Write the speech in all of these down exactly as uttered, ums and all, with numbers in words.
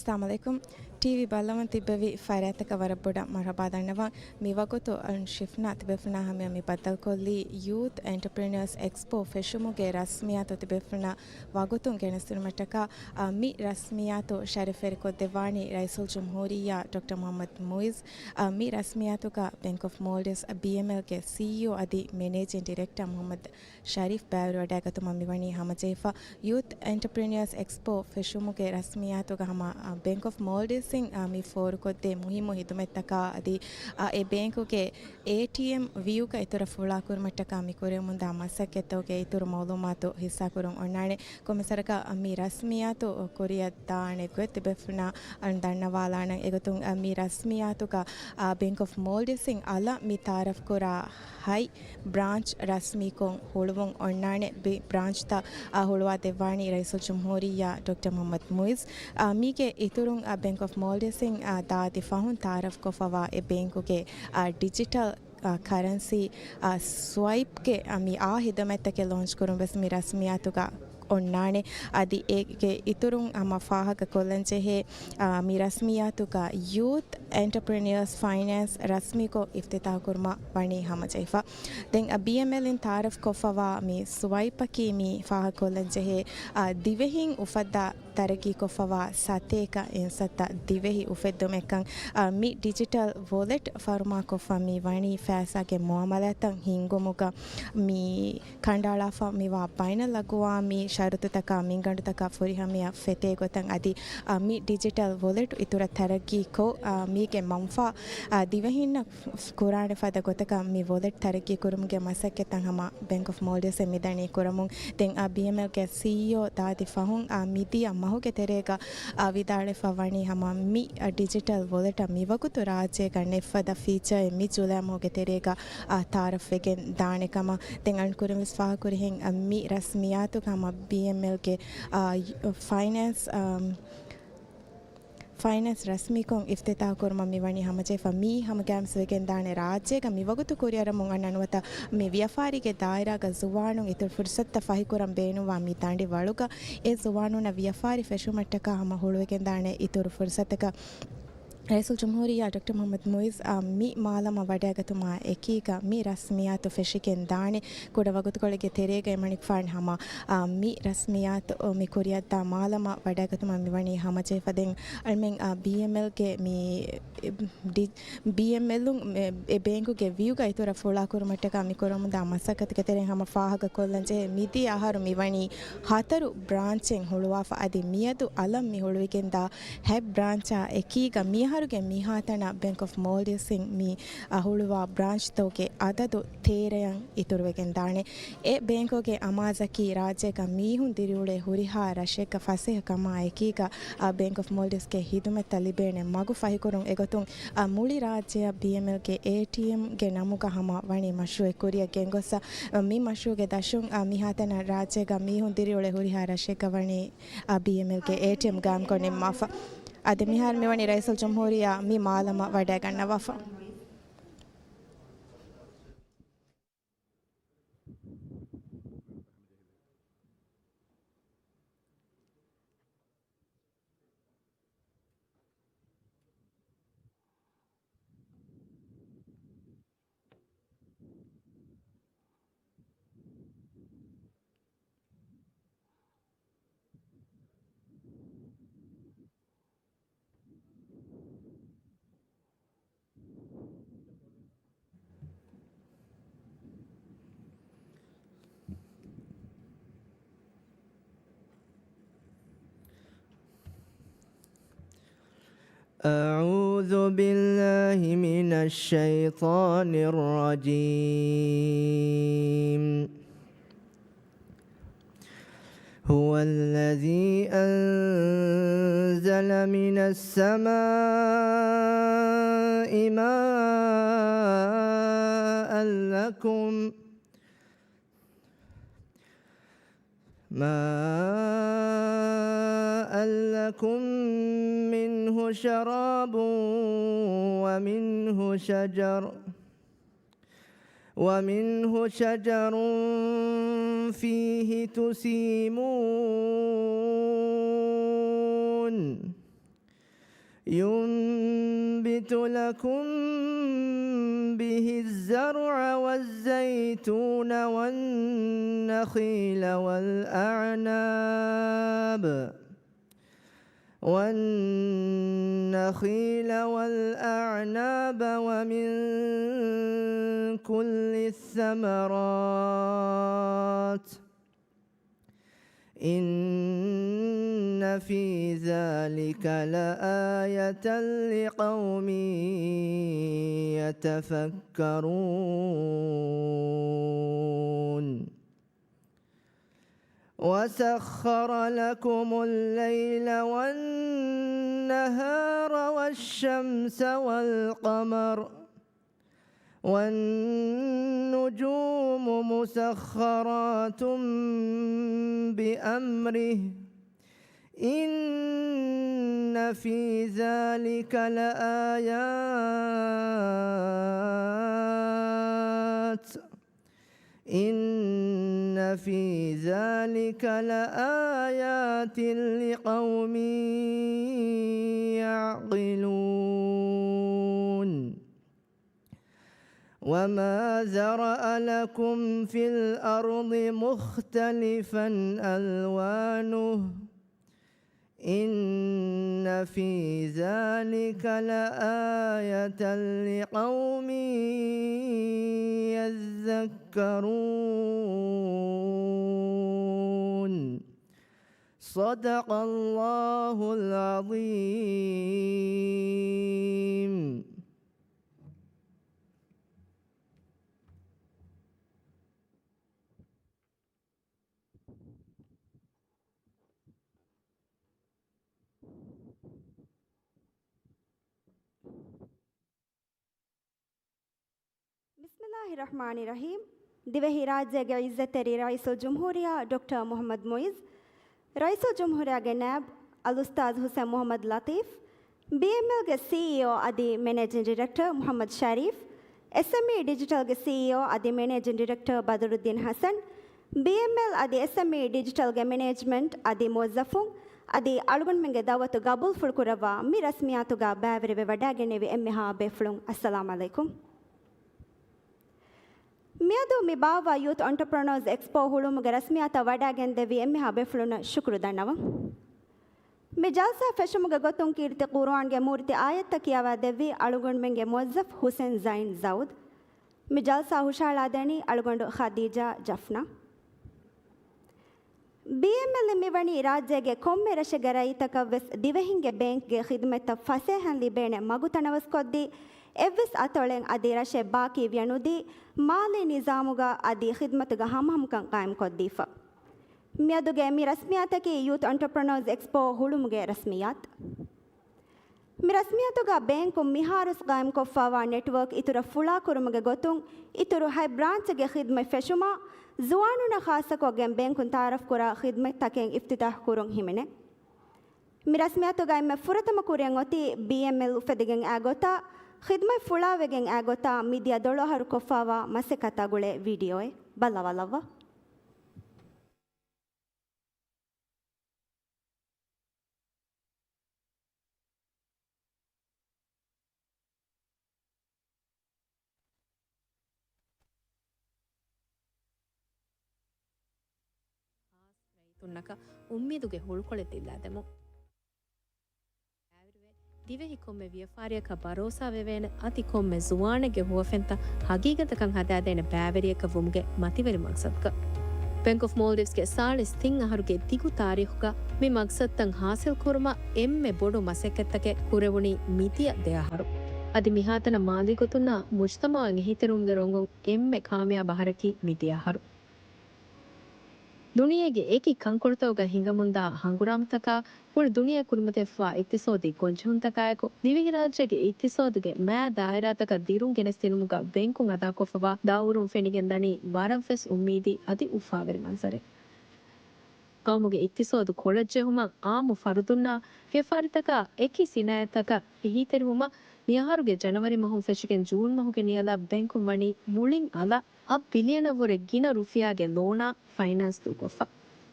އައްސަލާމު ޢަލައިކުމް. ޓީވީ ބައްލަވަން ތިއްބެވި ފަރާތްތަކަށް ވަރަށް ބޮޑަށް މަރުޙަބާ ދަންނަވަން. މި ވަގުތު އަން ޝިފްނާ ތިބޭފުޅުންނާ ހަމަޔަށް މި ބައްދަލުކޮށްލީ ޔޫތް އެންޓަޕްރެނިއަރސް އެކްސްޕޯ ފެށުމުގެ ރަސްމިއްޔާތު ތިބޭފުޅުންނަށް ވަގުތުން ގެނެސްދިނުމަށްޓަކާ، އާ، މި ރަސްމިއްޔާތު ޝަރަފްވެރިކޮށްދެއްވާނީ ރައީސުލްޖުމްހޫރިއްޔާ ޑޮކްޓަރ މުޙައްމަދު މުޢިއްޒު. އާ، މި ރަސްމިއްޔާތުގަ ބެންކް އޮފް މޯލްޑިވްސް، ބީއެމްއެލް، ގެ ސީއީއޯ އަދި މެނޭޖިން ޑިރެކްޓަރ މުޙައްމަދު ޝަރީފް ބައިވެރިވަޑައިގަތުމަށް މިވަނީ ހަމަޖެހިފަ. ޔޫތް އެންޓަޕްރެނިއަރސް އެކްސްޕޯ ފެށުމުގެ ރަސްމިއްޔާތުގަ ހަމަ، އަ، ބެންކް އޮފް މޯލްޑިވްސްއިން، އަ، މި ފޯރުކޮށްދޭ މުހިއްމު ހިދުމަތްތަކާ އަދި، އަ، އެ ބޭންކުގެ އޭޓީއެމް ވިއުގަ އިތުރަށް ފުޅާކުރުމަށްޓަކާ މި ކުރެވެމުންދާ މަސައްކަތްތަކުގެ އިތުރު މައުލޫމާތު ހިއްސާކުރުން އޮންނާނެ. ކޮންމެސްވަރަކަށް މި ރަސްމިއްޔާތު ކުރިއަށް ދާނެ ގޮތް ތިބޭފުޅުންނަށް ދަންނަވާލާނަން. އެގޮތުން މި ރަސްމިއްޔާތުގަ ބެންކް އޮފް މޯލްޑިވްސްއިން އަލަށް މި ތައާރަފްކުރާ ހަތް ބްރާންޗް ރަސްމީކޮށް ހުޅުވުން އޮންނާނެ. ބި-، ބްރާންޗްތައް ހުޅުވާ ދެއްވާނީ ރައީސުލްޖުމްހޫރިއްޔާ ޑޮކްޓަރ މުޙައްމަދު މުޢިއްޒު. މީގެ އިތުރުން ބެންކް އޮފް މޯލްޑިވްސްއިން ދާދި ފަހުން ތައާރަފްކޮށްފަވާ އެ ބޭންކުގެ ޑިޖިޓަލް އާ، ކަރަންސީ، އާ، ސްވައިޕްގެ، އާ، މި އާ ހިދުމަތްތަކެއް ލޯންޗް ކުރުން ވެސް މި ރަސްމިއްޔާތުގަ އޮންނާނެ. އަދި އޭގެ އިތުރުން ހަމަ ފާހަގަ ކޮށްލަން ޖެހޭ، އާ، މި ރަސްމިއްޔާތުގަ ޔޫތް އެންޓަޕްރެނިއަރސް ފައިނޭންސް ރަސްމީކޮށް އިފްތިތާޙު ކުރުމަށް ވަނީ ހަމަޖެހިފަ. ދެން، އާ، ބީއެމްއެލްއިން ތައާރަފް ކޮށްފަވާ މި ސްވައިޕަކީ މި ފާހަގަ ކޮށްލަން ޖެހޭ، އާ، ދިވެހިން އުފައްދާ ތަރައްގީކޮށްފަވާ ސަތޭކަ އިންސައްތަ ދިވެހި އުފެއްދުމެއްކަން، އާ، މި ޑިޖިޓަލް ވޮލެޓް ފަރުމާކޮށްފަ މި ވަނީ ފައިސާގެ މުއާމަލާތްތައް ހިންގުމުގަ މި ކަނޑައަޅާފަ މިވާ ބައިނަލްއަގުވާމީ ޝަރުތުތަކާ މިންގަނޑުތަކާ ފުރިހަމަޔަށް ފެތޭ ގޮތަށް އަދި، އާ، މި ޑިޖިޓަލް ވޮލެޓް އިތުރަށް ތަރައްގީކޮށް، އާ، މީގެ މަންފާ، އާ، ދިވެހިންނަށް ކުރާނެ ފަދަ ގޮތަކަށް މި ވޮލެޓް ތަރައްގީ ކުރުމުގެ މަސައްކަތްތައް ހަމަ ބެންކް އޮފް މޯލްޑިވްސްއިން މިދަނީ ކުރަމުން. ދެން އާ ބީއެމްއެލްގެ ސީއީއޯ ދާދި ފަހުން އާ މިދިޔަ މަހުގެ ތެރޭގަ އާ ވިދާޅުވެފަ ވަނީ ހަމަ މި އާ ޑިޖިޓަލް ވޮލެޓަށް މިވަގުތު ރާއްޖޭގަ ނެތް ފަދަ ފީޗާއެއް މި ޖުލައި މަހުގެ ތެރޭގަ އާ ތައާރަފްވެގެން ދާނެ ކަމަށް. ދެން އަންކުރިން ވެސް ފާހަގަކުރިހެން އާ މި ރަސްމިއްޔާތުގަ ހަމަ ބީއެމްއެލްގެ އާ ފައިނޭންސް، އާ، ފައިނޭންސް ރަސްމީކޮށް އިފްތިތާޙު ކުރުމަށް މިވަނީ ހަމަޖެހިފަ. މިއީ ހަމަގައިމުވެސް ވެގެންދާނެ ރާއްޖޭގަ މިވަގުތު ކުރިއަރަމުން އަންނަ ނުވަތަ މި ވިޔަފާރީގެ ދާއިރާގަ ޒުވާނުން އިތުރު ފުރުސަތުތައް ފަހިކުރަން ބޭނުންވާ މި ދަނޑި ވަޅުގަ އެ ޒުވާނުންނަށް ވިޔަފާރި ފެށުމަށްޓަކާ ހަމަ ހުޅުވިގެންދާނެ އިތުރު ފުރުސަތަކަށް. ރައީސުލްޖުމްހޫރިއްޔާ ޑޮކްޓަރ މުޙައްމަދު މުޢިއްޒު އާ މި މާލަމާ ވަޑައިގަތުމާ އެކީގަ މި ރަސްމިއްޔާތު ފެށިގެން ދާނެ. ކުޑަ ވަގުތުކޮޅެއްގެ ތެރޭގަ އެމަނިކުފާނު ހަމަ އާ، މި ރަސްމިއްޔާތު މި ކުރިއަށްދާ މާލަމާ ވަޑައިގަތުމަށް މިވަނީ ހަމަޖެހިފަ. ދެން އަޅުމެން، އާ، ބީއެމްއެލްގެ މި، ޑި-، ބީއެމްއެލުން މެ-، އެ ބޭންކުގެ ވިއުގަ އިތުރަށް ފުޅާކުރުމަށްޓަކާ މި ކުރަމުންދާ މަސައްކަތުގެ ތެރެއިން ހަމަ ފާހަގަކޮށްލަން ޖެހޭ، މިދިޔަ އަހަރު މިވަނީ ހަތަރު ބްރާންޗެއް ހުޅުވާފަ އަދި މިއަދު އަލަށް މި ހުޅުވިގެންދާ ހަތް ބްރާންޗާ އެކީގަ މިއަހަރުގެ މިހާތަނަށް ބެންކް އޮފް މޯލްޑިވްސްއިން މި އަ، ހުޅުވާ ބްރާންޗްތަކުގެ އަދަދު ތޭރައަށް އިތުރުވެގެންދާނެ. އެ ބޭންކުގެ އަމާޒަކީ ރާއްޖޭގަ މީހުން ދިރިއުޅޭ ހުރިހާ ރަށެއްގަ ފަސޭހަކަމާ އެކީގަ، އަ، ބޭންކް އޮފް މޯލްޑިވްސްގެ ހިދުމަތްތައް ލިބޭނެ މަގު ފަހިކުރުން. އެގޮތުން، އަ، މުޅި ރާއްޖެއަށް ބީއެމްއެލްގެ އޭޓީއެމްގެ ނަމުގަ ހަމަ ވަނީ މަޝްރޫއެއް ކުރިއަށް ގެންގޮއްސަ، އަ، މި މަޝްރޫއުގެ ދަށުން، އަ، މިހާތަނަށް ރާއްޖޭގަ މީހުން ދިރިއުޅޭ ހުރިހާ ރަށެއްގަ ވަނީ، އަ، ބީއެމްއެލްގެ އޭޓީއެމް ގާއިމްކޮށް ނިންމާފަ. އަދި މިހާރު މިވަނީ ރައީސުލްޖުމްހޫރިއްޔާ މި މާލަމާ ވަޑައިގަންނަވާފަ. أعوذ بالله من الشيطان الرجيم. هو الذي أنزل من السماء ماء لكم، ماء لكم منه شراب ومنه شجر، ومنه شجر فيه تسيمون. ينبت لكم به الزرع والزيتون والنخيل والأعناب، والنخيل والأعناب ومن كل الثمرات، إن في ذلك لآية لقوم يتفكرون. وسخر لكم الليل والنهار والشمس والقمر، والنجوم مسخرات بأمره، إن في ذلك لآيات، إن في ذلك لآيات لقوم يعقلون. وما ذرأ لكم في الأرض مختلفا ألوانه، إن في ذلك لآية لقوم يذكرون. صدق الله العظيم. ބިސްމިﷲ ރަޙްމާނި ރަޙީމް. ދިވެހި ރާއްޖޭގެ ޢިއްޒަތްތެރި ރައީސުލްޖުމްހޫރިއްޔާ ޑޮކްޓަރ މުޙައްމަދު މުޢިއްޒު، ރައީސުލްޖުމްހޫރިއްޔާގެ ނައިބު އަލްއުސްތާޛު ޙުސެން މުޙައްމަދު ލަޠީފް، ބީއެމްއެލްގެ ސީއީއޯ އަދި މެނޭޖިން ޑިރެކްޓަރ މުޙައްމަދު ޝަރީފް، އެސްއެމްއީ ޑިޖިޓަލްގެ ސީއީއޯ އަދި މެނޭޖިން ޑިރެކްޓަރ ބަދުރުއްދީން ޙަސަން، ބީއެމްއެލް އަދި އެސްއެމްއީ ޑިޖިޓަލްގެ މެނޭޖްމަންޓް އަދި މުވައްޒަފުން އަދި އަޅުގަނޑުމެންގެ ދަޢުވަތު ގަބޫލުފުޅުކުރައްވާ މި ރަސްމިއްޔާތުގަ ބައިވެރިވެ ވަޑައިގެންނެވި އެންމެހާ ބޭފުޅުން އައްސަލާމް ޢަލައިކުމް. މިއަދު މި ބާއްވާ ޔޫތު އޮންޓަޕްރެނަރސް އެކްސްޕޯ ހުޅުވުމުގެ ރަސްމިއްޔާތަށް ވަޑައިގެންދެއްވި އެންމެހާ ބޭފުޅުންނަށް ޝުކުރު ދަންނަވަން. މި ޖަލްސާ ފެށުމުގެ ގޮތުން ކީރިތި ޤުރުއާންގެ މޫރިތި އާޔަތްތައް ކިޔަވާދެއްވީ އަޅުގަނޑުމެންގެ މުވައްޒަފް ޙުސެން ޒައިން ޒައުދް. މި ޖަލްސާ ހުށަހަޅާދޭނީ އަޅުގަނޑު ޚަދީޖާ ޖަފްނާ. ބީއެމްއެލް މިވަނީ ރާއްޖޭގެ ކޮންމެ ރަށެއްގެ ރައްޔިތަކަށްވެސް ދިވެހިންގެ ބޭންކްގެ ޚިދުމަތްތައް ފަސޭހައިން ލިބޭނެ މަގު ތަނަވަސްކޮށްދީ، އެއްވެސް އަތޮޅެއް އަދި ރަށެއް ބާކީ ވިޔަނުދީ، މާލީ ނިޒާމުގަ އަދި ޚިދުމަތުގަ ހަމަހަމަކަން ޤާއިމްކޮށްދީފަ. މިއަދުގެ މި ރަސްމިއްޔާތަކީ ޔޫތު އޮންޓަޕްރެނަރސް އެކްސްޕޯ ހުޅުމުގެ ރަސްމިއްޔާތު. މި ރަސްމިއްޔާތުގަ ބޭންކުން މިހާރުސް ޤާއިމްކޮށްފައިވާ ނެޓްވޯކް އިތުރަށް ފުޅާކުރުމުގެ ގޮތުން، އިތުރު ހަތް ބްރާންޗެއްގެ ޚިދުމަތް ފެށުމާ، ޒުވާނުންނަށް ޚާއްޞަކޮށްގެން ބޭންކުން ތައާރަފްކުރާ ޚިދުމަތްތަކެއް އިފްތިތާޙް ކުރުން ހިމެނޭ. މި ރަސްމިއްޔާތުގައި އެންމެ ފުރަތަމަ ކުރިއަށް އޮތީ ބީއެމްއެލް އުފެދިގެން އައި ގޮތާ، ޚިދުމަތް ފުޅާވެގެން އައި ގޮތާ މިދިޔަ ދޮޅު އަހަރު ކޮށްފައިވާ މަސައްކަތާ ގުޅޭ ވީޑިއޯއެއް. ބައްލަވާލައްވާ. ރައްޔިތުންނަކަށް އުއްމީދުގެ ހުޅުކޮޅެއް ދިއްލާދެމުން. ދިވެހި ކޮންމެ ވިޔަފާރިއަކަށް ބަރޯސާވެވޭނެ އަދި ކޮންމެ ޒުވާނެއްގެ ހުވަފެންތައް ހަގީގަތަކަށް ހަދާދޭނެ ބައިވެރިޔަކަށް ވުމުގެ މަތިވެރި މަގްސަދުގަ، ބެންކް އޮފް މޯލްޑިވްސްގެ ސާޅީސް ތިން އަހަރުގެ ދިގު ތާރީޚުގަ މި މަގްސަދުތައް ހާސިލް ކުރުމަށް އެންމެ ބޮޑު މަސައްކަތްތަކެއް ކުރެވުނީ މިދިޔަ ދެ އަހަރު. އަދި މިހާތަނަށް މާލީ ގޮތުންނާ މުޖުތަމަޢުން އެހީތެރިވުމުގެ ރޮނގުން އެންމެ ކާމިޔާބު އަހަރަކީ މިދިޔަ އަހަރު. ދުނިޔޭގެ އެކި ކަންކޮޅުތަކުގަ ހިނގަމުންދާ ހަނގުރާމަތަކާ، މުޅި ދުނިޔެ ކުރިމަތިވެފައިވާ އިޤްތިޞާދީ ގޮންޖެހުންތަކާއެކު، ދިވެހިރާއްޖޭގެ އިޤްތިޞާދުގެ މާ ދާއިރާތަކަށް ދިރުން ގެނެސްދިނުމުގަ ބޭންކުން އަދާކޮށްފައިވާ ދައުރުން ފެނިގެންދަނީ ވަރަށްވެސް އުއްމީދީ އަދި އުފާވެރި މަންޒަރެއް. ޤައުމުގެ އިޤްތިޞާދު ކޮޅަށްޖެހުމަށް އާއްމު ފަރުދުންނާ ވިޔަފާރިތަކާ އެކި ސިނާއަތްތަކަށް އެހީތެރިވުމަށް މިއަހަރުގެ ޖަނަވަރީ މަހުން ފެށިގެން ޖޫން މަހުގެ ނިޔަލަށް ބޭންކުން ވަނީ މުޅިން އަލަށް އަށް ބިލިއަނަށްވުރެ ގިނަ ރުފިޔާގެ ލޯނާ ފައިނޭންސް ދޫކޮށްފަ.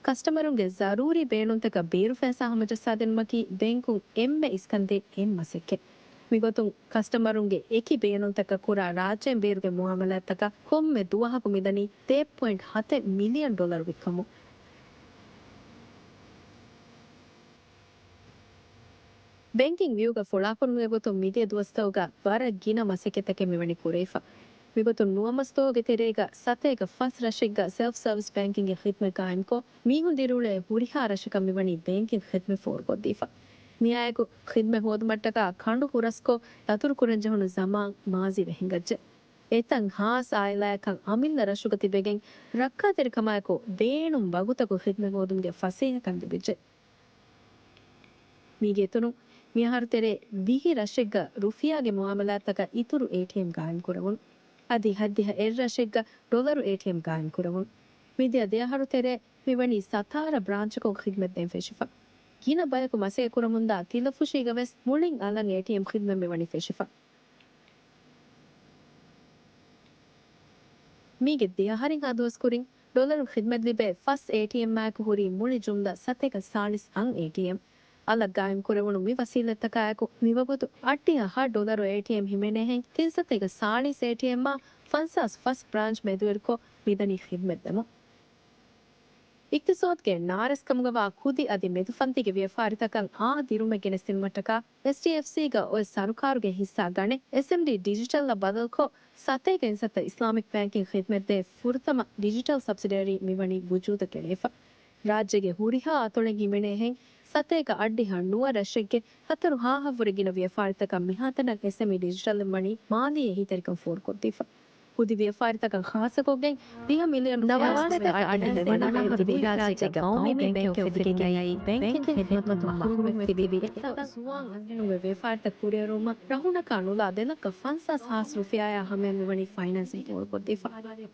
ކަސްޓަމަރުންގެ ޒަރޫރީ ބޭނުންތަކަށް ބޭރު ފައިސާ ހަމަޖައްސާދިނުމަކީ ބޭންކުން އެންމެ އިސްކަންދޭ އެއް މަސައްކަތް. މިގޮތުން ކަސްޓަމަރުންގެ އެކި ބޭނުންތަކަށް ކުރާ ރާއްޖޭން ބޭރުގެ މުއާމަލާތްތަކަށް ކޮންމެ ދުވަހަކު މިދަނީ ދެ ޕޮއިންޓް ހަތެއް މިލިއަން ޑޮލަރު ވިއްކަމުން. ބޭންކިން ވިއުގަ ފުޅާކުރުމުގެ ގޮތުން މިދިޔަ ދުވަސްތަކުގަ ވަރަށް ގިނަ މަސައްކަތްތަކެއް މިވަނީ ކުރެވިފަ. މިގޮތުން ނުވަ މަސް ދުވަހުގެ ތެރޭގަ ސަތޭކަ ފަސް ރަށެއްގަ ސެލްފް ސަރވިސް ބޭންކިންގގެ ޚިދްމަތް ގާއިމްކޮށް، މީހުން ދިރިއުޅޭ ހުރިހާ ރަށަކަށް މިވަނީ ބޭންކިން ޚިދްމަތް ފޯރުކޮށްދީފަ. މިއާއެކު ޚިދްމަތް ހޯދުމަށްޓަކާ ކަނޑު ހުރަސްކޮށް ދަތުރު ކުރަން ޖެހުނު ޒަމާން މާޒީވެ ހިނގައްޖެ. އެތައް ހާސް އާއިލާއަކަށް އަމިއްލަ ރަށުގަ ތިބެގެން ރައްކާތެރިކަމާއެކު ބޭނުން ވަގުތަކު ޚިދްމަތް ހޯދުމުގެ ފަސޭހަކަން ލިބިއްޖެ. މީގެ އިތުރުން، މިއަހަރު ތެރޭ ވިހި ރަށެއްގަ ރުފިޔާގެ މުއާމަލާތްތަކަށް އިތުރު އޭޓީއެމް ގާއިމްކުރެވުނު. އަދި ހައްދިހަ އެއް ރަށެއްގަ ޑޮލަރު އޭޓީއެމް ގާއިމްކުރެވުނު. މިދިޔަ ދެއަހަރު ތެރޭ މިވަނީ ސަތާރަ ބްރާންޗަކުން ޚިދްމަތްދޭން ފެށިފަ. ގިނަ ބަޔަކު މަސައްކަތްކުރަމުންދާ ތިލަފުށީގަވެސް މުޅިން އަލަށް އޭޓީއެމް ޚިދްމަތް މިވަނީ ފެށިފަ. މީގެ ދެއަހަރެއްހާ ދުވަސް ކުރިން ޑޮލަރު ޚިދްމަތް ލިބޭ ފަސް އޭޓީއެމްއާއެކު ހުރީ މުޅި ޖުމްލަ ސަތޭކަ ސާޅީސް އަށް އޭޓީއެމް. އަލަށް ގާއިމްކުރެވުނު މި ވަސީލަތްތަކާއެކު، މިވަގުތު އަށްޑިހަ ހަ ޑޮލަރު އޭޓީއެމް ހިމެނޭހެން ތިން ސަތޭކަ ސާޅީސް އޭޓީއެމްއާ ފަންސާސް ފަސް ބްރާންޗް މެދުވެރިކޮށް މިދަނީ ޚިދްމަތްދެމުން. އިޤްތިޞާދުގެ ނާރަސްކަމުގަވާ ކުދި އަދި މެދުފަންތީގެ ވިޔަފާރިތަކަށް އާ ދިރުމެއް ގެނެސްދިނުމަށްޓަކާ، އެސްޑީއެފްސީގަ އޮތް ސަރުކާރުގެ ހިއްސާ ގަނެ، އެސްއެމްޑީ ޑިޖިޓަލްއަށް ބަދަލުކޮށް، ސަތޭކަ އިންސައްތަ އިސްލާމިކް ބޭންކިން ޚިދްމަތްދޭ ފުރަތަމަ ޑިޖިޓަލް ސަބްސިޑަރީ މިވަނީ ވުޖޫދަށް ގެނެވިފަ. ރާއްޖޭގެ ހުރިހާ އަތޮޅެއް ހިމެނޭހެން، ސަތޭކަ އަށްޑިހަ ނުވަ ރަށެއްގެ ހަތަރު ހާހަށްވުރެ ގިނަ ވިޔަފާރިތަކަށް މިހާތަނަށް އެސްއެމްއީ ޑިޖިޓަލްއިން ވަނީ މާލީ އެހީތެރިކަން ފޯރުކޮށްދީފަ. ކުދި ވިޔަފާރިތަކަށް ޚާއްޞަކޮށްގެން ދިހަ މިލިއަން ނަވާސްތަކަށް އަދި ދެވަނަ ދިވެހި ރާއްޖޭގަ ގައުމީ ބޭންކެއް އުފެދިގެން އައީ، ބޭންކިން ޚިދުމަތުން މަޙްރޫމްވެ ތިބި އެތައް ޒުވާން އަންހެނުންގެ ވިޔަފާރިތައް ކުރިއެރުވުމަށް ރަހުނަކާ ނުލާ ދެ ލައްކަ ފަންސާސް ހާސް ރުފިޔާއާ ހަމަޔަށް މިވަނީ ފައިނޭންސިން ފޯރުކޮށްދީފަ.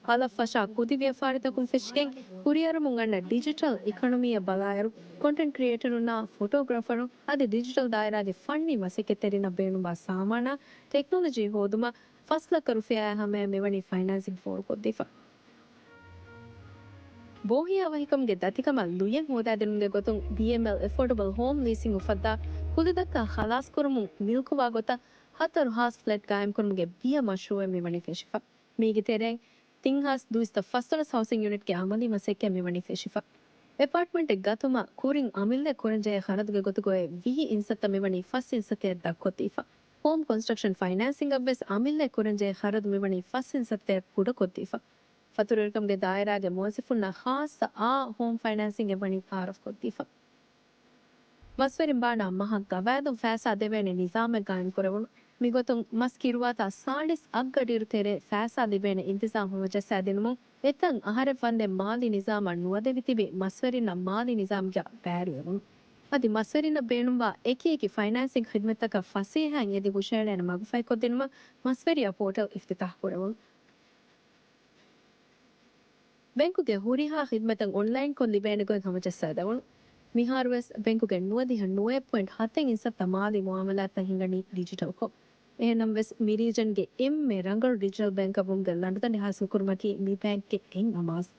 އަލަށް ފަށާ ކުދި ވިޔަފާރިތަކުން ފެށިގެން ކުރިއަރަމުން އަންނަ ޑިޖިޓަލް އިކޮނޮމީއަށް ބަލާއިރު، ކޮންޓެންޓް ކްރިއޭޓަރުންނާ ފޮޓޯގްރާފަރުން އަދި ޑިޖިޓަލް ދާއިރާގެ ފަންނީ މަސައްކަތްތެރިންނަށް ބޭނުންވާ ސާމާނާ ޓެކްނޮލޮޖީ ހޯދުމަށް ފަސް ލައްކަ ރުފިޔާއާ ހަމަޔަށް މިވަނީ ފައިނޭންސިން ފޯރުކޮށްދީފަ. ބޯހިޔާވަހިކަމުގެ ދަތިކަމަށް ލުޔެއް ހޯދާދިނުމުގެ ގޮތުން ބީއެމްއެލް އެފޯޑަބަލް ހޯމް ލީސިން އުފައްދާ ކުލަދައްކާ ޚަލާސްކުރުމުން މިލްކުވާ ގޮތަށް ހަތަރު ހާސް ފްލެޓް ގާއިމްކުރުމުގެ ބިޔަ މަޝްރޫއެއް މިވަނީ ފެށިފަ. މީގެ ތެރެއިން ތިން ހާސް ދުއިސައްތަ ފަސްވަނަ ހައުސިން ޔުނިޓްގެ އަމަލީ މަސައްކަތް މިވަނީ ފެށިފަ. އެޕާޓްމަންޓެއް ގަތުމަށް ކުރިން އަމިއްލައަށް ކުރަންޖެހޭ ޚަރަދުގެ ގޮތުގައި ވިހި އިންސައްތަ މިވަނީ ފަސް އިންސައްތައަށް ދަށްކޮށްދީފަ. ހޯމް ކޮންސްޓްރަކްޝަން ފައިނޭންސިންއަށްވެސް އަމިއްލައަށް ކުރަންޖެހޭ ޚަރަދު މިވަނީ ފަސް އިންސައްތައަށް ކުޑަކޮށްދީފަ. ފަތުރުވެރިކަމުގެ ދާއިރާގެ މުވައްޒަފުންނަށް ޚާއްޞަ އާ ހޯމް ފައިނޭންސިންއެއް ވަނީ ތައާރަފްކޮށްދީފަ. މަސްވެރިން ބާނާ މަހަށް ގަވާއިދުން ފައިސާ ދެވޭނެ ނިޒާމެއް ގާއިމްކުރެވުނު. މިގޮތުން މަސް ކިރުވާތާ ސާޅީސް އަށްގަޑިއިރު ތެރޭ ފައިސާ ލިބޭނެ އިންތިޒާމް ހަމަޖައްސާދިނުމުން، އެތައް އަހަރެއް ވަންދެން މާލީ ނިޒާމަށް ނުވަދެވި ތިބި މަސްވެރިންނަށް މާލީ ނިޒާމްގަ ބައިވެރިވެވުނު. އަދި މަސްވެރިންނަށް ބޭނުންވާ އެކި އެކި ފައިނޭންސިން ޚިދުމަތްތަކަށް ފަސޭހައިން އެދި ހުށައެޅޭނެ މަގުފަހިކޮށްދިނުމަށް މަސްވެރިޔާ ޕޯޓަލް އިފްތިތާޙްކުރެވުނު. ބޭންކުގެ ހުރިހާ ޚިދުމަތަށް އޮންލައިންކޮށް ލިބޭނެ ގޮތް ހަމަޖައްސާދެވުނު. މިހާރުވެސް ބޭންކުގެ ނުވަދިހަ ނުވައެއް ޕޮއިންޓް ހަތެއް އިންސައްތަ މާލީ މުއާމަލާތްތައް ހިނގަނީ ޑިޖިޓަލްކޮށް. އެހެންނަމަވެސް، މި ރީޖަންގެ އެންމެ ރަނގަޅު ޑިޖިޓަލް ބޭންކަށްވުމުގެ ލަނޑުދަނޑި ހާސިލްކުރުމަކީ މި ބޭންކްގެ އެއް އަމާޒު.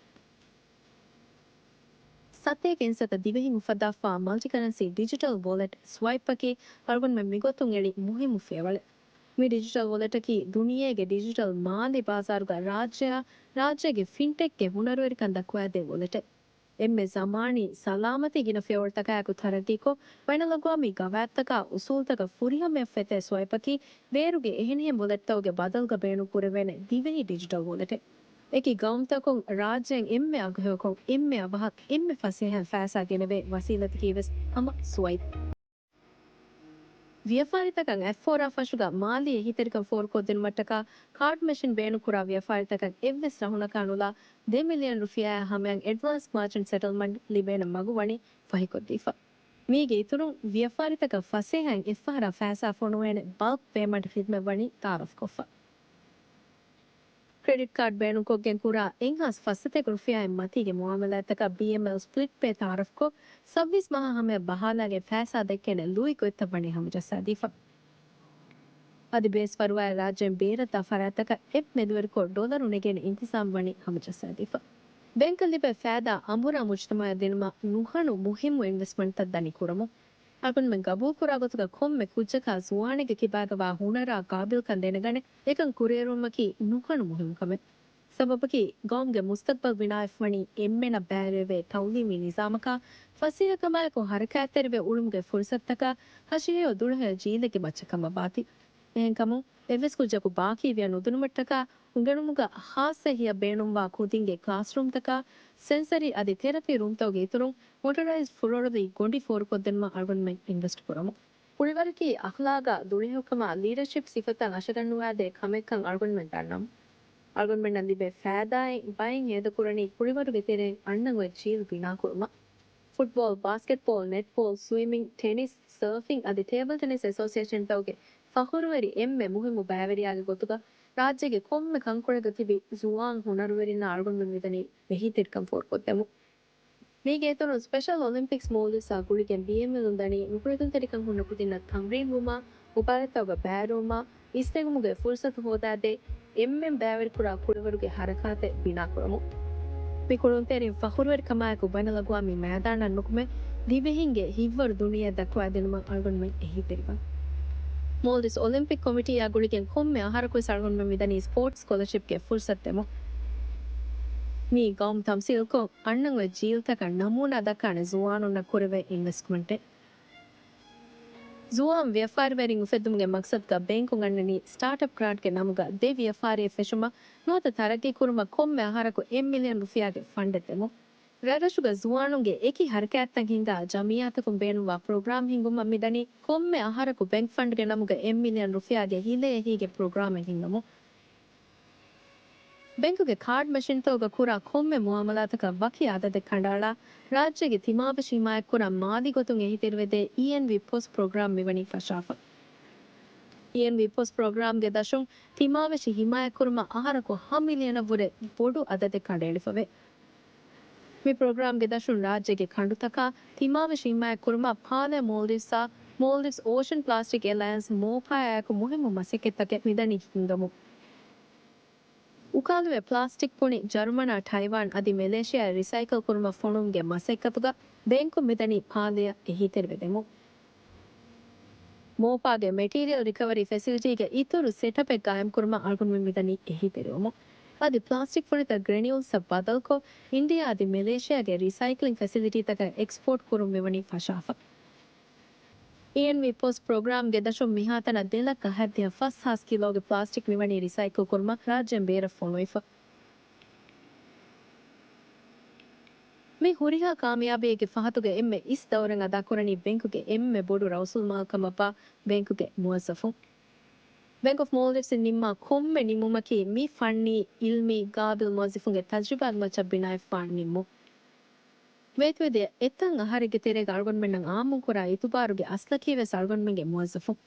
ސަތޭކަ އިންސައްތަ ދިވެހިން އުފައްދާފާ މަލްޓިކަރެންސީ ޑިޖިޓަލް ވޮލެޓް ސްވައިޕްއަކީ އަޅުގަނޑުމެން މިގޮތުން އެޅި މުހިއްމު ފިޔަވަޅެއް. މި ޑިޖިޓަލް ވޮލެޓަކީ ދުނިޔޭގެ ޑިޖިޓަލް މާލީ ބާޒާރުގަ ރާއްޖެއާ ރާއްޖޭގެ ފިންޓެކްގެ ހުނަރުވެރިކަން ދައްކުވައިދޭ ވޮލެޓެއް. އެންމެ ޒަމާނީ، ސަލާމަތީ ގިނަ ފިޔަވަޅުތަކާއެކު ތަރައްގީކޮށް، ބައިނަލްއަގްވާމީ ގަވާއިދުތަކާ އުސޫލުތަކަށް ފުރިހަމަޔަށް ފެތޭ ސްވައިޕަކީ، ބޭރުގެ އެހެނިހެން ވޮލެޓްތަކުގެ ބަދަލުގަ ބޭނުން ކުރެވޭނެ ދިވެހި ޑިޖިޓަލް ވޮލެޓެއް. އެކި ގައުމުތަކުން ރާއްޖޭން އެންމެ އަގުހެޔޮކޮށް، އެންމެ އަވަހަށް، އެންމެ ފަސޭހައިން ފައިސާ ގެނެވޭ ވަސީލަތަކީ ވެސް ހަމަ ސްވައިޕް. ވިޔަފާރިތަކަށް އަތްފޯރާ ފަށުގަ މާލީ އެހީތެރިކަން ފޯރުކޮށްދިނުމަށްޓަކާ، ކާޑް މެޝިން ބޭނުންކުރާ ވިޔަފާރިތަކަށް އެއްވެސް ރަހުނަކާ ނުލާ ދެ މިލިއަން ރުފިޔާއާ ހަމަޔަށް އެޑްވާންސް މާޗަންޓް ސެޓަލްމަންޓް ލިބޭނެ މަގު ވަނީ ފަހިކޮށްދީފަ. މީގެ އިތުރުން، ވިޔަފާރިތަކަށް ފަސޭހައިން އެއްފަހަރާ ފައިސާ ފޮނުވޭނެ ބަލްކް ޕޭމަންޓް ޚިދުމަތް ވަނީ ތައާރަފްކޮށްފަ. ކްރެޑިޓް ކާޑް ބޭނުންކޮށްގެން ކުރާ އެއްހާސް ފައްސަތޭކަ ރުފިޔާއިން މަތީގެ މުއާމަލާތްތަކަށް ބީއެމްއެލް ސްޕްލިޓް ޕޭ ތައާރަފްކޮށް، ސައުވީސް މަހާ ހަމަޔަށް ބަހާލާގެން ފައިސާ ދެއްކޭނެ ލުއި ގޮތްތައް ވަނީ ހަމަޖައްސާދީފަ. އަދި ބޭސްފަރުވާއި ރާއްޖޭން ބޭރަށްދާ ފަރާތްތަކަށް އެޕް މެދުވެރިކޮށް ޑޮލަރު ނެގޭނެ އިންތިޒާމް ވަނީ ހަމަޖައްސާދީފަ. ބޭންކަށް ލިބޭ ފައިދާ އަނބުރާ މުޖްތަމަޢަށް ދިނުމަށް ނުހަނު މުހިއްމު އިންވެސްޓްމަންޓްތައް ދަނީ ކުރަމުން. އަޅުގަނޑުމެން ގަބޫލުކުރާ ގޮތުގަ ކޮންމެ ކުއްޖަކާ ޒުވާނެއްގެ ކިބާގަވާ ހުނަރާ ގާބިލްކަން ދެނެގަނެ، އެކަން ކުރިއެރުވުމަކީ ނުހަނު މުހިއްމު ކަމެއް. ސަބަބަކީ، ގައުމުގެ މުސްތަޤްބަލް ބިނާވެފަވަނީ އެންމެނަށް ބައިވެރިވޭ ތައުލީމީ ނިޒާމަކާ، ފަސޭހަކަމާއެކު ހަރަކާތްތެރިވެ އުޅުމުގެ ފުރުސަތުތަކާ، ހަށިހެޔޮ ދުޅަހެޔޮ ޖީލެއްގެ މައްޗަށް ކަމަށްވާތީ. އެހެންކަމުން، އެއްވެސް ކުއްޖަކު ބާކީ ވިޔަ ނުދިނުމަށްޓަކާ، އުނގެނުމުގަ ހާއްސަ އެހީއަށް ބޭނުންވާ ކުދިންގެ ކްލާސްރޫމްތަކާ، ސެންސަރީ އަދި ތެރަޕީ ރޫމްތަކުގެ އިތުރުން، މޮޓަރައިޒް ފުރޮޅުވި ގޮނޑި ފޯރުކޮށްދިނުމަށް އަޅުގަނޑުމެން އިންވެސްޓް ކުރަމު. ކުޅިވަރަކީ އަޚްލާގާ ދުޅަހެޔޮކަމާ ލީޑަޝިޕް ސިފަތައް އަށަގަންނުވާދޭ ކަމެއްކަން އަޅުގަނޑުމެން ދަންނަމު. އަޅުގަނޑުމެންނަށް ލިބޭ ފައިދާއިން ބައެއް ހޭދަކުރަނީ ކުޅިވަރުގެ ތެރެއިން އަންނަ އޮތް ޖީލް ބިނާކުރުމަށް. ފުޓްބޯލް، ބާސްކެޓްބޯލް، ނެޓްބޯލް، ސްވިމިން، ޓެނިސް، ސަރފިން އަދި ޓޭބަލް ޓެނިސް އެސޯސިއޭޝަންތަކުގެ ފަޚުރުވެރި އެންމެ މުހިއްމު ބައިވެރިޔާގެ ގޮތުގަ ރާއްޖޭގެ ކޮންމެ ކަންކޮޅެއްގަ ތިބި ޒުވާން ހުނަރުވެރިންނާ އަޅުގަނޑުމެން މިދަނީ އެހީތެރިކަން ފޯރުކޮށްދެމުން. މީގެ އިތުރުން ސްޕެޝަލް އޮލިމްޕިކްސް މޯލްޑިވްސްއާ ގުޅިގެން ބީއެމްއެލުން ދަނީ ނުކުރެދުންތެރިކަން ހުންނަ ކުދިންނަށް ތަމްރީން ވުމާ، މުބާރާތްތަކުގަ ބައިވެރިވުމާ، އިސްނެގުމުގެ ފުރުސަތު ހޯދާދޭ، އެންމެން ބައިވެރިކުރާ ކުޅިވަރުގެ ހަރަކާތެއް ބިނާކުރަމުން. މި ކުޅުންތެރިން ފަޚުރުވެރިކަމާއެކު ބައިނަލަގުވާ މި މައިދާނަށް ނުކުމެ، ދިވެހިންގެ ހިތްވަރު ދުނިޔެއަށް ދައްކަވާދިނުމަށް އަޅުގަނޑުމެން އެހީތެރިވަން. މޯލްޑިވްސް އޮލިމްޕިކް ކޮމިޓީއާ ގުޅިގެން ކޮންމެ އަހަރަކުވެސް އަޅުގަނޑުމެން މިދަނީ ސްޕޯޓްސް ސްކޮލަޝިޕްގެ ފުރުސަތު ދެމުން. މީ ގައުމު ތަމްސީލްކޮށް، އަންނަ އޮތް ޖީލްތަކަށް ނަމޫނާ ދައްކާނެ ޒުވާނުންނަށް ކުރެވޭ އިންވެސްޓްމަންޓެއް. ޒުވާން ވިޔަފާރިވެރިން އުފެއްދުމުގެ މަގްސަދުގަ ބޭންކުން އަންނަނީ ސްޓާޓްއަޕް ގްރާންޓްގެ ނަމުގަ ދެ ވިޔަފާރިއެއް ފެށުމަށް ނުވަތަ ތަރައްގީ ކުރުމަށް ކޮންމެ އަހަރަކު އެއް މިލިއަން ރުފިޔާގެ ފަންޑެއް ދެމުން. ރަށްރަށުގަ ޒުވާނުންގެ އެކި ހަރަކާތްތައް ހިންގާ ޖަމިއްޔާތަކުން ބޭނުންވާ ޕްރޮގްރާމް ހިންގުމަށް މިދަނީ ކޮންމެ އަހަރަކު ބޭންކް ފަންޑްގެ ނަމުގަ އެއް މިލިއަން ރުފިޔާގެ ހިލޭ އެހީގެ ޕްރޮގްރާމެއް ހިންގަމުން. ބޭންކުގެ ކާޑް މެޝިންތަކުގަ ކުރާ ކޮންމެ މުއާމަލާތަކަށް ވަކި އަދަދެއް ކަނޑައަޅާ، ރާއްޖޭގެ ތިމާވެށި ހިމާޔަތްކުރާ މާލީ ގޮތުން އެހީތެރިވެދޭ އީއެންވީ ޕޮސް ޕްރޮގްރާމް މިވަނީ ފަށާފަ. އީއެންވީ ޕޮސް ޕްރޮގްރާމްގެ ދަށުން ތިމާވެށި ހިމާޔަތްކުރުމަށް އަހަރަކު ހަ މިލިއަނަށްވުރެ ބޮޑު އަދަދެއް ކަނޑައެޅިފަވޭ. މި ޕްރޮގްރާމްގެ ދަށުން ރާއްޖޭގެ ކަނޑުތަކާ ތިމާވެށި ހިމާޔަތްކުރުމަށް ޕާލޭ މޯލްޑިވްސްއާ މޯލްޑިވްސް އޯޝަން ޕްލާސްޓިކް އެލަޔަންސް، މޯޕާއާއެކު މުހިއްމު މަސައްކަތްތަކެއް މިދަނީ ހިންގަމުން. އުކާލުވެ ޕްލާސްޓިކް ފޮނި ޖަރުމަނާ، ޓައިވާން އަދި މެލޭޝިޔާއަށް ރިސައިކަލް ކުރުމަށް ފޮނުވުމުގެ މަސައްކަތުގަ ބޭންކުން މިދަނީ ޕާލެއަށް އެހީތެރިވެދެމުން. މޯޕާގެ މެޓީރިއަލް ރިކަވަރީ ފެސިލިޓީގެ އިތުރު ސެޓަޕެއް ގާއިމްކުރުމަށް އަޅުގަނޑުމެން މިދަނީ އެހީތެރިވަމުން. އަދި ޕްލާސްޓިކް ފޮނިތައް ގްރެނިއުލްސްއަށް ބަދަލުކޮށް، އިންޑިއާ އަދި މެލޭޝިޔާގެ ރިސައިކްލިން ފެސިލިޓީތަކަށް އެކްސްޕޯޓް ކުރުން މިވަނީ ފަށާފަ. އީއެންވީ ޕޮސް ޕްރޮގްރާމްގެ ދަށުން މިހާތަނަށް ދެ ލައްކަ ހަތްދިހަ ފަސް ހާސް ކިލޯގެ ޕްލާސްޓިކް މިވަނީ ރިސައިކަލް ކުރުމަށް ރާއްޖޭން ބޭރަށް ފޮނުވިފަ. މި ހުރިހާ ކާމިޔާބީއެއްގެ ފަހަތުގަ އެންމެ އިސް ދައުރެއް އަދާކުރަނީ ބޭންކުގެ އެންމެ ބޮޑު ރައުސުލްމާލްކަމަށްވާ ބޭންކުގެ މުވައްޒަފުން. ބޭންކް އޮފް މޯލްޑިވްސްއިން ނިންމާ ކޮންމެ ނިންމުމަކީ މި ފަންނީ، އިލްމީ، ގާބިލް މުވައްޒަފުންގެ ތަޖްރިބާގެ މައްޗަށް ބިނާވެފަވާ ނިންމުން. ވޭތުވެދިޔަ އެތައް އަހަރެއްގެ ތެރޭގަ އަޅުގަނޑުމެންނަށް އާއްމުންކުރާ އިތުބާރުގެ އަސްލަކީވެސް އަޅުގަނޑުމެންގެ މުވައްޒަފުން.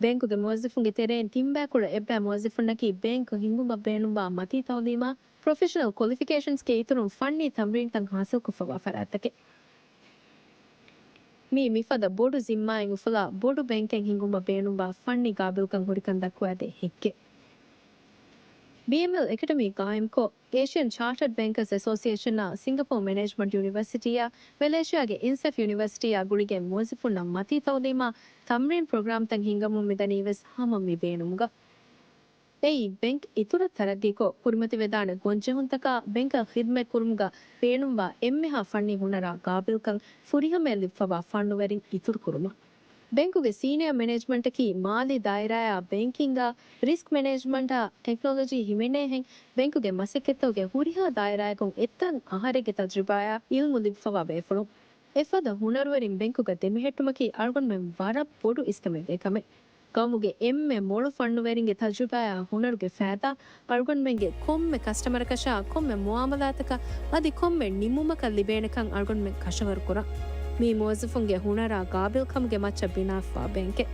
ބޭންކުގެ މުވައްޒަފުންގެ ތެރެއިން ތިން ބައިކުޅަ އެއްބައި މުވައްޒަފުންނަކީ ބޭންކު ހިންގުމަށް ބޭނުންވާ މަތީ ތައުލީމާ، ޕްރޮފެޝަނަލް ކޮލިފިކޭޝަންސްގެ އިތުރުން ފަންނީ ތަމްރީންތައް ހާސިލްކޮށްފަވާ ފަރާތްތަކެއް. މީ މިފަދަ ބޮޑު ޒިންމާއެއް އުފުލާ، ބޮޑު ބޭންކެއް ހިންގުމަށް ބޭނުންވާ ފަންނީ ގާބިލްކަން ހުރިކަން ދައްކުވާދޭ ހެއްކެއް. ބީއެމްއެލް އެކަޑަމީ ގާއިމްކޮށް، އޭޝިއަން ޗާޓަޑް ބޭންކާސް އެސޯސިއޭޝަނާ، ސިންގަޕޯ މެނޭޖްމަންޓް ޔުނިވަރސިޓީއާ، މެލޭޝިޔާގެ އިންސެފް ޔުނިވަރސިޓީއާ ގުޅިގެން މުވައްޒަފުންނަށް މަތީ ތައުލީމާ ތަމްރީން ޕްރޮގްރާމްތައް ހިންގަމުން މިދަނީވެސް ހަމަ މި ބޭނުމުގަ. އެއީ، ބޭންކް އިތުރަށް ތަރައްގީކޮށް، ކުރިމަތިވެދާނެ ގޮންޖެހުންތަކާ ބޭންކަށް ޚިދުމަތްކުރުމުގަ ބޭނުންވާ އެންމެހާ ފަންނީ ހުނަރާ ގާބިލްކަން ފުރިހަމަޔަށް ލިބިފަވާ ފަންނުވެރިން އިތުރުކުރުމަށް. ބޭންކުގެ ސީނިއާ މެނޭޖްމަންޓަކީ މާލީ ދާއިރާއާ ބޭންކިންގާ، ރިސްކް މެނޭޖްމަންޓާ، ޓެކްނޮލޮޖީ ހިމެނޭހެން، ބޭންކުގެ މަސައްކަތްތަކުގެ ހުރިހާ ދާއިރާއަކުން އެތައް އަހަރެއްގެ ތަޖްރިބާއާ އިލްމު ލިބިފަވާ ބޭފުޅުން. އެފަދަ ހުނަރުވެރިން ބޭންކުގަ ދެމެހެއްޓުމަކީ އަޅުގަނޑުމެން ވަރަށް ބޮޑު އިސްކަމެއް ދޭ ކަމެއް. ގައުމުގެ އެންމެ މޮޅު ފަންނުވެރިންގެ ތަޖްރިބާއާ ހުނަރުގެ ފައިދާ އަޅުގަނޑުމެންގެ ކޮންމެ ކަސްޓަމަރަކަށާ، ކޮންމެ މުއާމަލާތަކަށް އަދި ކޮންމެ ނިންމުމަކަށް ލިބޭނެކަން އަޅުގަނޑުމެން ކަށަވަރުކުރަން. މީ މުވައްޒަފުންގެ ހުނަރާ ގާބިލްކަމުގެ މައްޗަށް ބިނާވެފަ ބޭންކެއް.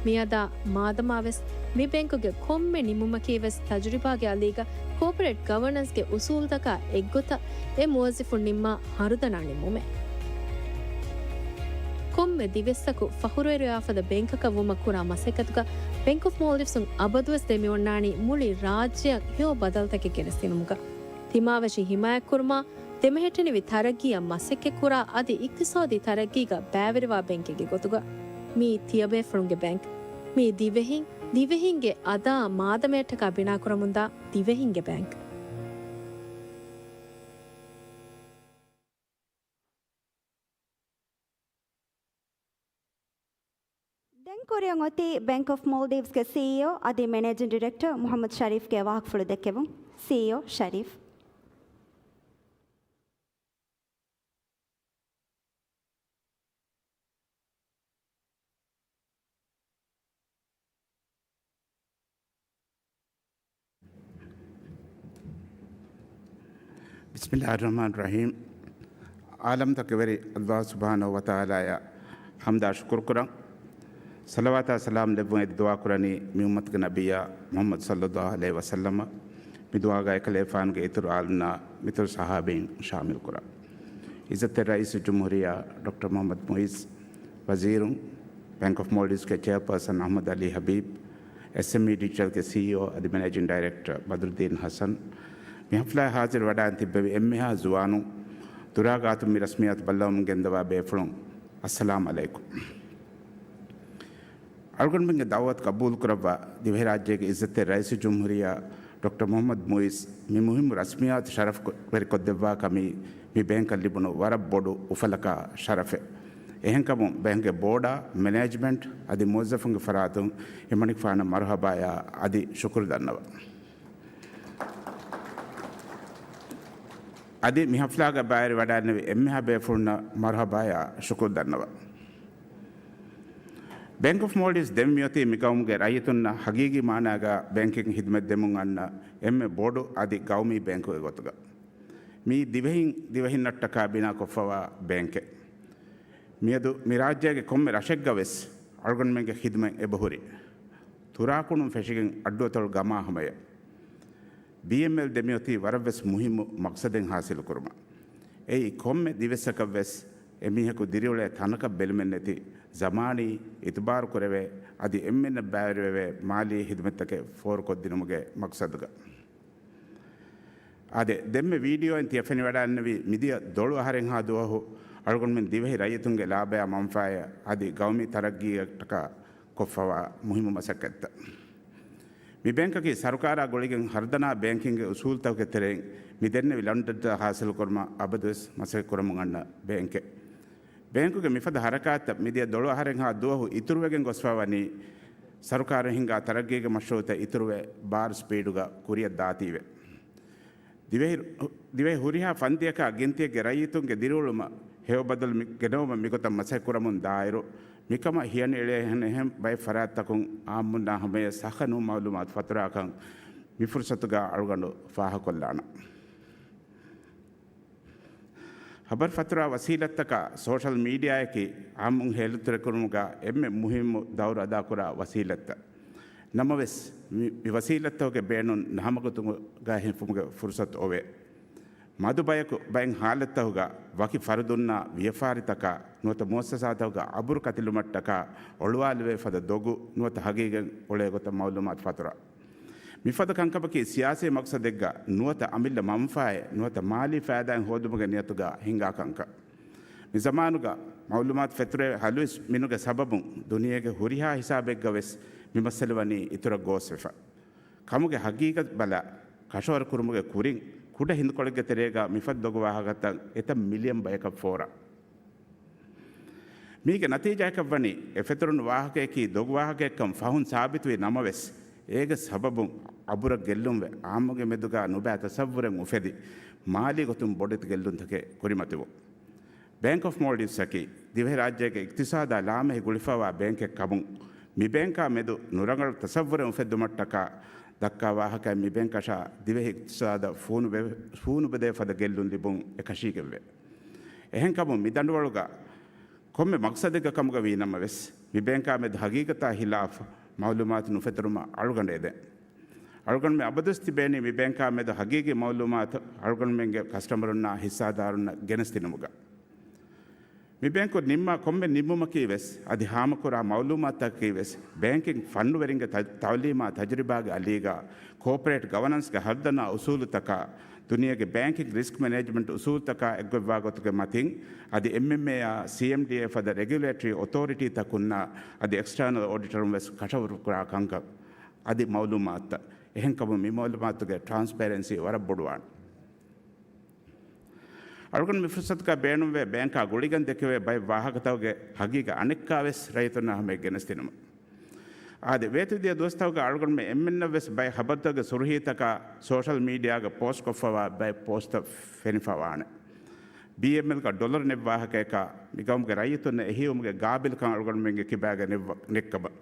މިއަދާ މާދަމާވެސް މި ބޭންކުގެ ކޮންމެ ނިންމުމަކީވެސް ތަޖުރިބާގެ އަލީގަ ކޯޕަރޭޓް ގަވަނަންސްގެ އުސޫލުތަކާ އެއްގޮތަށް އެ މުވައްޒަފުން ނިންމާ ހަރުދަނާ ނިންމުމެއް. ކޮންމެ ދިވެއްސަކު ފަޚުރުވެރިވާފަދަ ބޭންކަކަށް ވުމަށް ކުރާ މަސައްކަތުގަ ބޭންކް އޮފް މޯލްޑިވްސުން އަބަދުވެސް ދެމިއޮންނާނީ މުޅި ރާއްޖެއަށް ހެޔޮ ބަދަލުތަކެއް ގެނެސްދިނުމުގަ. ތިމާވެށި ހިމާޔަތްކުރުމާ، ދެމެހެއްޓެނިވި ތަރައްގީއަށް މަސައްކަތްކުރާ އަދި އިޤްތިޞާދީ ތަރައްގީގަ ބައިވެރިވާ ބެންކެއްގެ ގޮތުގަ މީ ތިޔަބޭފުޅުންގެ ބެންކް. މީ ދިވެހިން، ދިވެހިންގެ އަދާ މާދަމަޔަށްޓަކާ ބިނާކުރަމުންދާ ދިވެހިންގެ ބެންކް. ދެން ކުރިއަށް އޮތީ ބެންކް އޮފް މޯލްޑިވްސްގެ ސީއީއޯ އަދި މެނޭޖިން ޑިރެކްޓަރ މުޙައްމަދު ޝަރީފްގެ ވާހަކަފުޅު ދެއްކެވުން. ސީއީއޯ ޝަރީފް. ބިސްމިﷲ އައްރަޙްމާނި އައްރަޙީމް. ޢާލަމްތަކުގެ ވެރި ﷲ ސުބްޙާނަހޫ ވަތަޢާލާއަށް ޙަމްދާ ޝުކުރު ކުރަން. ޞަލަވާތާ ސަލާމް ލެއްވުން އެދި ދުޢާ ކުރަނީ މި އުއްމަތުގެ ނަބިއްޔާ މުޙައްމަދު ޞައްލަﷲ ޢަލައިހި ވަސައްލަމަށް. މި ދުޢާގަ އެކަލޭގެފާނުގެ އިތުރު އާލުންނާ މިތުރު ޞަޙާބީން ޝާމިލް ކުރަން. ޢިއްޒަތްތެރި ރައީސުލްޖުމްހޫރިއްޔާ ޑޮކްޓަރ މުޙައްމަދު މުޢިއްޒު، ވަޒީރުން، ބެންކް އޮފް މޯލްޑިވްސްގެ ޗެއަރޕާސަން އަޙްމަދު ޢަލީ ޙަބީބް، އެސްއެމްއީ ޑިޖިޓަލްގެ ސީއީއޯ އަދި މެނޭޖިން ޑައިރެކްޓަރ ބަދްރުއްދީން ޙަސަން، މި ޙަފްލާއަށް ޙާޟިރު ވެވަޑައިގެން ތިއްބެވި އެންމެހާ ޒުވާނުން، ދުރާ ގާތުން މި ރަސްމިއްޔާތު ބައްލަވަމުން ގެންދަވާ ބޭފުޅުން، އައްސަލާމް ޢަލައިކުމް. އަޅުގަނޑުމެންގެ ދަޢުވަތު ޤަބޫލުކުރައްވާ، ދިވެހިރާއްޖޭގެ ޢިއްޒަތްތެރި ރައީސުލްޖުމްހޫރިއްޔާ ޑޮކްޓަރ މުޙައްމަދު މުޢިއްޒު މި މުހިއްމު ރަސްމިއްޔާތު ޝަރަފުވެރިކޮށްދެއްވާ ކަމީ މި ބޭންކަށް ލިބުނު ވަރަށް ބޮޑު އުފަލަކާ ޝަރަފެއް. އެހެންކަމުން ބޭންކްގެ ބޯޑާ، މެނޭޖްމަންޓް އަދި މުވައްޒަފުންގެ ފަރާތުން އެމަނިކުފާނަށް މަރުޙަބާޔާ އަދި ޝުކުރު ދަންނަވަން. އަދި މި ޙަފްލާގަ ބައިވެރިވަޑައިގެންނެވި އެންމެހާ ބޭފުޅުންނަށް މަރުޙަބާޔާ ޝުކުރު ދަންނަވަން. ބޭންކް އޮފް މޯލްޑިވްސް ދެން މިއޮތީ މި ޤައުމުގެ ރައްޔިތުންނަށް ހަގީގީ މާނާގަ ބޭންކިން ޚިދުމަތް ދެމުން އަންނަ އެންމެ ބޮޑު އަދި ގައުމީ ބޭންކުގެ ގޮތުގަ. މީ ދިވެހިން ދިވެހިންނަށްޓަކާ ބިނާކޮށްފަވާ ބޭންކެއް. މިއަދު މި ރާއްޖޭގެ ކޮންމެ ރަށެއްގަ ވެސް އަޅުގަނޑުމެންގެ ޚިދުމަތް އެބަހުރި. ތުރާކުނުން ފެށިގެން އައްޑުއަތޮޅު ގަމާ ހަމަޔަށް. ބީއެމްއެލް ދެމިއޮތީ ވަރަށްވެސް މުހިއްމު މަޤްޞަދެއް ޙާޞިލުކުރުމަށް. އެއީ ކޮންމެ ދިވެއްސަކަށްވެސް އެމީހަކު ދިރިއުޅޭ ތަނަކަށް ބެލުމެއްނެތި، ޒަމާނީ، އިތުބާރުކުރެވޭ، އަދި އެންމެންނަށް ބައިވެރިވެވޭ މާލީ ޚިދުމަތްތަކެއް ފޯރުކޮށްދިނުމުގެ މަޤްޞަދުގަ. އާދެ، ދެންމެ ވީޑިއޯއިން ތިޔަ ފެނިވަޑައިގެންނެވީ މިދިޔަ ދޮޅު އަހަރެއްހާ ދުވަހު އަޅުގަނޑުމެން ދިވެހި ރައްޔިތުންގެ ލާބަޔާ މަންފާއަށް އަދި ގައުމީ ތަރައްގީއަށްޓަކާ ކޮށްފަވާ މުހިއްމު މަސައްކަތްތައް. މި ބޭންކަކީ ސަރުކާރާ ގުޅިގެން ހަރުދަނާ ބޭންކިންގގެ އުސޫލުތަކުގެ ތެރެއިން މި ދެންނެވި ލަނޑުދައްތަ ޙާޞިލުކުރުމަށް އަބަދުވެސް މަސައްކަތްކުރަމުން އަންނަ ބޭންކެއް. ބޭންކުގެ މިފަދަ ޙަރަކާތްތައް މިދިޔަ ދޮޅު އަހަރެއްހާ ދުވަހު އިތުރުވެގެން ގޮސްފަ ވަނީ، ސަރުކާރުން ހިންގާ ތަރައްގީގެ މަޝްރޫޢުތައް އިތުރުވެ ބާރު ސްޕީޑުގަ ކުރިއަށް ދާތީވެ. ދިވެހި، ދިވެހި ހުރިހާ ފަންތިއަކާ ގިންތިއެއްގެ ރައްޔިތުންގެ ދިރިއުޅުމަށް ހެޔޮ ބަދަލު މި، ގެނައުމަށް މިގޮތަށް މަސައްކަތްކުރަމުން ދާއިރު، މިކަމަށް ހިޔަނިއެޅޭހެނެހެން ބައެއް ފަރާތްތަކުން އާއްމުންނާ ހަމަޔަށް ޞައްޙަ ނޫން މަޢުލޫމާތު ފަތުރާކަން މި ފުރުޞަތުގަ އަޅުގަނޑު ފާހަގަކޮށްލާނަން. ޚަބަރު ފަތުރާ ވަސީލަތްތަކާ ސޯޝަލް މީޑިއާއަކީ އާއްމުން ހޭލުންތެރިކުރުމުގަ އެންމެ މުހިއްމު ދައުރު އަދާކުރާ ވަސީލަތްތައް. ނަމަވެސް، މި، މި ވަސީލަތްތަކުގެ ބޭނުން ނަހަމަގޮތުގަ ހިފުމުގެ ފުރުޞަތު އޮވޭ. މަދު ބަޔަކު ބައެއް ހާލަތްތަކުގަ ވަކި ފަރުދުންނާ ވިޔަފާރިތަކާ ނުވަތަ މުއައްސަސާތަކުގަ އަބުރު ކަތިލުމަށްޓަކާ އޮޅުވާލެވޭ ފަދަ ދޮގު ނުވަތަ ހަގީގަތް އުޅޭ ގޮތަށް މަޢުލޫމާތު ފަތުރާ. މިފަދަ ކަންކަމަކީ ސިޔާސީ މަޤްޞަދެއްގަ ނުވަތަ އަމިއްލަ މަންފާއެއް ނުވަތަ މާލީ ފައިދާއެއް ހޯދުމުގެ ނިޔަތުގަ ހިންގާ ކަންކަން. މި ޒަމާނުގަ މަޢުލޫމާތު ފެތުރޭ ހަލުވިސް މިނުގެ ސަބަބުން ދުނިޔޭގެ ހުރިހާ ހިސާބެއްގަ ވެސް މި މައްސަލަ ވަނީ އިތުރަށް ގޯސްވެފަ. ކަމުގެ ހަގީގަތް ބަލާ، ކަށަވަރު ކުރުމުގެ ކުރިން ކުޑަ ހިނދުކޮޅެއްގެ ތެރޭގަ މިފަދަ ދޮގު ވާހަކަތައް އެތައް މިލިއަން ބަޔަކަށް ފޯރާ. މީގެ ނަތީޖާއަކަށްވަނީ، އެ ފެތުރުނު ވާހަކަޔަކީ ދޮގު ވާހަކައެއްކަން ފަހުން ސާބިތުވި ނަމަވެސް، އޭގެ ސަބަބުން އަބުރަށް ގެއްލުންވެ، އާއްމުގެ މެދުގަ ނުބައި ތަޞައްވުރެއް އުފެދި، މާލީ ގޮތުން ބޮޑެތި ގެއްލުންތަކެއް ކުރިމަތިވުން. ބޭންކް އޮފް މޯލްޑިވްސްއަކީ، ދިވެހިރާއްޖޭގެ އިޤްތިޞާދާ ލާމެހި ގުޅިފަވާ ބޭންކެއް ކަމުން، މި ބޭންކާ މެދު ނުރަނގަޅު ތަޞައްވުރެއް އުފެއްދުމަށްޓަކާ ދައްކާ ވާހަކައެއް މި ބޭންކަށާ ދިވެހި އިޤްތިޞާދަށް ފޫނު ބެ-، ފޫނު ބެދޭ ފަދަ ގެއްލުން ލިބުން އެކަށީގެންވޭ. އެހެންކަމުން މި ދަނޑުވަޅުގަ ކޮންމެ މަޤްޞަދެއްގެ ކަމުގަ ވީ ނަމަވެސް، މި ބޭންކާ މެދު ހަގީގަތާ ހިލާފު މަޢުލޫމާތު ނުފެތުރުމަށް އަޅުގަނޑު އެދެން. އަޅުގަނޑުމެން އަބަދުވެސް ތިބޭނީ މި ބޭންކާ މެދު ހަގީގީ މަޢުލޫމާތު އަޅުގަނޑުމެންގެ ކަސްޓަމަރުންނާ ހިއްސާދާރުންނަށް ގެނެސްދިނުމުގަ. މި ބޭންކު ނިންމާ ކޮންމެ ނިންމުމަކީ ވެސް އަދި ހާމަކުރާ މައުލޫމާތަކަކީ ވެސް ބޭންކިން ފަންނުވެރިންގެ ތަ-، ތައުލީމާ ތަޖުރިބާގެ އަލީގަ ކޯޕަރޭޓް ގަވަނަންސްގެ ހަރުދަނާ އުސޫލުތަކާ، ދުނިޔޭގެ ބޭންކިން ރިސްކް މެނޭޖްމަންޓް އުސޫލުތަކާ އެއްގޮތްވާ ގޮތުގެ މަތިން އަދި އެމްއެމްއޭއާ، ސީއެމްޑީއޭ ފަދަ ރެގިއުލޭޓަރީ އޮތޯރިޓީތަކުންނާ އަދި އެކްސްޓާނަލް އޮޑިޓަރުން ވެސް ކަށަވަރުކުރާ ކަންކަން އަދި މައުލޫމާތުތައް. އެހެންކަމުން މި މައުލޫމާތުގެ ޓްރާންސްޕޭރެންސީ ވަރަށް ބޮޑުވާނެ. އަޅުގަނޑު މި ފުރުސަތުގަ ބޭނުންވޭ ބޭންކާ ގުޅިގެން ދެކެވޭ ބައެއް ވާހަކަތަކުގެ ހަގީގަތް އަނެއްކާވެސް ރައްޔިތުންނާ ހަމަޔަށް ގެނެސްދިނުމަށް. އާދެ، ވޭތުވެދިޔަ ދުވަސްތަކުގަ އަޅުގަނޑުމެން އެންމެންނަށްވެސް ބައެއް ހަބަރުތަކުގެ ސުރުހީތަކާ ސޯޝަލް މީޑިއާގަ ޕޯސްޓްކޮށްފަވާ ބައެއް ޕޯސްޓްތައް ފެނިފަވާނެ. ބީއެމްއެލްގަ ޑޮލަރު ނެތް ވާހަކަޔަކާ މި ގައުމުގެ ރައްޔިތުންނަށް އެހީވުމުގެ ގާބިލްކަން އަޅުގަނޑުމެންގެ ކިބާގަ ނެއްވަ-، ނެއްކަމަށް.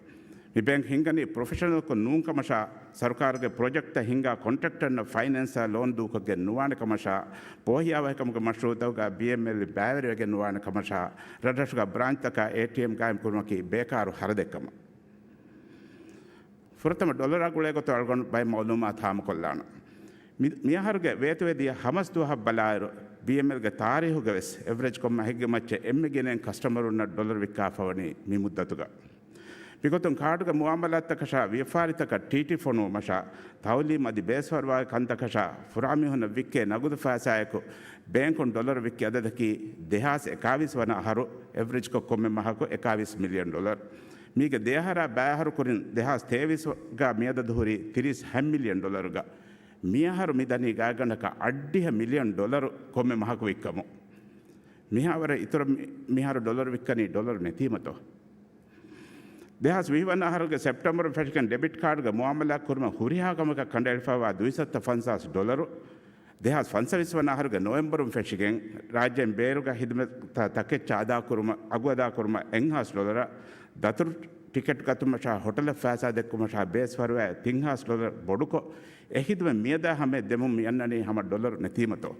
މި ބޭންކް ހިންގަނީ ޕްރޮފެޝަނަލްކޮށް ނޫން ކަމަށާ، ސަރުކާރުގެ ޕްރޮޖެކްޓްތައް ހިންގާ ކޮންޓްރެކްޓަރުންނަށް ފައިނޭންސާ ލޯން ދޫކޮށްގެން ނުވާނެ ކަމަށާ، ބޯހިޔާވަހިކަމުގެ މަޝްރޫއުތަކުގަ ބީއެމްއެލް ބައިވެރިވެގެން ނުވާނެ ކަމަށާ، ރަށްރަށުގަ ބްރާންޗްތަކާ އޭޓީއެމް ގާއިމްކުރުމަކީ ބޭކާރު ހަރަދެއްކަމަށް. ފުރަތަމަ ޑޮލަރާ ގުޅޭ ގޮތުން އަޅުގަނޑު ބައެއް މައުލޫމާތު ހާމަކޮށްލާނަން. މި-، މިއަހަރުގެ ވޭތުވެދިޔަ ހަމަސް ދުވަހަށް ބަލާއިރު، ބީއެމްއެލްގެ ތާރީހުގަ ވެސް އެވްރެޖްކޮށް މަހެއްގެ މައްޗަށް އެންމެ ގިނައިން ކަސްޓަމަރުންނަށް ޑޮލަރު ވިއްކާފަވަނީ މި މުއްދަތުގަ. މިގޮތުން ކާޑުގެ މުއާމަލާތްތަކަށާ ވިޔަފާރިތަކަށް ޓީޓީ ފޮނުވުމަށާ، ތައުލީމް އަދި ބޭސްފަރުވާގެ ކަންތަކަށާ، ފުރާމީހުންނަށް ވިއްކޭ ނަގުދު ފައިސާއެކު ބޭންކުން ޑޮލަރު ވިއްކި އަދަދަކީ ދެހާސް އެކާވީސް ވަނަ އަހަރު އެވްރެޖްކޮށް ކޮންމެ މަހަކު އެކާވީސް މިލިއަން ޑޮލަރު. މީގެ ދެއަހަރާ ބައިއަހަރު ކުރިން ދެހާސް ތޭވީސްގަ މިއަދަދު ހުރީ ތިރީސް ހަ މިލިއަން ޑޮލަރުގަ. މިއަހަރު މި ދަނީ ގާތްގަނޑަކަށް އަށްޑިހަ މިލިއަން ޑޮލަރު ކޮންމެ މަހަކު ވިއްކަމުން. މިހާވަރަށް އިތުރަށް މި-، މިހާރު ޑޮލަރު ވިއްކަނީ ޑޮލަރު ނެތީމަތޯ؟ ދެހާސް ވިހި ވަނަ އަހަރުގެ ސެޕްޓެމްބަރުން ފެށިގެން ޑެބިޓް ކާޑުގެ މުއާމަލާ ކުރުމަށް ހުރިހާ ކަމަކަށް ކަނޑައެޅިފައިވާ ދުއިސައްތަ ފަންސާސް ޑޮލަރު، ދެހާސް ފަންސަވީސް ވަނަ އަހަރުގެ ނޮވެމްބަރުން ފެށިގެން ރާއްޖޭން ބޭރުގަ ހިދުމަތްތައް ތަކެއްޗަށް އަދާކުރުމަށް، އަގު އަދާކުރުމަށް އެއްހާސް ޑޮލަރ، ދަތުރު ޓިކެޓް ގަތުމަށާ ހޮޓަލަށް ފައިސާ ދެއްކުމަށާ ބޭސް ފަރުވާއަށް ތިންހާސް ޑޮލަރ ބޮޑުކޮށް، އެ ހިދުމަތް މިއަދާ ހަމަޔަށް ދެމުން މިއަންނަނީ ހަމަ ޑޮލަރު ނެތީމަތޯ؟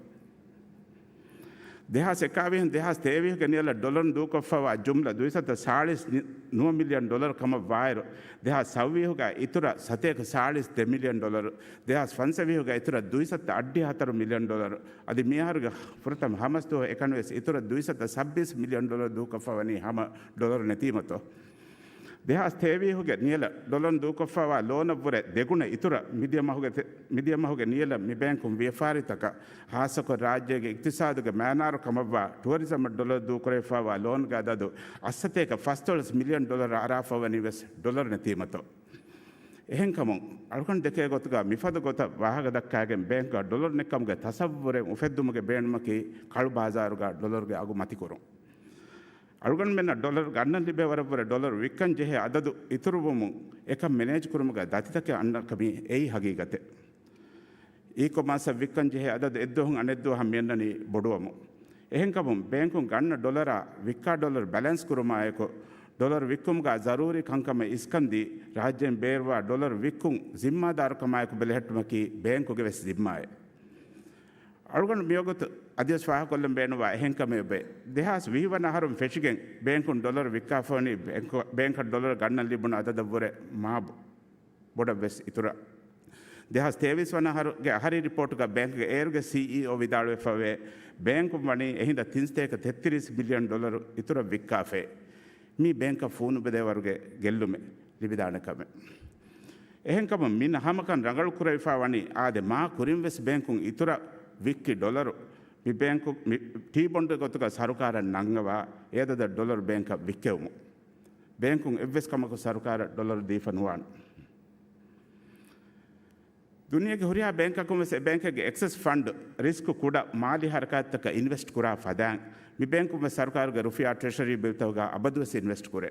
ދެހާސް އެކާވީހުން ދެހާސް ތޭވީހުގެ ނިޔަލަށް ޑޮލަރުން ދޫކޮށްފައިވާ ޖުމްލަ ދުއިސައްތަ ސާޅީސް ނި-، ނުވަ މިލިއަން ޑޮލަރު ކަމަށް ވާއިރު، ދެހާސް ސައުވީހުގަ އިތުރަށް ސަތޭކަ ސާޅީސް ދެ މިލިއަން ޑޮލަރު، ދެހާސް ފަންސަވީހުގަ އިތުރަށް ދުއިސައްތަ އަށްޑިހަ ހަތަރު މިލިއަން ޑޮލަރު، އަދި މިއަހަރުގެ ފުރަތަމަ ހަމަސް ދުވަހު އެކަނިވެސް އިތުރަށް ދުއިސައްތަ ސައްބީސް މިލިއަން ޑޮލަރު ދޫކޮށްފަވަނީ ހަމަ ޑޮލަރު ނެތީމަތޯ؟ ދެހާސް ތޭވީހުގެ ނިޔަލަށް ޑޮލަރުން ދޫކޮށްފައިވާ ލޯނަށްވުރެ ދެގުނަ އިތުރަށް މިދިޔަ މަހުގެ ތެ-، މިދިޔަ މަހުގެ ނިޔަލަށް މި ބޭންކުން ވިޔަފާރިތަކަށް، ހާއްސަކޮށް ރާއްޖޭގެ އިޤްތިޞާދުގެ މައިނާރު ކަމަށްވާ ޓުއަރިޒަމަށް ޑޮލަރު ދޫކުރެވިފައިވާ ލޯންގެ އަދަދު އަށްސަތޭކަ ފަސްދޮޅަސް މިލިއަން ޑޮލަރަށް އަރާފަވަނީ ވެސް ޑޮލަރު ނެތީމަތޯ. އެހެންކަމުން، އަޅުގަނޑު ދެކޭ ގޮތުގަ މިފަދަ ގޮތަށް ވާހަކަ ދައްކާގެން ބޭންކުގަ ޑޮލަރު ނެއްކަމުގެ ތަސައްވުރެއް އުފެއްދުމުގެ ބޭނުމަކީ ކަޅު ބާޒާރުގަ ޑޮލަރުގެ އަގު މަތިކުރުން. އަޅުގަނޑުމެންނަށް ޑޮލަރު ގަންނަން ލިބޭ ވަރަށްވުރެ ޑޮލަރު ވިއްކަން ޖެހޭ އަދަދު އިތުރުވުމުން އެކަން މެނޭޖް ކުރުމުގަ ދަތިތަކެއް އަންނަ ކަމީ އެއީ ހަގީގަތެއް. އީކޮމާސްއަށް ވިއްކަން ޖެހޭ އަދަދު އެއްދުވަހުން އަނެއްދުވަހަށް މިއަންނަނީ ބޮޑުވަމުން. އެހެންކަމުން ބޭންކުން ގަންނަ ޑޮލަރާ ވިއްކާ ޑޮލަރު ބެލެންސް ކުރުމާއެކު، ޑޮލަރު ވިއްކުމުގަ ޒަރޫރީ ކަންކަމެއް އިސްކަންދީ، ރާއްޖޭން ބޭރުވާ ޑޮލަރު ވިއްކުން ޒިންމާދާރުކަމާއެކު ބެލެހެއްޓުމަކީ ބޭންކުގެ ވެސް ޒިންމާއެއް. އަޅުގަނޑު މިވަގުތު އަދިވެސް ފާހަގަކޮށްލަން ބޭނުންވާ އެހެންކަމެއް އެބަ. ދެހާސް ވިހި ވަނަ އަހަރުން ފެށިގެން ބޭންކުން ޑޮލަރު ވިއްކާފަވަނީ ބޭންކު-، ބޭންކަށް ޑޮލަރު ގަންނަން ލިބުނު އަދަދަށްވުރެ މާ ބޮޑަށްވެސް އިތުރަށް. ދެހާސް ތޭވީސް ވަނަ އަހަރުގެ އަހަރީ ރިޕޯޓުގަ ބޭންކުގެ އޭރުގެ ސީއީއޯ ވިދާޅުވެފަވޭ، ބޭންކުން ވަނީ އެހިނދަށް ތިންސަތޭކަ ތެއްތިރީސް މިލިއަން ޑޮލަރު އިތުރަށް ވިއްކާފައި. މީ ބޭންކަށް ފޫނުބެދޭވަރުގެ ގެއްލުމެއް ލިބިދާނެ ކަމެއް. އެހެންކަމުން މި ހަމަކަން ރަނގަޅު ކުރެވިފަ ވަނީ އާދެ، މާ ކުރިން ވެސް ބޭންކުން އިތުރަށް ވިއްކި ޑޮލަރު މި ބޭންކު މި ޓީ ބޮންޑުގެ ގޮތުގަ ސަރުކާރަށް ނަންގަވާ އެއަދަދަށް ޑޮލަރު ބޭންކަށް ވިއްކެވުމުން. ބޭންކުން އެއްވެސް ކަމަކު ސަރުކާރަށް ޑޮލަރު ދީފަ ނުވާނެ. ދުނިޔޭގެ ހުރިހާ ބޭންކަކުން ވެސް އެ ބޭންކެއްގެ އެކްސެސް ފަންޑް ރިސްކް ކުޑަ މާލީ ހަރަކާތްތަކަށް އިންވެސްޓް ކުރާ ފަދައިން، މި ބޭންކުން ވެސް ސަރުކާރުގެ ރުފިޔާ ޓްރެޝަރީ ބިލްތަކުގަ އަބަދުވެސް އިންވެސްޓް ކުރޭ.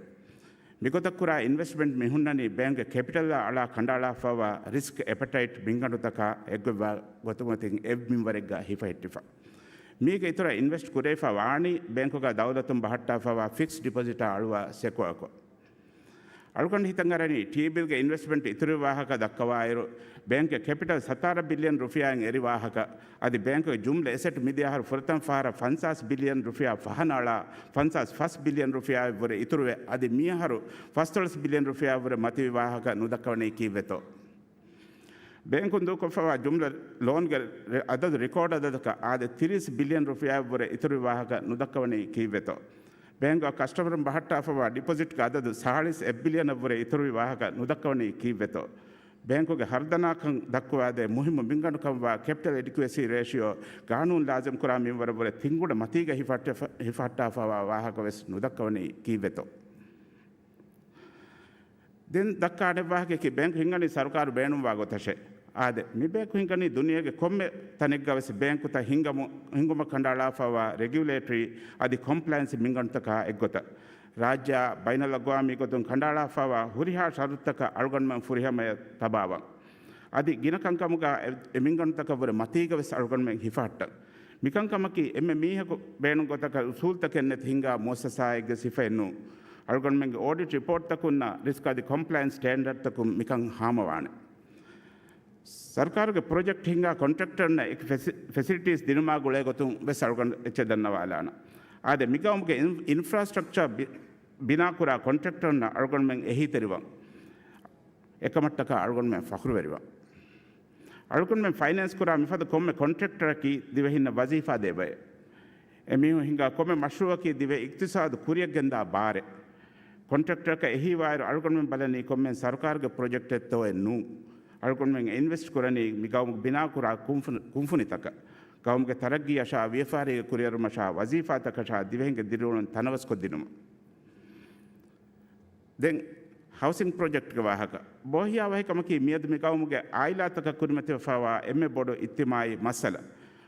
މިގޮތަށް ކުރާ އިންވެސްޓްމަންޓް މި ހުންނަނީ ބޭންކްގެ ކެޕިޓަލާ އަޅާ ކަނޑައަޅާފައިވާ ރިސްކް އެޕެޓައިޓް މިންގަނޑުތަކާ އެއްގޮތްވާ ގޮތުމަތިން އެއް މިންވަރެއްގަ ހިފަހެއްޓިފަ. މީގެ އިތުރަށް އިންވެސްޓް ކުރެވިފަ ވާނީ ބޭންކުގަ ދައުލަތުން ބަހައްޓާފައިވާ ފިކްސް ޑިޕޮޒިޓާ އަޅުވާ ސެކުއަކު. އަޅުގަނޑު ހިތަށް އަރަނީ ޓީ ބިލްގެ އިންވެސްޓްމަންޓް އިތުރުވި ވާހަކަ ދައްކަވާއިރު، ބޭންކްގެ ކެޕިޓަލް ސަތާރަ ބިލިއަން ރުފިޔާއިން އެރި ވާހަކަ، އަދި ބޭންކްގެ ޖުމްލަ އެސެޓް މިދިޔަ އަހަރު ފުރަތަމަ ފަހަރަށް ފަންސާސް ބިލިއަން ރުފިޔާ ފަހަނަ އަޅާ، ފަންސާސް ފަސް ބިލިއަން ރުފިޔާއަށްވުރެ އިތުރުވެ، އަދި މިއަހަރު ފަސްދޮޅަސް ބިލިއަން ރުފިޔާއަށްވުރެ މަތިވި ވާހަކަ ނުދައްކަވަނީ ކީއްވެތޯ؟ ބޭންކުން ދޫކޮށްފައިވާ ޖުމްލަ ލޯންގެ ރެ-، އަދަދު ރެކޯޑް އަދަދަކަށް އާދެ، ތިރީސް ބިލިއަން ރުފިޔާއަށްވުރެ އިތުރުވި ވާހަކަ ނުދައްކަވަނީ ކީއްވެތޯ؟ ބޭންކުގަ ކަސްޓަމަރުން ބަހައްޓާފައިވާ ޑިޕޮޒިޓްގެ އަދަދު ސާޅީސް އެއް ބިލިއަނަށްވުރެ އިތުރުވި ވާހަކަ ނުދައްކަވަނީ ކީއްވެތޯ؟ ބޭންކުގެ ހަރުދަނާކަން ދައްކުވާދޭ މުހިއްމު ބިންގަނޑުކަމަށްވާ ކެޕިޓަލް އެޑިކުއެސީ ރޭޝިއޯ ގާނޫނު ލާޒިމްކުރާ މިންވަރަށްވުރެ ތިން ގުނަ މަތީގަ ހިފަހައްޓާފަ-، ހިފަހައްޓާފައިވާ ވާހަކަވެސް ނުދައްކަވަނީ ކީއްވެތޯ؟ ދެން ދައްކާ އަނެއް ވާހަކައަކީ ބޭންކު ހިންގަނީ ސަރުކާރު ބޭނުންވާ ގޮތަށޭ. އާދެ، މި ބޭންކު ހިންގަނީ ދުނިޔޭގެ ކޮންމެ ތަނެއްގަވެސް ބޭންކުތައް ހިންގަމު-، ހިންގުމަށް ކަނޑައަޅާފައިވާ ރެގިއުލޭޓަރީ އަދި ކޮމްޕްލައިންސް މިންގަނޑުތަކާ އެއްގޮތަށް. ރާއްޖެއާ ބައިނަލްއަގްވާމީ ގޮތުން ކަނޑައަޅާފައިވާ ހުރިހާ ޝަރުތުތަކަށް އަޅުގަނޑުމެން ފުރިހަމަޔަށް ތަބާވަން. އަދި ގިނަ ކަންކަމުގަ އެ، އެ މިންގަނޑުތަކަށްވުރެ މަތީގަވެސް އަޅުގަނޑުމެން ހިފަހައްޓަން. މިކަންކަމަކީ އެންމެ މީހަކު ބޭނުން ގޮތަކަށް އުސޫލުތަކެއް ނެތި ހިންގާ މުއައްސަސާއެއްގެ ސިފައެއް ނޫން. އަޅުގަނޑުމެންގެ އޯޑިޓް ރިޕޯޓްތަކުންނާ ރިސްކް އަދި ކޮމްޕްލައިންސް ސްޓޭންޑަޑްތަކުން މިކަން ހާމަވާނެ. ސަރުކާރުގެ ޕްރޮޖެކްޓް ހިންގާ ކޮންޓްރެކްޓަރުންނަށް އެކި ފެސި-، ފެސިލިޓީސް ދިނުމާ ގުޅޭ ގޮތުން ވެސް އަޅުގަނޑު އެއްޗެއް ދަންނަވާލާނަން. އާދެ، މިގައުމުގެ އިން-، އިންފްރާސްޓްރަކްޗާ ބި-، ބިނާކުރާ ކޮންޓްރެކްޓަރުންނަށް އަޅުގަނޑުމެން އެހީތެރިވަން. އެކަމަށްޓަކާ އަޅުގަނޑުމެން ފަޚުރުވެރިވަން. އަޅުގަނޑުމެން ފައިނޭންސް ކުރާ މިފަދަ ކޮންމެ ކޮންޓްރެކްޓަރަކީ ދިވެހިންނަށް ވަޒީފާ ދޭ ބައެއް. އެމީހުން ހިންގާ ކޮންމެ މަޝްރޫއަކީ ދިވެހި އިޤްތިޞާދު ކުރިއަށް ގެންދާ ބާރެއް. ކޮންޓްރެކްޓަރަކަށް އެހީވާއިރު އަޅުގަނޑުމެން ބަލަނީ ކޮންމެ ސަރުކާރުގެ ޕްރޮޖެކްޓެއްތޯއެއް ނޫން. އަޅުގަނޑުމެން އިންވެސްޓް ކުރަނީ މި ގައުމުގެ ބިނާކުރާ ކުންފުނި-، ކުންފުނިތަކަށް. ގައުމުގެ ތަރައްގީއަށާ، ވިޔަފާރީގެ ކުރިއެރުމަށާ، ވަޒީފާތަކަށާ ދިވެހިންގެ ދިރިއުޅުން ތަނަވަސްކޮށްދިނުމަށް. ދެން ހައުސިން ޕްރޮޖެކްޓްގެ ވާހަކަ. ބޯހިޔާވަހިކަމަކީ މިއަދު މި ގައުމުގެ އާއިލާތަކަށް ކުރިމަތިވެފައިވާ އެންމެ ބޮޑު އިޖްތިމާއީ މައްސަލަ.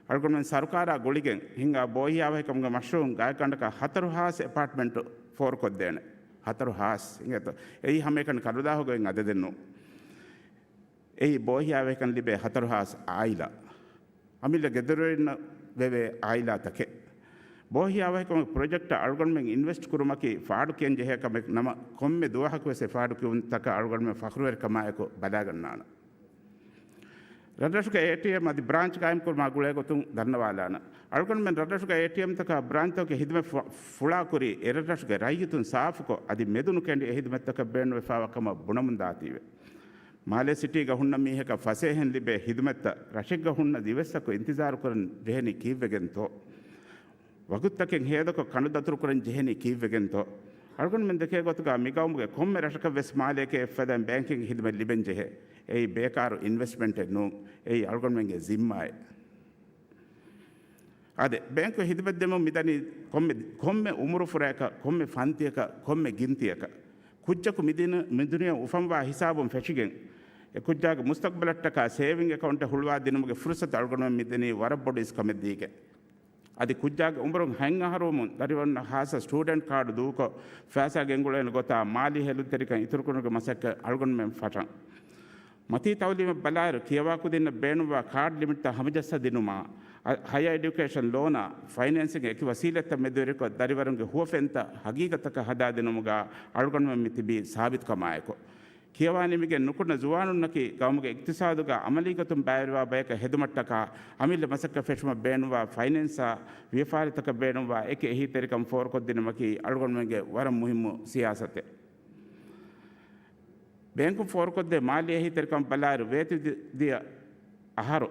އަޅުގަނޑުމެން ސަރުކާރާ ގުޅިގެން ހިންގާ ބޯހިޔާވަހިކަމުގެ މަޝްރޫއުން ގާތްގަނޑަކަށް ހަތަރު ހާސް އެޕާޓްމަންޓު ފޯރުކޮށްދޭނެ. ހަތަރު ހާސް އިނގޭތޯ؟ އެއީ ހަމައެކަނި ކަނޑުދާހުގައި އަދަދެއް ނޫން. އެއީ ބޯހިޔާވަހިކަން ލިބޭ ހަތަރު ހާސް އާއިލާ. އަމިއްލަ ގެދޮރުވެރިންނަށް ވެވޭ އާއިލާތަކެއް. ބޯހިޔާވަހިކަމުގެ ޕްރޮޖެކްޓަށް އަޅުގަނޑުމެން އިންވެސްޓް ކުރުމަކީ ފާޑުކިޔަން ޖެހޭ ކަމެއް ނަމަ، ކޮންމެ ދުވަހަކުވެސް އެ ފާޑުކިޔުންތަކަށް އަޅުގަނޑުމެން ފަޚުރުވެރިކަމާއެކު ބަލާގަންނާނަން. ރަށްރަށުގެ އޭޓީއެމް އަދި ބްރާންޗް ގާއިމްކުރުމާ ގުޅޭގޮތުން ދަންނަވާލާނަން. އަޅުގަނޑުމެން ރަށްރަށުގެ އޭޓީއެމްތަކާ ބްރާންޗްތަކުގެ ހިދުމަތް ފު-، ފުޅާކުރީ އެރަށްރަށުގެ ރައްޔިތުން ސާފުކޮށް، އަދި މެދުނުކެނޑި އެ ހިދުމަތްތަކަށް ބޭނުންވެފައިވާ ކަމަށް ބުނަމުންދާތީވެ. މާލޭ ސިޓީގަ ހުންނަ މީހަކަށް ފަސޭހައިން ލިބޭ ހިދުމަތްތައް ރަށެއްގަ ހުންނަ ދިވެއްސަކު އިންތިޒާރުކުރަން ޖެހެނީ ކީއްވެގެންތޯ؟ ވަގުތުތަކެއް ހޭދަކޮށް ކަނޑުދަތުރު ކުރަން ޖެހެނީ ކީއްވެގެންތޯ؟ އަޅުގަނޑުމެން ދެކޭ ގޮތުގަ މިގައުމުގެ ކޮންމެ ރަށަކަށްވެސް މާލޭގެ އެއްފަދައިން ބޭންކިންގ ހިދުމަތް ލިބެން ޖެހޭ. އެއީ ބޭކާރު އިންވެސްޓްމަންޓެއް ނޫން. އެއީ އަޅުގަނޑުމެންގެ ޒިންމާއެއް. އާދެ، ބޭންކު ހިދުމަތްދެމުން މިދަނީ ކޮންމެ، ކޮންމެ އުމުރުފުރަޔަކަށް، ކޮންމެ ފަންތިއަކަށް، ކޮންމެ ގިންތިއަކަށް. ކުއްޖަކު މިދިނު-، މިދުނިޔެ އުފަންވާ ހިސާބުން ފެށިގެން، އެ ކުއްޖާގެ މުސްތަޤްބަލަށްޓަކާ ސޭވިންގ އެކައުންޓެއް ހުޅުވާ ދިނުމުގެ ފުރުސަތު އަޅުގަނޑުމެން މިދެނީ ވަރަށް ބޮޑު އިސް ކަމެއް ދީގެން. އަދި ކުއްޖާގެ އުމުރުން ހަތް އަހަރުވުމުން ދަރިވަރުންނަށް ހާއްސަ ސްޓޫޑެންޓް ކާޑު ދޫކޮށް، ފައިސާ ގެންގުޅޭނެ ގޮތާ މާލީ ހެލުންތެރިކަން އިތުރުކުރުމުގެ މަސައްކަތް އަޅުގަނޑުމެން ފަށަން. މަތީ ތައުލީމަށް ބަލާއިރު، ކިޔަވާ ކުދިންނަށް ބޭނުންވާ ކާޑް ލިމިޓްތައް ހަމަޖައްސާ ދިނުމާ، އަ-، ހަޔަރ އެޑިއުކޭޝަން ލޯނާ، ފައިނޭންސިންގ އެކި ވަސީލަތްތައް މެދުވެރިކޮށް، ދަރިވަރުންގެ ހުވަފެންތައް ހަގީގަތަކަށް ހަދާދިނުމުގަ އަޅުގަނޑުމެން މި ތިބީ ސާބިތުކަމާއެކު. ކިޔަވާ ނިމިގެން ނުކުންނަ ޒުވާނުންނަކީ ގައުމުގެ އިޤްތިޞާދުގަ އަމަލީގޮތުން ބައިވެރިވާ ބަޔަކަށް ހެދުމަށްޓަކާ އަމިއްލަ މަސައްކަތް ފެށުމަށް ބޭނުންވާ ފައިނޭންސާ ވިޔަފާރިތަކަށް ބޭނުންވާ އެކި އެހީތެރިކަން ފޯރުކޮށްދިނުމަކީ އަޅުގަނޑުމެންގެ ވަރަށް މުހިއްމު ސިޔާސަތެއް. ބޭންކުން ފޯރުކޮށްދޭ މާލީ އެހީތެރިކަން ބަލާއިރު، ވޭތުވެދިޔަ އަހަރު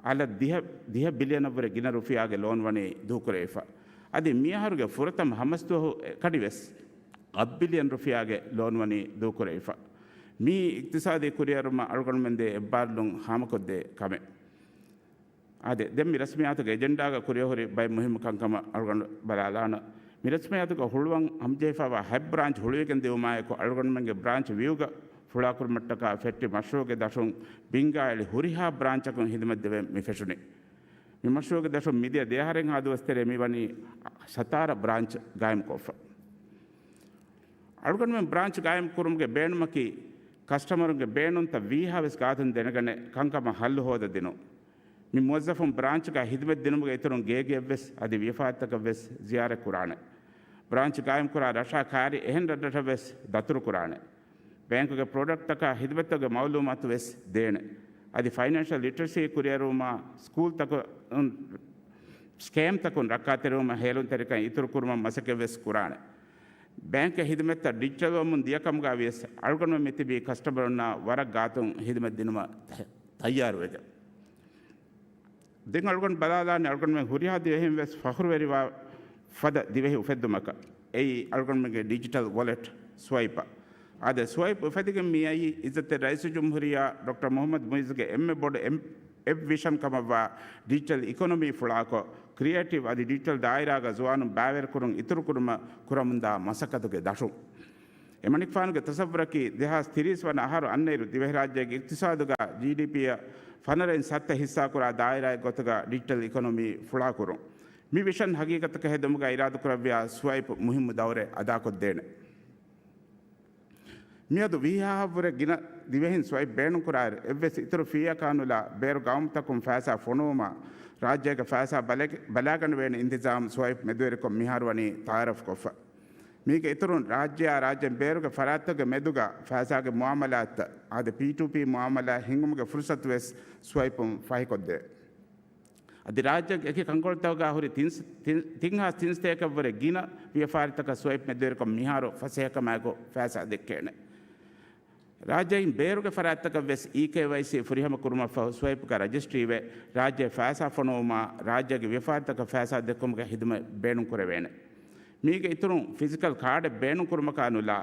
އަލަށް ދިހަ، ދިހަ ބިލިއަނަށްވުރެ ގިނަ ރުފިޔާގެ ލޯން ވަނީ ދޫކުރެވިފަ. އަދި މިއަހަރުގެ ފުރަތަމަ ހަމަސްދުވަހު އެކަޑިވެސް އަށް ބިލިއަން ރުފިޔާގެ ލޯން ވަނީ ދޫކުރެވިފަ. މީ އިޤްތިޞާދީ ކުރިއެރުމަށް އަޅުގަނޑުމެން ދޭ އެއްބާރުލުން ހާމަކޮށްދޭ ކަމެއް. އާދެ، ދެން މި ރަސްމިއްޔާތުގެ އެޖެންޑާގަ ކުރިއަހުރި ބައެއް މުހިއްމު ކަންކަމަށް އަޅުގަނޑު ބަލާލާނަން. މި ރަސްމިއްޔާތުގަ ހުޅުވަން ހަމަޖެހިފައިވާ ހަތް ބްރާންޗް ހުޅުވިގެން ދިއުމާއެކު، އަޅުގަނޑުމެންގެ ބްރާންޗް ވިއުގަ ފުޅާކުރުމަށްޓަކާ ފެއްޓި މަޝްރޫއުގެ ދަށުން ބިންގާ އެޅި ހުރިހާ ބްރާންޗަކުން ހިދުމަތްދެވެން މި ފެށުނީ. މި މަޝްރޫއުގެ ދަށުން މިދިޔަ ދެއަހަރެއްހާ ދުވަސް ތެރޭ މިވަނީ ސަތާރަ ބްރާންޗް ގާއިމްކޮށްފަ. އަޅުގަނޑުމެން ބްރާންޗް ގާއިމް ކުރުމުގެ ބޭނުމަކީ، ކަސްޓަމަރުންގެ ބޭނުންތައް ވީހާވެސް ގާތުން ދެނެގަނެ، ކަންކަމަށް ހައްލު ހޯދަދިނުން. މި މުވައްޒަފުން ބްރާންޗްގަ ހިދުމަތް ދިނުމުގެ އިތުރުން ގޭގެއަށްވެސް އަދި ވިޔަފާރިތަކަށްވެސް ޒިޔާރަތް ކުރާނެ. ބްރާންޗް ގާއިމްކުރާ ރަށާ ކާރި އެހެން ރަށްރަށަށްވެސް ދަތުރުކުރާނެ. ބޭންކުގެ ޕްރޮޑަކްޓްތަކާ ހިދުމަތްތަކުގެ މައުލޫމާތުވެސް ދޭނެ. އަދި ފައިނޭންޝަލް ލިޓަރެސީ ކުރިއެރުވުމާ، ސްކޫލްތަކުން، ސްކޭމްތަކުން ރައްކާތެރިވުމަށް ހޭލުންތެރިކަން އިތުރުކުރުމަށް މަސައްކަތްވެސް ކުރާނެ. ބޭންކެއް ހިދުމަތްތައް ޑިޖިޓަލްވަމުން ދިޔަކަމުގަ ވިޔަސް އަޅުގަނޑުމެން މިތިބީ ކަސްޓަމަރުންނާ ވަރަށް ގާތުން ހިދުމަތް ދިނުމަށް ތައްޔާރުވެގެން. ދެން އަޅުގަނޑު ބަލާލާނެ އަޅުގަނޑުމެން ހުރިހާ ދިވެހިން ވެސް ފަޚުރުވެރިވާ ފަދަ ދިވެހި އުފެއްދުމަކަށް. އެއީ އަޅުގަނޑުމެންގެ ޑިޖިޓަލް ވޮލެޓް ސްވައިޕަށް. އާދެ، ސްވައިޕް އުފެދިގެން މިއައީ އިއްޒަތްތެރި ރައީސުލްޖުމްހޫރިއްޔާ ޑޮކްޓަރ މުޙައްމަދު މުޢިއްޒުގެ އެންމެ ބޮޑު އެއް، އެއް ވިޝަން ކަމަށްވާ ޑިޖިޓަލް އިކޮނޮމީ ފުޅާކޮށް، ކްރިއޭޓިވް އަދި ޑިޖިޓަލް ދާއިރާގަ ޒުވާނުން ބައިވެރިކުރުން އިތުރުކުރުމަށް ކުރަމުންދާ މަސައްކަތުގެ ދަށުން. އެމަނިކުފާނުގެ ތަސައްވުރަކީ، ދެހާސް ތިރީސް ވަނަ އަހަރު އަންނައިރު ދިވެހިރާއްޖޭގެ އިޤްތިޞާދުގަ ޖީޑީޕީއަށް ފަނަރައިން ސައްތަ ހިއްސާކުރާ ދާއިރާއެއް ގޮތުގަ ޑިޖިޓަލް އިކޮނޮމީ ފުޅާކުރުން. މި ވިޝަން ހަގީގަތަކަށް ހެދުމުގަ އިރާދަކުރެއްވިޔާ ސްވައިޕް މުހިއްމު ދައުރެއް އަދާކޮށްދޭނެ. މިއަދު ވިހި ހާހަށްވުރެ ގިނަ ދިވެހިން ސްވައިޕް ބޭނުންކުރާއިރު، އެއްވެސް އިތުރު ފީއަކާ ނުލާ ބޭރު ގައުމުތަކުން ފައިސާ ފޮނުވުމަށް ރާއްޖޭގެ ފައިސާ ބަލެ-، ބަލާގަނެވޭނެ އިންތިޒާމް ސްވައިޕް މެދުވެރިކޮށް މިހާރު ވަނީ ތައާރަފްކޮށްފަ. މީގެ އިތުރުން، ރާއްޖެއާ ރާއްޖޭން ބޭރުގެ ފަރާތްތަކުގެ މެދުގަ ފައިސާގެ މުއާމަލާތްތައް، އާދެ، ޕީޓޫޕީ މުއާމަލާތް ހިންގުމުގެ ފުރުސަތުވެސް ސްވައިޕުން ފަހިކޮށްދޭ. އަދި ރާއްޖޭގެ އެކި ކަންކޮޅުތަކުގަ ހުރި ތިން، ތިން، ތިން ހާސް ތިން ސަތޭކައަށްވުރެ ގިނަ ވިޔަފާރިތަކަށް ސްވައިޕް މެދުވެރިކޮށް މިހާރު ފަސޭހަކަމާއެކު ފައިސާ ދެއްކޭނެ. ރާއްޖެއިން ބޭރުގެ ފަރާތްތަކަށް ވެސް އީ ކޭ ވައި ސީ ފުރިހަމަ ކުރުމަށްފަހު ސްވައިޕްގަ ރަޖިސްޓްރީވެ، ރާއްޖެ ފައިސާ ފޮނުވުމާ، ރާއްޖޭގެ ވިޔަފާރިތަކަށް ފައިސާ ދެއްކުމުގެ ހިދުމަތް ބޭނުންކުރެވޭނެ. މީގެ އިތުރުން، ފިޒިކަލް ކާޑެއް ބޭނުންކުރުމަކާ ނުލާ،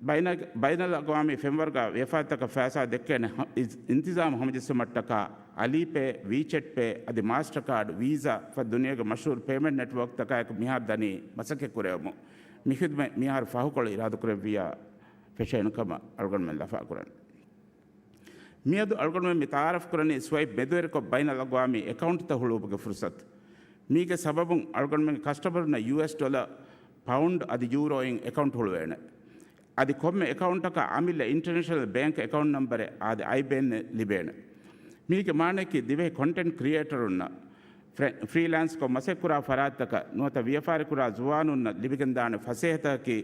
ބައިނަ-، ބައިނަލްއަގްވާމީ ފެންވަރުގަ ވިޔަފާރިތަކަށް ފައިސާ ދެއްކޭނެ ހަ-، އިން-، އިންތިޒާމް ހަމަޖެއްސުމަށްޓަކާ، އަލީޕޭ، ވީޗެޓްޕޭ، އަދި މާސްޓަކާޑް، ވީސާ ފަދަ ދުނިޔޭގެ މަޝްހޫރު ޕޭމެންޓް ނެޓްވޯކްތަކާއެކު މިހާރު ދަނީ މަސައްކަތް ކުރެވެމުން. މި ޚިދުމަތް މިހާރު ފަހުކޮޅު އިރާދަކުރެއްވިޔާ ފެށޭނެ ކަމަށް އަޅުގަނޑުމެން ލަފާކުރަން. މިއަދު އަޅުގަނޑުމެން މި ތައާރަފް ކުރަނީ ސްވައިޕް މެދުވެރިކޮށް ބައިނަލްއަގްވާމީ އެކައުންޓްތައް ހުޅުވުމުގެ ފުރުސަތު. މީގެ ސަބަބުން އަޅުގަނޑުމެންގެ ކަސްޓަމަރުންނަށް ޔޫއެސް ޑޮލަރ، ޕައުންޑް އަދި ޔޫރޯއިން އެކައުންޓް ހުޅުވޭނެ. އަދި ކޮންމެ އެކައުންޓަކަށް އަމިއްލަ އިންޓަރނޭޝަނަލް ބޭންކް އެކައުންޓް ނަންބަރެއް އާދެ، އައިބޭން އެއް ލިބޭނެ. މީގެ މާނައަކީ ދިވެހި ކޮންޓެންޓް ކްރިއޭޓަރުންނަށް، ފްރެ-، ފްރީލާންސްކޮށް މަސައްކަތްކުރާ ފަރާތްތަކަށް ނުވަތަ ވިޔަފާރިކުރާ ޒުވާނުންނަށް ލިބިގެންދާނެ ފަސޭހަތަކަކީ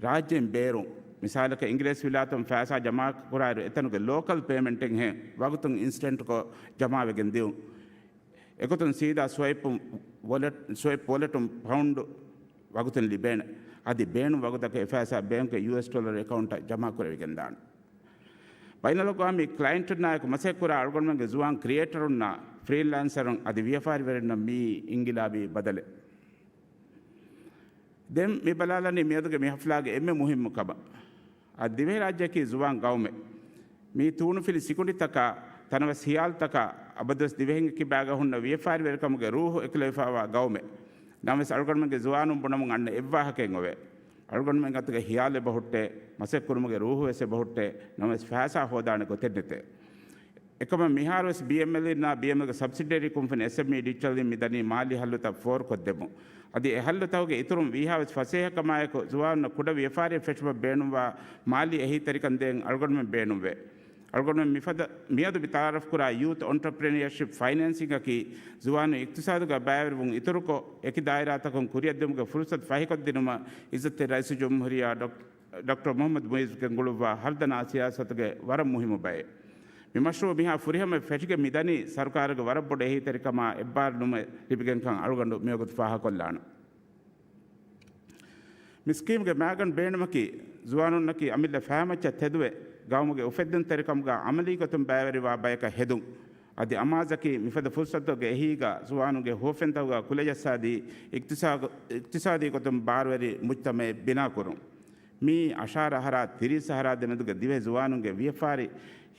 ރާއްޖޭން ބޭރުން، މިސާލަކަށް އިނގިރޭސިވިލާތުން ފައިސާ ޖަމާކުރާއިރު އެތަނުގެ ލޯކަލް ޕޭމެންޓެއްހެން ވަގުތުން އިންސްޓެންޓްކޮށް ޖަމާވެގެން ދިއުން. އެގޮތުން ސީދާ ސްވައިޕު ވޮލެޓް، ސްވައިޕް ވޮލެޓުން ޕައުންޑް ވަގުތުން ލިބޭނެ. އަދި ބޭނުން ވަގުތަކަށް އެފައިސާ ބޭންކުގެ ޔޫއެސް ޑޮލަރ އެކައުންޓަށް ޖަމާކުރެވިގެންދާނެ. ބައިނަލްއަގްވާމީ ކްލައިންޓުންނާއެކު މަސައްކަތްކުރާ އަޅުގަނޑުމެންގެ ޒުވާން ކްރިއޭޓަރުންނާ ފްރީލާންސަރުން އަދި ވިޔަފާރިވެރިންނަށް މިއީ އިންގިލާބީ ބަދަލެއް. ދެން މި ބަލާލަނީ މިއަދުގެ މި ހަފްލާގެ އެންމެ މުހިއްމު ކަމަށް. އަދި ދިވެހިރާއްޖެއަކީ ޒުވާން ގައުމެއް. މީ ތޫނުފިލި ސިކުނޑިތަކާ، ތަނަވަސް ހިޔާލުތަކާ، އަބަދުވެސް ދިވެހިންގެ ކިބާގަ ހުންނަ ވިޔަފާރިވެރިކަމުގެ ރޫހު އެކުލެވިފައިވާ ގައުމެއް. ނަމަވެސް އަޅުގަނޑުމެންގެ ޒުވާނުން ބުނަމުން އަންނަ އެއްވާހަކައެއް އޮވޭ. އަޅުގަނޑުމެން އަތުގެ ހިޔާލު އެބަހުއްޓޭ، މަސައްކަތްކުރުމުގެ ރޫހުވެސް އެބަހުއްޓޭ، ނަމަވެސް ފައިސާ ހޯދާނެ ގޮތެއް ނެތޭ. އެކަމަށް މިހާރުވެސް ބީއެމްއެލްއިންނާ ބީއެމްއެލްގެ ސަބްސިޑަރީ ކުންފުނި އެސްއެމްއީ ޑިޖިޓަލްއިން މިދަނީ މާލީ ހައްލުތައް ފޯރުކޮށްދެމުން. އަދި އެ ހައްލުތަކުގެ އިތުރުން ވީހާވެސް ފަސޭހަކަމާއެކު ޒުވާނުންނަށް ކުޑަ ވިޔަފާރިއެއް ފެށުމަށް ބޭނުންވާ މާލީ އެހީތެރިކަން ދޭން އަޅުގަނޑުމެން ބޭނުންވޭ. އަޅުގަނޑުމެން މިފަދަ، މިއަދު މި ތައާރަފްކުރާ ޔޫތު އޮންޓަޕްރެނިއަރޝިޕް ފައިނޭންސިންއަކީ ޒުވާނުން އިޤްތިޞާދުގަ ބައިވެރިވުން އިތުރުކޮށް، އެކި ދާއިރާތަކުން ކުރިއަށްދިއުމުގެ ފުރުސަތު ފަހިކޮށްދިނުމަށް އިއްޒަތްތެރި ރައީސުލްޖުމްހޫރިއްޔާ ޑޮކް-، ޑޮކްޓަރ މުޙައްމަދު މުޢިއްޒު ގެންގުޅުއްވާ ހަރުދަނާ ސިޔާސަތުގެ ވަރަށް މުހިއްމު ބައެއް. މި މަޝްރޫޢު މިހާ ފުރިހަމަ ފެށިގެން މިދަނީ ސަރުކާރުގެ ވަރަށް ބޮޑު އެހީތެރިކަމާ އެއްބާރުލުމެއް ލިބިގެންކަން އަޅުގަނޑު މިވަގުތު ފާހަގަކޮށްލާނަން. މި ސްކީމްގެ މައިގަނޑު ބޭނުމަކީ، ޒުވާނުންނަކީ އަމިއްލަ ފަހަތްމައްޗަށް ތެދުވެ، ގައުމުގެ އުފެއްދުންތެރިކަމުގަ އަމަލީގޮތުން ބައިވެރިވާ ބަޔަކަށް ހެދުން. އަދި އަމާޒަކީ، މިފަދަ ފުރުސަތުގެ އެހީގަ ޒުވާނުންގެ ހުވަފެންތަކުގަ ކުލަޖައްސާދީ، އިޤްތިޞާ-، އިޤްތިޞާދީ ގޮތުން ބާރުވެރި މުޖްތަމަޢެއް ބިނާކުރުން. މިއީ އަށާރަ އަހަރާ ތިރީސް އަހަރާ ދެމެދުގެ ދިވެހި ޒުވާނުންގެ ވިޔަފާރި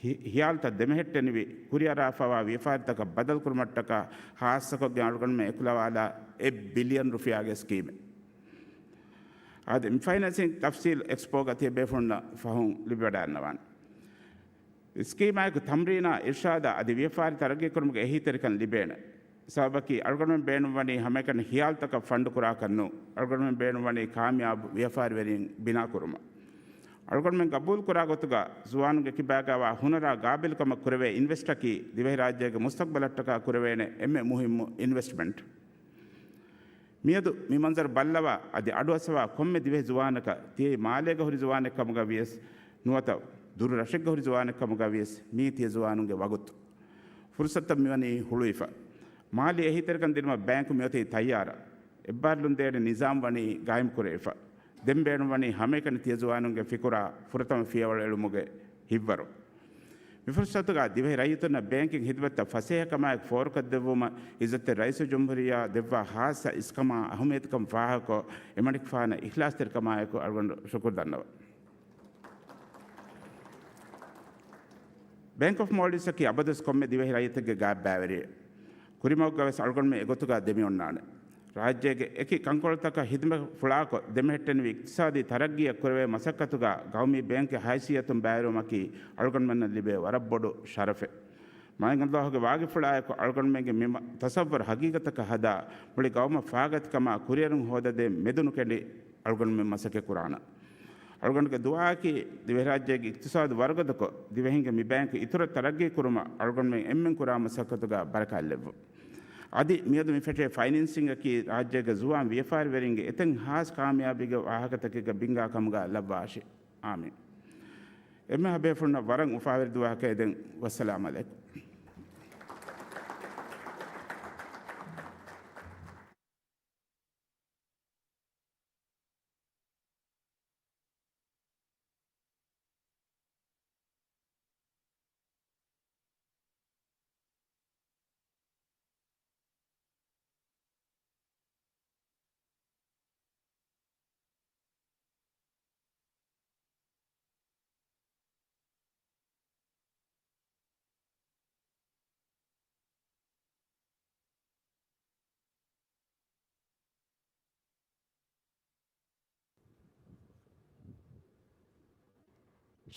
ހި-، ހިޔާލުތައް ދެމެހެއްޓެނިވި، ކުރިއަރާފައިވާ ވިޔަފާރިތަކަށް ބަދަލުކުރުމަށްޓަކާ ޚާއްޞަކޮށްގެން އަޅުގަނޑުމެން އެކުލަވާލާ އެއް ބިލިއަން ރުފިޔާގެ ސްކީމެއް. އާދެ، މި ފައިނޭންސިން ތަފްސީލް އެކްސްޕޯގަ ތިޔަބޭފުޅުންނަށް ފަހުން ލިބިވަޑައިގަންނަވާނެ. ސްކީމާއެކު ތަމްރީނާ، އިރްޝާދާ އަދި ވިޔަފާރި ތަރައްގީކުރުމުގެ އެހީތެރިކަން ލިބޭނެ. ސަބަބަކީ، އަޅުގަނޑުމެން ބޭނުންވަނީ ހަމައެކަނި ހިޔާލުތަކަށް ފަންޑު ކުރާކަށް ނޫން. އަޅުގަނޑުމެން ބޭނުންވަނީ ކާމިޔާބު ވިޔަފާރިވެރިން ބިނާކުރުމަށް. އަޅުގަނޑުމެން ގަބޫލުކުރާ ގޮތުގަ، ޒުވާނުންގެ ކިބާގައިވާ ހުނަރާ ގާބިލްކަމަށް ކުރެވޭ އިންވެސްޓަކީ، ދިވެހިރާއްޖޭގެ މުސްތަޤްބަލަށްޓަކާ ކުރެވޭނެ އެންމެ މުހިއްމު އިންވެސްޓްމަންޓް. މިއަދު މި މަންޒަރު ބައްލަވާ، އަދި އަޑުއައްސަވާ ކޮންމެ ދިވެހި ޒުވާނަކަށް، ތިޔައީ މާލޭގަ ހުރި ޒުވާނެއް ކަމުގަ ވިޔަސް ނުވަތަ ދުރު ރަށެއްގަ ހުރި ޒުވާނެއް ކަމުގަ ވިޔަސް، މީ ތިޔަ ޒުވާނުންގެ ވަގުތު. ފުރުސަތަށް މިވަނީ ހުޅުވިފަ. މާލީ އެހީތެރިކަން ދިނުމަށް ބޭންކު މިއޮތީ ތައްޔާރަށް. އެއްބާރުލުން ދޭނެ ނިޒާމް ވަނީ ގާއިމްކުރެވިފަ. ދެން ބޭނުންވަނީ ހަމައެކަނި ތިޔަ ޒުވާނުންގެ ފިކުރާ ފުރަތަމަ ފިޔަވަޅު އެޅުމުގެ ހިތްވަރު. މިފުރުސަތުގަ ދިވެހި ރައްޔިތުންނަށް ބޭންކިން ހިދުމަތްތައް ފަސޭހަކަމާއެކު ފޯރުކޮށްދެއްވުމަށް އިއްޒަތްތެރި ރައީސުލްޖުމްހޫރިއްޔާ ދެއްވާ ޚާއްޞަ އިސްކަމާ އަހައްމިއްޔަތުކަން ފާހަގަކޮށް، އެމަނިކުފާނަށް އިޚްލާޞްތެރިކަމާއެކު އަޅުގަނޑު ޝުކުރު ދަންނަވަން. ބޭންކް އޮފް މޯލްޑިވްސްއަކީ އަބަދުވެސް ކޮންމެ ދިވެހި ރައްޔިތެއްގެ ގާތް ބައިވެރިއެއް. ކުރިމަގުގަވެސް އަޅުގަނޑުމެން އެގޮތުގަ ދެމިއޮންނާނެ. ރާއްޖޭގެ އެކި ކަންކޮޅުތަކަށް ހިދުމަތް ފުޅާކޮށް، ދެމެހެއްޓެނިވި އިޤްތިޞާދީ ތަރައްގީއަށް ކުރެވޭ މަސައްކަތުގަ ގައުމީ ބޭންކެއް ހައިސިއްޔަތުން ބައިވެރިވުމަކީ އަޅުގަނޑުމެންނަށް ލިބޭ ވަރަށް ބޮޑު ޝަރަފެއް. މާތް ﷲ ގެ ވާގިފުޅާއެކު އަޅުގަނޑުމެންގެ މި މަ-، ތަޞައްވަރު ހަގީގަތަކަށް ހަދާ، މުޅި ގައުމަށް ފާގަތިކަމާ ކުރިއެރުން ހޯދަދޭން މެދުނުކެނޑި އަޅުގަނޑުމެން މަސައްކަތް ކުރާނަން. އަޅުގަނޑުގެ ދުޢާއަކީ، ދިވެހިރާއްޖޭގެ އިޤްތިޞާދު ވަރުގަދަކޮށް، ދިވެހިންގެ މި ބޭންކް އިތުރަށް ތަރައްގީ ކުރުމަށް އަޅުގަނޑުމެން އެންމެން ކުރާ މަސައްކަތުގަ ބަރަކާތް ލެއްވުން. އަދި މިއަދު މި ފެށޭ ފައިނޭންސިންއަކީ ރާއްޖޭގެ ޒުވާން ވިޔަފާރިވެރިންގެ އެތައް ހާސް ކާމިޔާބީގެ ވާހަކަތަކެއްގެ ބިންގާ ކަމުގަ ލައްވާށި. އާމީން. އެންމެހާ ބޭފުޅުންނަށް ވަރަށް އުފާވެރި ދުވަހަކަށް އެދެން. ވައްސަލާމް ޢަލައިކުމް.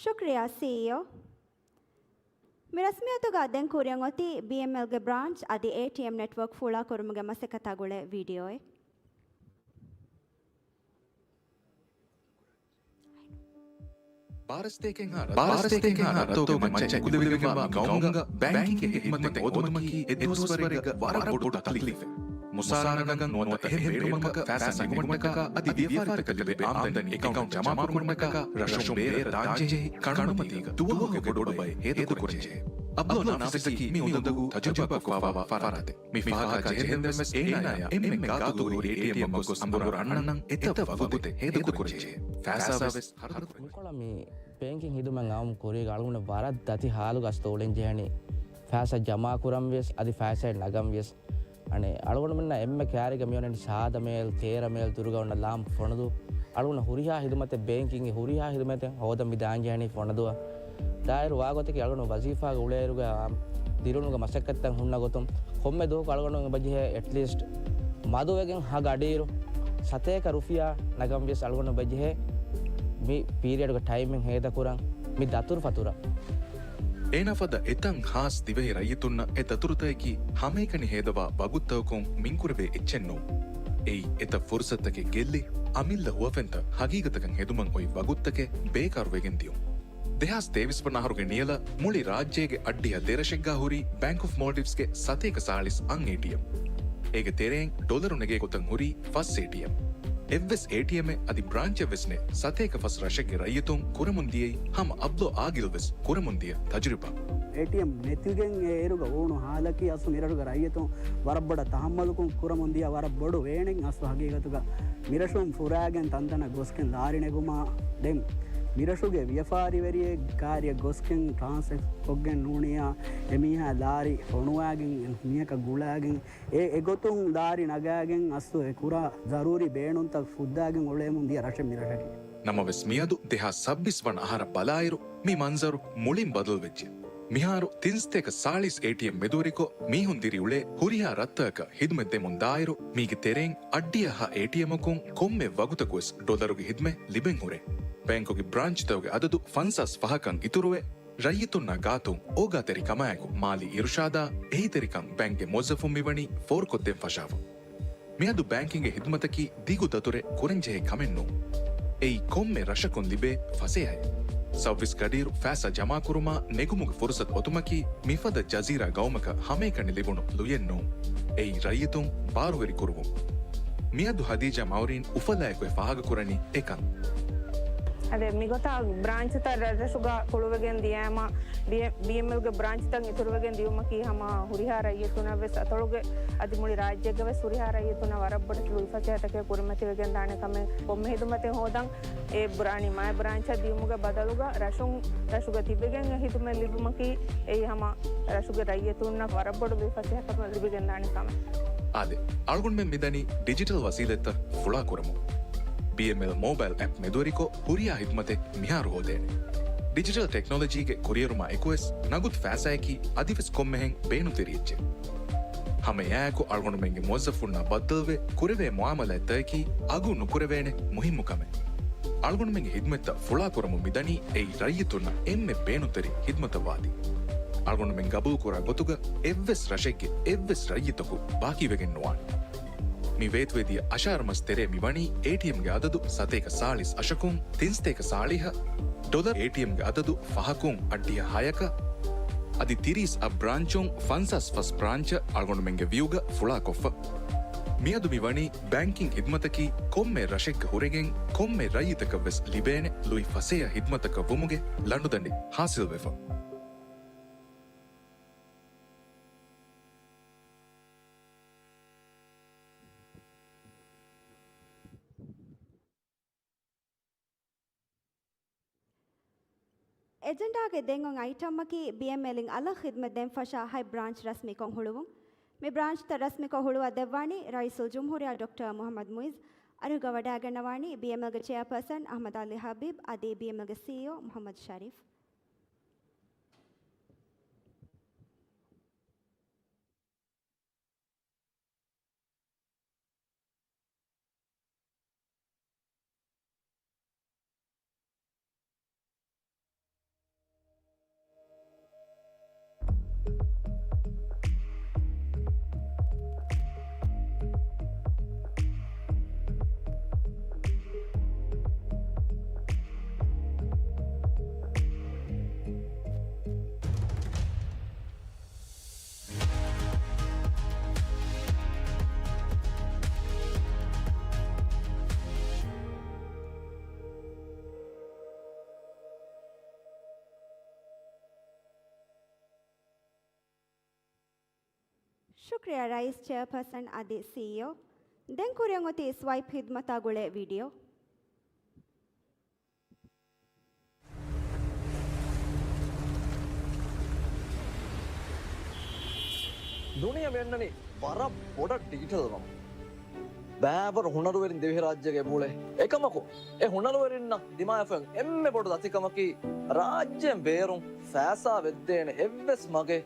ޝުކްރިޔާ، ސީއީއޯ. މި ރަސްމިއްޔަތުގަ ދެން ކުރިއަށް އޮތީ ބީއެމްއެލްގެ ބްރާންޗް އަދި އޭޓީއެމް ނެޓްވޯކް ފުޅާކުރުމުގެ މަސައްކަތާ ގުޅޭ ވީޑިއޯއެއް. ބާރަ ސަތޭކައެއްހާ ރަށްތަކުގެ މައްޗަށް އެކުލެވިގެންވާ މި ގައުމުގަ ބޭންކިންގ ހިދުމަތެއް ހޯދުމަކީ އެއްދުވަސްވަރެއްގަ ވަރަށް ބޮޑު ތަކްލީފެއް. މުސާރަ ނަގަން ނުވަތަ އެހެން ބޭނުމަކަށް ފައިސާ ނިމުމަށްޓަކާ އަދި ވިޔަފާރިތަކަށް ލިބޭ އާމްދަނީ އެކައުންޓަށް ޖަމާކުރުމަށްޓަކާ ރަށުން ބޭރަށް ދާންޖެހޭ ކަނޑުމަތީގަ ދުވަހުގެ ބޮޑު ބައެއް ހޭދަކުރަންޖެހޭ. އަބްދުލް ނާފިޒަކީ މި އުނދަގޫ ތަޖުރިބާކޮށްފާވާ ފަރާތެއް. މި ފަހަކަށް ޖެހެންދެންވެސް އޭނާޔާ އެންމެ ގާތުގަ ހުރި އޭޓީއެމްއަށް ގޮސް އަނބުރާ އަންނަން އެތައް ވަގުތެއް ހޭދަކުރަންޖެހޭ. ފައިސާވެސް ހަރަދުކުރަންޖެހޭ. މިކޮޅަށް މި ބޭންކިން ހިދުމަތް އައުމު ކުރީގަ އަޅުގަނޑު ވަރަށް ދަތި ހާލުގަ އަސްތު އުޅެން ޖެހެނީ. ފައިސާ ޖަމާކުރަން ވިޔަސް އަދި ފައިސާއެއް ނަގަން ވިޔަސް. އަނެއް އަޅުގަނޑުމެންނަށް އެންމެ ކައިރީގަ މިއޮންނަނީ ސާދަ މޭލް، ތޭރަ މޭލް ދުރުގަ އޮންނަ ލާމް ފޮނުދޫ. އަޅުގަނޑު ހުރިހާ ހިދުމަތެއް، ބޭންކިންގެ ހުރިހާ ހިދުމަތެއް ހޯދަން މި ދާން ޖެހެނީ ފޮނުދޫއަށް. ދާއިރު ވާގޮތަކީ އަޅުގަނޑު ވަޒީފާގަ އުޅޭއިރުގަ ދިރިއުޅުމުގެ މަސައްކަތްތައް ހުންނަ ގޮތުން ކޮންމެ ދުވަހަކު އަޅުގަނޑު އެބަޖެހޭ އެޓްލީސްޓް މަދުވެގެން ހަ ގަޑިއިރު ސަތޭކަ ރުފިޔާ ނަގަން ވިޔަސް އަޅުގަނޑު އެބަޖެހޭ މި ޕީރިއަޑުގެ ޓައިމެއް ހޭދަކުރަން މި ދަތުރުފަތުރަށް. އޭނާ ފަދަ އެތައް ހާސް ދިވެހި ރައްޔިތުންނަށް އެ ދަތުރުތަކަކީ ހަމައެކަނި ހޭދަވާ ވަގުތުތަކުން މިންކުރެވޭ އެއްޗެއް ނޫން. އެއީ އެތައް ފުރުސަތުތަކެއް ގެއްލި، އަމިއްލަ ހުވަފެންތައް ހަގީގަތަކަށް ހެދުމަށް އޮތް ވަގުތުތަކެއް ބޭކާރުވެގެން ދިޔުން. ދެހާސް ތޭވީސް ވަނަ އަހަރުގެ ނިޔަލަށް މުޅި ރާއްޖޭގެ އައްޑިހަ ދެ ރަށެއްގަ ހުރީ ބޭންކް އޮފް މޯލްޑިވްސްގެ ސަތޭކަ ސާޅީސް އަށް އޭޓީއެމް. އޭގެ ތެރެއިން ޑޮލަރު ނެގޭ ގޮތަށް ހުރީ ފަސް އޭޓީއެމް. އެއްވެސް އޭޓީއެމެއް އަދި ބްރާންޗެއް ވެސް ނެތް ސަތޭކަ ފަސް ރަށެއްގެ ރައްޔިތުން ކުރަމުން ދިޔައީ ހަމަ އަބްދުލް އާގިލް ވެސް ކުރަމުން ދިޔަ ތަޖުރިބާ. އޭޓީއެމް ނެތިގެން އޭރުގަ އުޅުނު ހާލަކީ އަސްލު މިރަށުގެ ރައްޔިތުން ވަރަށް ބޮޑަށް ތަހައްމަލުކުން ކުރަމުން ދިޔަ ވަރަށް ބޮޑު ވޭނެއް އަސްލު ހަގީގަތުގަ. މިރަށުން ފުރާގެން ތަންތަނަށް ގޮސްގެން ލާރި ނެގުމާ ދެން މިރަށުގެ ވިޔަފާރިވެރިއެއް ކާރިއަށް ގޮސްގެން ޓްރާންސްފަ ކޮށްގެން ނޫނިއްޔާ އެމީހާ ލާރި ފޮނުވާގެން މީހަކަށް ގުޅާގެން އެ އެގޮތުން ލާރި ނަގާގެން އަސްލު އެ ކުރާ ޒަރޫރީ ބޭނުންތައް ފުއްދާގެން އުޅޭމުން ދިޔަ ރަށެއް މިރަށަކީ. ނަމަވެސް މިއަދު ދެހާސް ސައްބީސް ވަނަ އަހަރަށް ބަލާއިރު މި މަންޒަރު މުޅިން ބަދަލުވެއްޖެ. މިހާރު ތިން ސަތޭކަ ސާޅީސް އޭޓީއެމް މެދުވެރިކޮށް މީހުން ދިރިއުޅޭ ހުރިހާ ރަށްތަކަކަށް ހިދުމަތް ދެމުން ދާއިރު މީގެ ތެރެއިން އައްޑިހަ ހަ އޭޓީއެމަކުން ކޮންމެ ވަގުތަކުވެސް ޑޮލަރުގެ ހިދުމަތް ލިބެން ހުރޭ. ބޭންކުގެ ބްރާންޗްތަކުގެ އަދަދު ފަންސާސް ފަހަކަށް އިތުރުވެ، ރައްޔިތުންނާ ގާތުން އޯގާތެރި ކަމާއެކު މާލީ އިރުޝާދާ އެހީތެރިކަން ބޭންކްގެ މުވައްޒަފުން މިވަނީ ފޯރުކޮށްދޭން ފަށާފަ. މިއަދު ބޭންކިންގ ހިދުމަތަކީ ދިގު ދަތުރެއް ކުރަންޖެހޭ ކަމެއް ނޫން. އެއީ ކޮންމެ ރަށަކުން ލިބޭ ފަސޭހައެއް. ސައުވީސް ގަޑިއިރު ފައިސާ ޖަމާކުރުމާ ނެގުމުގެ ފުރުސަތު އޮތުމަކީ މިފަދަ ޖަޒީރާ ގައުމަކަށް ހަމައެކަނި ލިބުނު ލުޔެއް ނޫން. އެއީ ރައްޔިތުން ބާރުވެރި ކުރުވުން. މިއަދު ހަދީޖާ މައުރީން އުފަލާއެކު އެ ފާހަގަކުރަނީ އެކަން. އަދެ މިގޮތަށް ބްރާންޗުތައް ރަށްރަށުގަ ކުޅުވެގެން ދިޔައިމަ، ބީ-، ބީއެމްއެލްގެ ބްރާންޗުތައް އިތުރުވެގެން ދިޔުމަކީ ހަމަ ހުރިހާ ރައްޔިތުންނަށް ވެސް އަތޮޅުގެ އަދި މުޅި ރާއްޖޭގެ ވެސް ހުރިހާ ރައްޔިތުންނަށް ވަރަށް ބޮޑަށް ލުއިފަސޭހަތަކެއް ކުރިމަތިވެގެންދާނެ ކަމެއް. ކޮންމެ ހިދުމަތެއް ހޯދަން އެ ބުރާނީ މާތް ބްރާންޗަށް ދިޔުމުގެ ބަދަލުގަ ރަށުން ރަށުގަ ތިބެގެން އެ ހިދުމަތް ލިބުމަކީ އެއީ ހަމަ ރަށުގެ ރައްޔިތުންނަށް ވަރަށް ބޮޑު ލުއިފަސޭހަކަމެއް ލިބިގެންދާނެ ކަމެއް. އާދެ، އަޅުގަނޑުމެން މިދަނީ ޑިޖިޓަލް ވަސީލަތްތައް ފުޅާކުރަމުން. ބީއެމްއެލް މޯބައިލް އެޕް މެދުވެރިކޮށް، ހުރިހާ ހިދުމަތެއް މިހާރު ހޯދޭނެ. ޑިޖިޓަލް ޓެކްނޮލޮޖީގެ ކުރިއެރުމާ އެކުވެސް ނަގުދު ފައިސާއަކީ އަދިވެސް ކޮންމެހެން ބޭނުންތެރި އެއްޗެއް. ހަމަ އެއާއެކު އަޅުގަނޑުމެންގެ މުވައްޒަފުންނާ ބައްދަލުވެ ކުރެވޭ މުއާމަލާތްތަކަކީ އަގު ނުކުރެވޭނެ މުހިއްމު ކަމެއް. އަޅުގަނޑުމެންގެ ހިދުމަތްތައް ފުޅާކުރަމުން މިދަނީ އެއީ ރައްޔިތުންނަށް އެންމެ ބޭނުންތެރި ހިދުމަތަށް ވާދީ. އަޅުގަނޑުމެން ގަބޫލުކުރާ ގޮތުގަ އެއްވެސް ރަށެއްގެ އެއްވެސް ރައްޔިތަކު ބާކީވެގެން ނުވާނެ. މި ވޭތުވެދިޔަ އަށާރަ މަސް ތެރޭ މި ވަނީ އޭޓީއެމްގެ އަދަދު ސަތޭކަ ސާޅީސް އަށަކުން، ތިންސަތޭކަ ސާޅީހަށް، ޑޮލަރު އޭޓީއެމްގެ އަދަދު ފަހަކުން އަށްޑިހަ ހަޔަކަށް، އަދި ތިރީސް އަށް ބްރާންޗުން ފަންސާސް ފަސް ބްރާންޗަށް އަޅުގަނޑުމެންގެ ވިއުގަ ފުޅާކޮށްފަ. މިއަދު މި ވަނީ ބޭންކިން ހިދުމަތަކީ ކޮންމެ ރަށެއްގަ ހުރެގެން ކޮންމެ ރައްޔިތަކަށް ވެސް ލިބޭނެ ލުއި ފަސޭހަ ހިދުމަތަކަށް ވުމުގެ ލަނޑުދަނޑި ހާސިލްވެފަ. އެޖެންޑާގެ ދެން އޮތް އައިޓަމަކީ ބީއެމްއެލްއިން އަލަށް ޚިދުމަތް ދޭން ފަށާ ހަތް ބްރާންޗް ރަސްމީކޮށް ހުޅުވުން. މި ބްރާންޗްތައް ރަސްމީކޮށް ހުޅުވާ ދެއްވާނީ ރައީސުލްޖުމްހޫރިއްޔާ ޑޮކްޓަރ މުޙައްމަދު މުޢިއްޒު. އަރިހުގަ ވަޑައިގަންނަވާނީ ބީއެމްއެލްގެ ޗެއާޕާސަން އަޙްމަދު ޢަލީ ޙަބީބް އަދި ބީއެމްއެލްގެ ސީއީއޯ މުޙައްމަދު ޝަރީފް. ޝުކްރިޔާ ރައީސް، ޗެއާޕާސަން އަދި ސީއީއޯ. ދެން ކުރިއަށް އޮތީ ސްވައިޕް ހިދުމަތާ ގުޅޭ ވީޑިއޯ. ދުނިޔެ މިއަންނަނީ ވަރަށް ބޮޑަށް ޑިޖިޓަލް ވަމުން. ބައިވަރު ހުނަރުވެރިން ދިވެހިރާއްޖޭގަ އެބައުޅޭ. އެކަމަކު، އެ ހުނަރުވެރިންނަށް ދިމާވެފައި އެންމެ ބޮޑު ދަތިކަމަކީ، ރާއްޖޭން ބޭރުން ފައިސާ ވެއްދޭނެ އެއްވެސް މަގެއް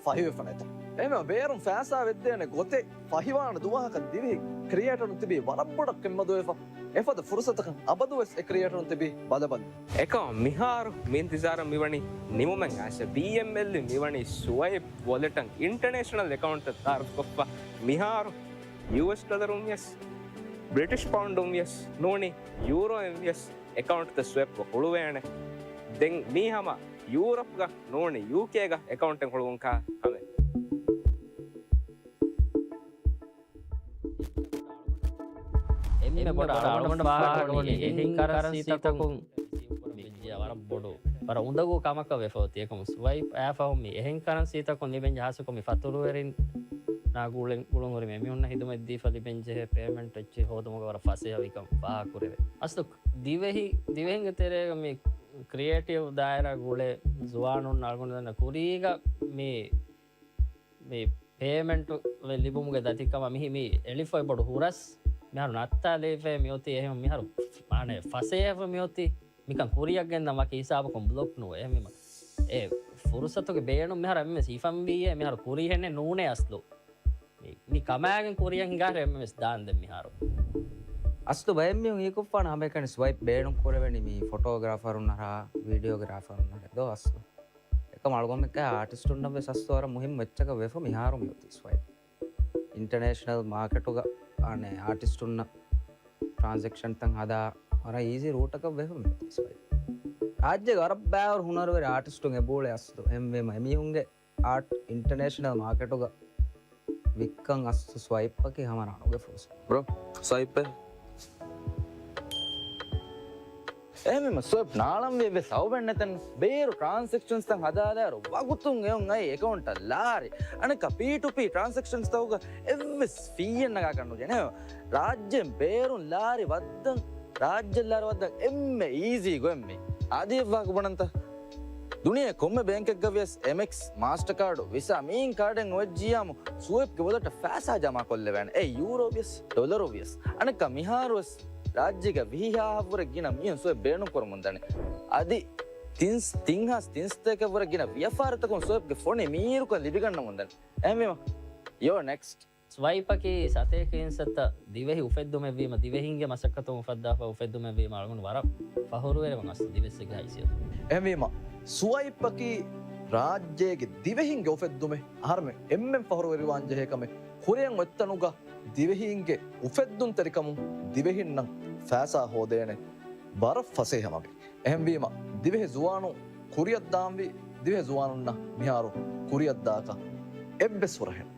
ފަހިވެފަ ނެތުން. އެހެންވެ، ބޭރުން ފައިސާ ވެއްދޭނެ ގޮތެއް ފަހިވާނެ ދުވަހަކަށް ދިވެހި ކްރިއޭޓަރުން ތިބީ ވަރަށް ބޮޑަށް ކެތްމަދުވެފަ. އެފަދަ ފުރުސަތަކަށް އަބަދުވެސް އެ ކްރިއޭޓަރުން ތިބީ ބަލަބަލަ. އެކަމަށް މިހާރު މި އިންތިޒާރަށް މިވަނީ ނިމުމެއް އައިސް. ބީއެމްއެލް މިވަނީ ސްވައިޕް ވޮލެޓަށް އިންޓަރނޭޝަނަލް އެކައުންޓްތައް ތައާރަފްކޮށްފަ. މިހާރު ޔޫއެސް ޑޮލަރުން ވިޔަސް، ބްރިޓިޝް ޕައުންޑުން ވިޔަސް ނޫނީ، ޔޫރޯއިން ވިޔަސް އެކައުންޓްތައް ސްވެޕްކޮށް ހުޅުވޭނެ. ދެން މީ ހަމަ ޔޫރަޕްގަ ނޫނީ، ޔޫކޭގަ އެކައުންޓެއް ހުޅުވުން ކާ ކަމެއް. އެންމެ ބޮޑަށް އަޅުގަނޑަށް ފާހަގަވަނީ އެހެން ކަރަންސީތަކުން ވަރަށް ބޮޑު، ވަރަށް އުނދަގޫ ކަމަކަށް ވެފަ އޮތީ. އެކަމު ސްވައިޕް އައިފަހު މި އެހެން ކަރަންސީތަކުން ލިބެންޖެހޭ، ހާއްސަކޮށް މި ފަތުރުވެރިންނާ ގުޅުން، ގުޅުން ހުރި މި އެމީހުންނަށް ހިދުމަތް ދީފަ ލިބެންޖެހޭ ޕޭމެންޓް އެއްޗެއް ހޯދުމުގަ ވަރަށް ފަސޭހަވިކަން ފާހަގަކުރެވޭ. އަސްލު ދިވެހި، ދިވެހިންގެ ތެރޭގަ މި ކްރިއޭޓިވް ދާއިރާ ގުޅޭ ޒުވާނުން އަޅުގަނޑު ދަންނަ ކުރީގަ މި، މި ޕޭމެންޓު ލިބުމުގެ ދަތިކަމަށް މި، މި އެޅިފައި ބޮޑު ހުރަސް މިހާރު ނައްތާލެވިފައި މިއޮތީ. އެހެން މިހާރު މާނަ ފަސޭހަވެ މިއޮތީ. މިކަން ކުރިއަށް ގެންދަން ވަކި ހިސާބަކުން ބްލޮކް ނުވޭ. އެހެންވީމަ އެ ފުރުސަތުގެ ބޭނުން މިހާރު އެންމެ ހިފަންވީއޭ. މިހާރު ކުރީހެންނެއް ނޫނޭ އަސްލު. މި، މި ކަމާގެން ކުރިއަށް ހިނގާ އެންމެވެސް ދާންދެން މިހާރު. އަސްލު ބައެއް މީހުން ހީކުރާނެ ހަމައެކަނި ސްވައިޕް ބޭނުން ކުރެވެނީ މި ފޮޓޯގްރާފަރުންނަށާ ވީޑިއޯގްރާފަރުންނަށެއް ދޯ އަސްލު. އެކަމް އަޅުގަނޑުމެން އާޓިސްޓުންނަށް ވެސް އަސްލު ވަރަށް މުހިއްމު އެއްޗަކަށް ވެފަ މިހާރު މިއޮތީ ސްވައިޕް. އިންޓަނޭޝަނަލް މާކެޓުގަ އަނެއް އާޓިސްޓުންނަށް ޓްރާންސެކްޝަންތައް ހަދާ ވަރަށް އީޒީ ރޫޓަކަށް ވެފަ މިއޮތީ ސްވައިޕް. ރާއްޖޭގެ ވަރަށް ބައިވަރު ހުނަރުވެރި އާޓިސްޓުން އެބައުޅޭ އަސްލު. އެހެންވީމަ އެމީހުންގެ އާޓް އިންޓަނޭޝަނަލް މާކެޓުގަ ވިއްކަން އަސްލު ސްވައިޕްއަކީ ހަމަ ރަނުގެ ފުރުސަތެއް. ބްރޯ، ސްވައިޕްއޭ. އެހެންވީމަ ސްވައިޕް ނާޅަންވީ އެއްވެސް ސަބަބެއް ނެތެން، ބޭރު ޓްރާންސެކްޝަންސްތައް ހަދާލާއިރު ވަގުތުން އެއޮން އައި އެކައުންޓަށް ލާރި. އަނެއްކާ ޕީޓުޕީ ޓްރާންސެކްޝަންސްތަކުގަ އެއްވެސް ފީއެއް ނަގާކަށް ނުޖެހޭ. ރާއްޖޭން ބޭރުން ލާރި ވައްދަން، ރާއްޖެ ލާރި ވައްދަން އެންމެ އީޒީ ގޮތް މީ. އާދެ އެއް ވާހަކަ ބުނަންތަ؟ ދުނިޔޭ ކޮންމެ ބޭންކެއްގަ ވިޔަސް އެމެކްސް، މާސްޓަކާޑު، ވިސާ މިއިން ކާޑެއް އޮވެއްޖިއްޔާމު ސްވައިޕްގެ ބޮލަށްޓަށް ފައިސާ ޖަމާކޮށްލެވޭނެ. އެ ޔޫރޯ ވިޔަސް، ޑޮލަރު ވިޔަސް. އަނެއްކާ މިހާރުވެސް ރާއްޖޭގަ ވިހި ހާހަށްވުރެ ގިނަ މީހުން ސްވައިޕް ބޭނުންކުރަމުންދަނީ. އަދި ތިން، ތިން ހާސް ތިން ސަތޭކައަށްވުރެ ގިނަ ވިޔަފާރިތަކުން ސްވައިޕްގެ ފޮނި މީރުކަން ލިބިގަންނަމުންދަނީ. އެހެންވީމަ، you're next. ސްވައިޕަކީ ސަތޭކައިން ސައްތަ ދިވެހި އުފެއްދުމެއްވީމަ، ދިވެހިންގެ މަސައްކަތުން އުފައްދާފަ އުފެއްދުމެއްވީމަ، އަޅުގަނޑު ވަރަށް ފަހުރުވެރިވަން އަސްލު ދިވެއްސެއްގެ ހައިސިއްޔަތުން. އެހެންވީމަ، ސްވައިޕަކީ ރާއްޖޭގެ ދިވެހިންގެ އުފެއްދުމެއް. އަހަރުމެން އެންމެން ފަހުރުވެރިވާން ޖެހޭ ކަމެއް. ކުރިއަށް އޮތްތަނުގަ ދިވެހީންގެ އުފެއްދުންތެރިކަމުން ދިވެހިންނަށް ފައިސާ ހޯދޭނެ ވަރަށް ފަސޭހަ މަގެއް. އެހެންވީމަ، ދިވެހި ޒުވާނުން ކުރިއަށްދާންވީ، ދިވެހި ޒުވާނުންނަށް މިހާރު ކުރިއަށްދާކަށް އެއްވެސް ފުރަހެއް.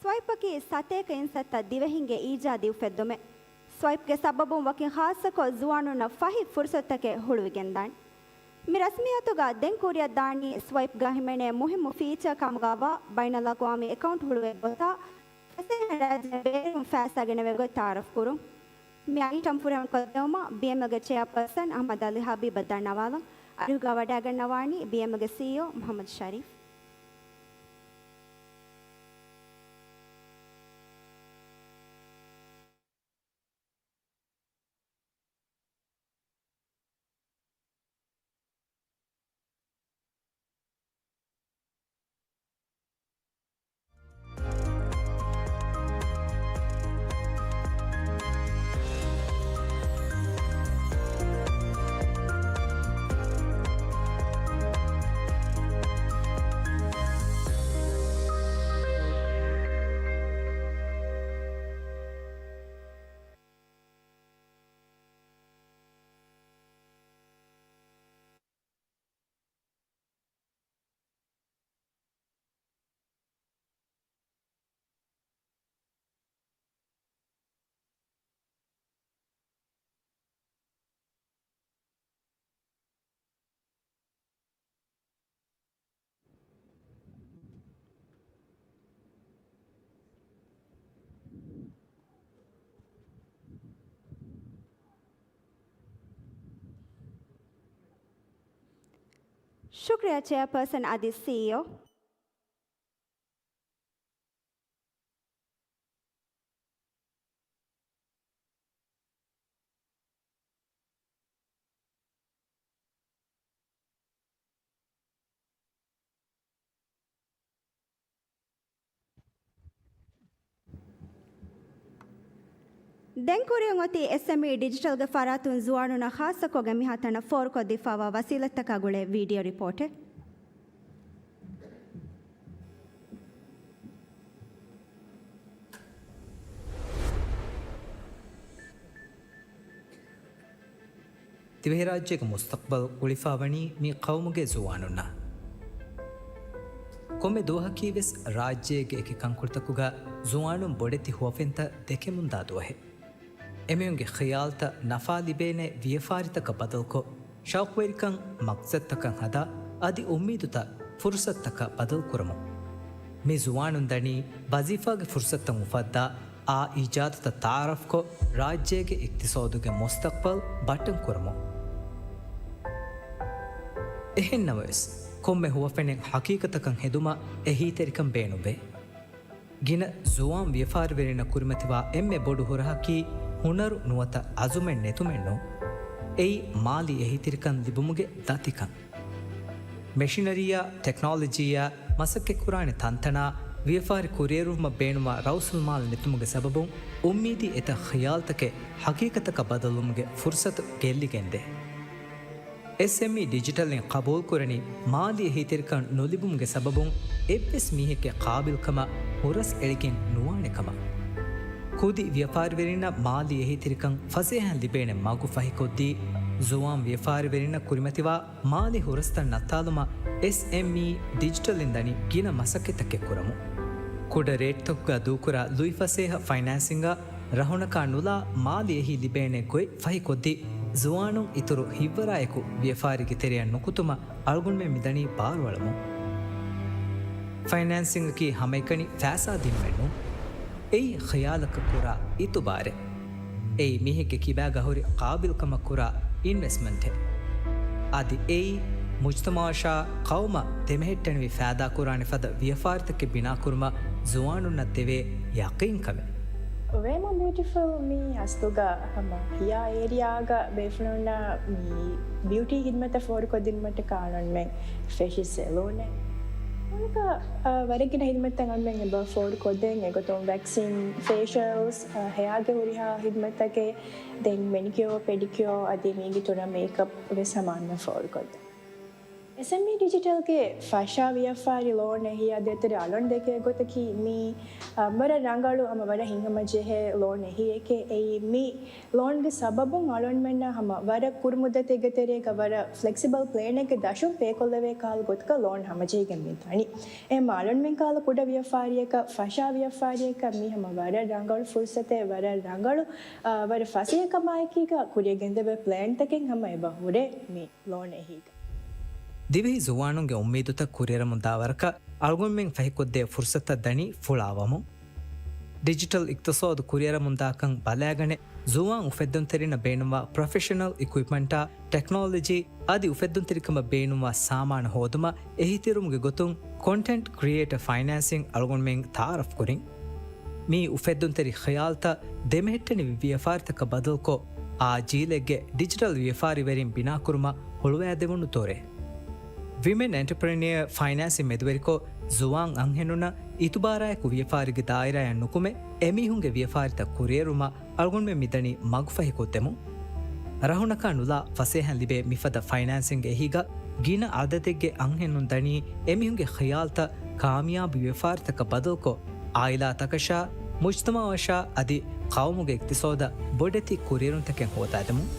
ސްވައިޕަކީ ސަތޭކައިން ސައްތަ ދިވެހިންގެ އީޖާދީ އުފެއްދުމެއް. ސްވައިޕްގެ ސަބަބުން ވަކިން ޚާއްޞަކޮށް ޒުވާނުންނަށް ފަހި ފުރުސަތުތަކެއް ހުޅުވިގެންދާނެ. މި ރަސްމިއްޔާތުގަ ދެން ކުރިއަށްދާނީ ސްވައިޕްގަ ހިމެނޭ މުހިއްމު ފީޗާ ކަމުގައިވާ ބައިނަލްއަގްވާމީ އެކައުންޓް ހުޅުވޭ ގޮތާ ފަސޭހަ ރާއްޖެ ބޭރުން ފައިސާ ގެނެވޭ ގޮތް ތަޢާރަފް ކުރުން. މި އައިޓަމް ފުރިހަމަކޮށްދެވުމަށް ބީއެމްއެލްގެ ޗެއާޕާސަން އަޙްމަދު އަލީ ޙަބީބަށް ދަންނަވާލަން. އަރިހުގަ ވަޑައިގަންނަވާނީ ބީއެމްއެލްގެ ސީއީއޯ މުޙައްމަދު ޝަރީފް. ޝުކުރިއްޔާ ޗެއާޕާސަން އަދި ސީއީއޯ. ދެން ކުރިއަށް އޮތީ އެސްއެމްއީ ޑިޖިޓަލްގެ ފަރާތުން ޒުވާނުންނަށް ޚާއްޞަކޮށްގެން މިހާތަނަށް ފޯރުކޮށްދީފައިވާ ވަސީލަތްތަކާ ގުޅޭ ވީޑިއޯ ރިޕޯޓެއް. ދިވެހިރާއްޖޭގެ މުސްތަޤްބަލް ގުޅިފައިވަނީ މި ޤައުމުގެ ޒުވާނުންނާ. ކޮންމެ ދުވަހަކީވެސް ރާއްޖޭގެ އެކި ކަންކޮޅުތަކުގަ ޒުވާނުން ބޮޑެތި ހުވަފެންތައް ދެކެމުންދާ ދުވަހެއް. އެމީހުންގެ ޚިޔާލްތައް ނަފާ ލިބޭނެ ވިޔަފާރިތަކަށް ބަދަލުކޮށް، ޝައުޤުވެރިކަން މަޤްޞަދުތަކަށް ހަދާ، އަދި އުއްމީދުތައް ފުރުޞަތުތަކަށް ބަދަލުކުރަމުން. މި ޒުވާނުން ދަނީ ވަޒީފާގެ ފުރުޞަތުތައް އުފައްދާ، އާ އިޖާދުތައް ތަޢާރަފްކޮށް، ރާއްޖޭގެ އިޤްތިޞާދުގެ މުސްތަޤްބަލް ބައްޓަން ކުރަމުން. އެހެން ނަމަވެސް، ކޮންމެ ހުވަފެނެއް ޙަޤީޤަތަކަށް ހެދުމަށް އެހީތެރިކަން ބޭނުންވޭ. ގިނަ ޒުވާން ވިޔަފާރިވެރިންނަށް ކުރިމަތިވާ އެންމެ ބޮޑު ހުރަހަކީ ހުނަރު ނުވަތަ އަޒުމެއް ނެތުމެއް ނޫން. އެއީ މާލީ އެހީތެރިކަން ލިބުމުގެ ދަތިކަން. މެޝިނަރީއާ ޓެކްނޮލޮޖީއާ މަސައްކަތްކުރާނެ ތަންތަނާ ވިޔަފާރި ކުރިއެރުވުމަށް ބޭނުންވާ ރައުސުލްމާލު ނެތުމުގެ ސަބަބުން އުއްމީދީ އެތައް ޚިޔާލުތަކެއް ހަގީގަތަކަށް ބަދަލުވުމުގެ ފުރުސަތު ގެއްލިގެންދޭ. އެސްއެމްއީ ޑިޖިޓަލްއިން ޤަބޫލުކުރަނީ މާލީ އެހީތެރިކަން ނުލިބުމުގެ ސަބަބުން އެއްވެސް މީހެއްގެ ޤާބިލްކަމަށް ހުރަސް އެޅިގެން ނުވާނެ ކަމަށް. ކުދި ވިޔަފާރިވެރިންނަށް މާލީ އެހީތެރިކަން ފަސޭހައިން ލިބޭނެ މަގު ފަހިކޮށްދީ، ޒުވާން ވިޔަފާރިވެރިންނަށް ކުރިމަތިވާ މާލީ ހުރަސްތައް ނައްތާލުމަށް އެސްއެމްއީ ޑިޖިޓަލްއިން ދަނީ ގިނަ މަސައްކަތްތަކެއް ކުރަމުން. ކުޑަ ރޭޓްތަކުގަ ދޫކުރާ ލުއިފަސޭހަ ފައިނޭންސިންގ ރަހުނަކާ ނުލާ މާލީ އެހީ ލިބޭނެ ގޮތް ފަހިކޮށްދީ، ޒުވާނުން އިތުރު ހިތްވަރާއެކު ވިޔަފާރީގެ ތެރެއަށް ނުކުތުމަށް އަޅުގަނޑުމެން މިދަނީ ބާރުއަޅަމުން. ފައިނޭންސިންގަކީ ހަމައެކަނި ފައިސާ ދިނުމެއް ނޫން. އެއީ ޚިޔާލަކަށް ކުރާ އިތުބާރެއް. އެއީ މީހެއްގެ ކިބާގަ ހުރި ޤާބިލްކަމަށް ކުރާ އިންވެސްޓްމަންޓެއް. އަދި އެއީ މުޖްތަމަޢަށާ ޤައުމަށް ދެމެހެއްޓެނިވި ފައިދާކުރާނެ ފަދަ ވިޔަފާރިތަކެއް ބިނާކުރުމަށް ޒުވާނުންނަށް ދެވޭ ޔަޤީންކަމެއް. ވޭމޯ ބިއުޓިފުލް މި އަސްލުގަ ހަމަ ހިޔާ އޭރިއާގަ ބޭފުޅުންނަށް މި ބިއުޓީ ޚިދްމަތަށް ފޯރުކޮށްދިނުމަށްޓަކާ އަޅުންމެން ފެށި ސެލޫނެއް. އަނެކާ، އާ، ވަރަށް ގިނަ ޚިދްމަތްތައް އަޅުމެން އެބަ ފޯރުކޮށްދޭން އެގޮތުން ވެކްސިން، ފޭޝަލްސް، އާ، ހެޔާގެ ހުރިހާ ޚިދްމަތްތަކެއް، ދެން މެނިކިޔޯ، ޕެޑިކިޔޯ އަދި މީގެ ތުރަށް މޭކަޕް ވެސް ހަމަ އަންނަ ފޯރުކޮށްދޭ. އެސްއެމްއީ ޑިޖިޓަލްގެ ފަށާ ވިޔަފާރި ލޯން އެހީ އަދި އެތެރެ އަޅުން ދެކޭ ގޮތަކީ މީ، އާ، ވަރަށް ރަނގަޅު ހަމަ ވަރަށް ހިތްހަމަޖެހޭ ލޯން އެހީއެކޭ. އެއީ މި ލޯންގެ ސަބަބުން އަޅުންމެންނަށް ހަމަ ވަރަށް ކުރު މުއްދަތެއްގެ ތެރޭގަ ވަރަށް ފްލެކްސިބަލް ޕްލޭނެއްގެ ދަށުން ޕޭކޮށްލެވޭ ކަހަލަ ގޮތަކަށް ލޯން ހަމަޖެހިގެން މިދާނީ. އެހެންމަ އަޅުންމެން ކަހަލަ ކުޑަ ވިޔަފާރިއަކަށް، ފަށާ ވިޔަފާރިއަކަށް މީ ހަމަ ވަރަށް ރަނގަޅު ފުރުސަތެއް، ވަރަށް ރަނގަޅު، އާ، ވަރަށް ފަސޭހަކަމާއެކީގަ ކުރިއަށް ގެންދެވޭ ޕްލޭންތަކެއް ހަމަ އެބަ ހުރޭ މި ލޯން އެހީގަ. ދިވެހި ޒުވާނުންގެ އުއްމީދުތައް ކުރިއަރަމުންދާ ވަރަކަށް އަޅުގަނޑުމެން ފަހިކޮށްދޭ ފުރުސަތަށް ދަނީ ފުޅާވަމުން. ޑިޖިޓަލް އިޤްތިޞާދު ކުރިއަރަމުންދާކަން ބަލާގަނެ، ޒުވާން އުފެއްދުންތެރިންނަށް ބޭނުންވާ ޕްރޮފެޝަނަލް އިކުއިޕްމަންޓާ، ޓެކްނޮލޮޖީ އަދި އުފެއްދުންތެރިކަމަށް ބޭނުންވާ ސާމާނު ހޯދުމަށް އެހީތެރިވުމުގެ ގޮތުން ކޮންޓެންޓް ކްރިއޭޓަރ ފައިނޭންސިން އަޅުގަނޑުމެން ތަޢާރަފް ކުރިން. މި އުފެއްދުންތެރި ޚިޔާލުތައް ދެމެހެއްޓެނިވި ވިޔަފާރިތަކަށް ބަދަލުކޮށް، އާ ޖީލެއްގެ ޑިޖިޓަލް ވިޔަފާރިވެރިން ބިނާކުރުމަށް ހުޅުވާދެވުނު ދޮރެއް. ވިމެން އެންޓަޕްރެނިއަރ ފައިނޭންސިން މެދުވެރިކޮށް، ޒުވާން އަންހެނުންނަށް އިތުބާރާއެކު ވިޔަފާރިގެ ދާއިރާއަށް ނުކުމެ، އެމީހުންގެ ވިޔަފާރިތައް ކުރިއެރުމަށް އަޅުގަނޑުމެން މިދަނީ މަގުފަހިކޮށްދެމުން. ރަހުނަކާ ނުލާ ފަސޭހައިން ލިބޭ މިފަދަ ފައިނޭންސިންގ އެހީގަ ގިނަ އަދަދެއްގެ އަންހެނުން ދަނީ އެމީހުންގެ ޚިޔާލުތައް ކާމިޔާބު ވިޔަފާރިތަކަށް ބަދަލުކޮށް، އާއިލާތަކަށާ، މުޖްތަމަޢަށާ އަދި ޤައުމުގެ އިޤްތިޞާދަށް ބޮޑެތި ކުރިއެރުންތަކެއް ހޯދާދެމުން.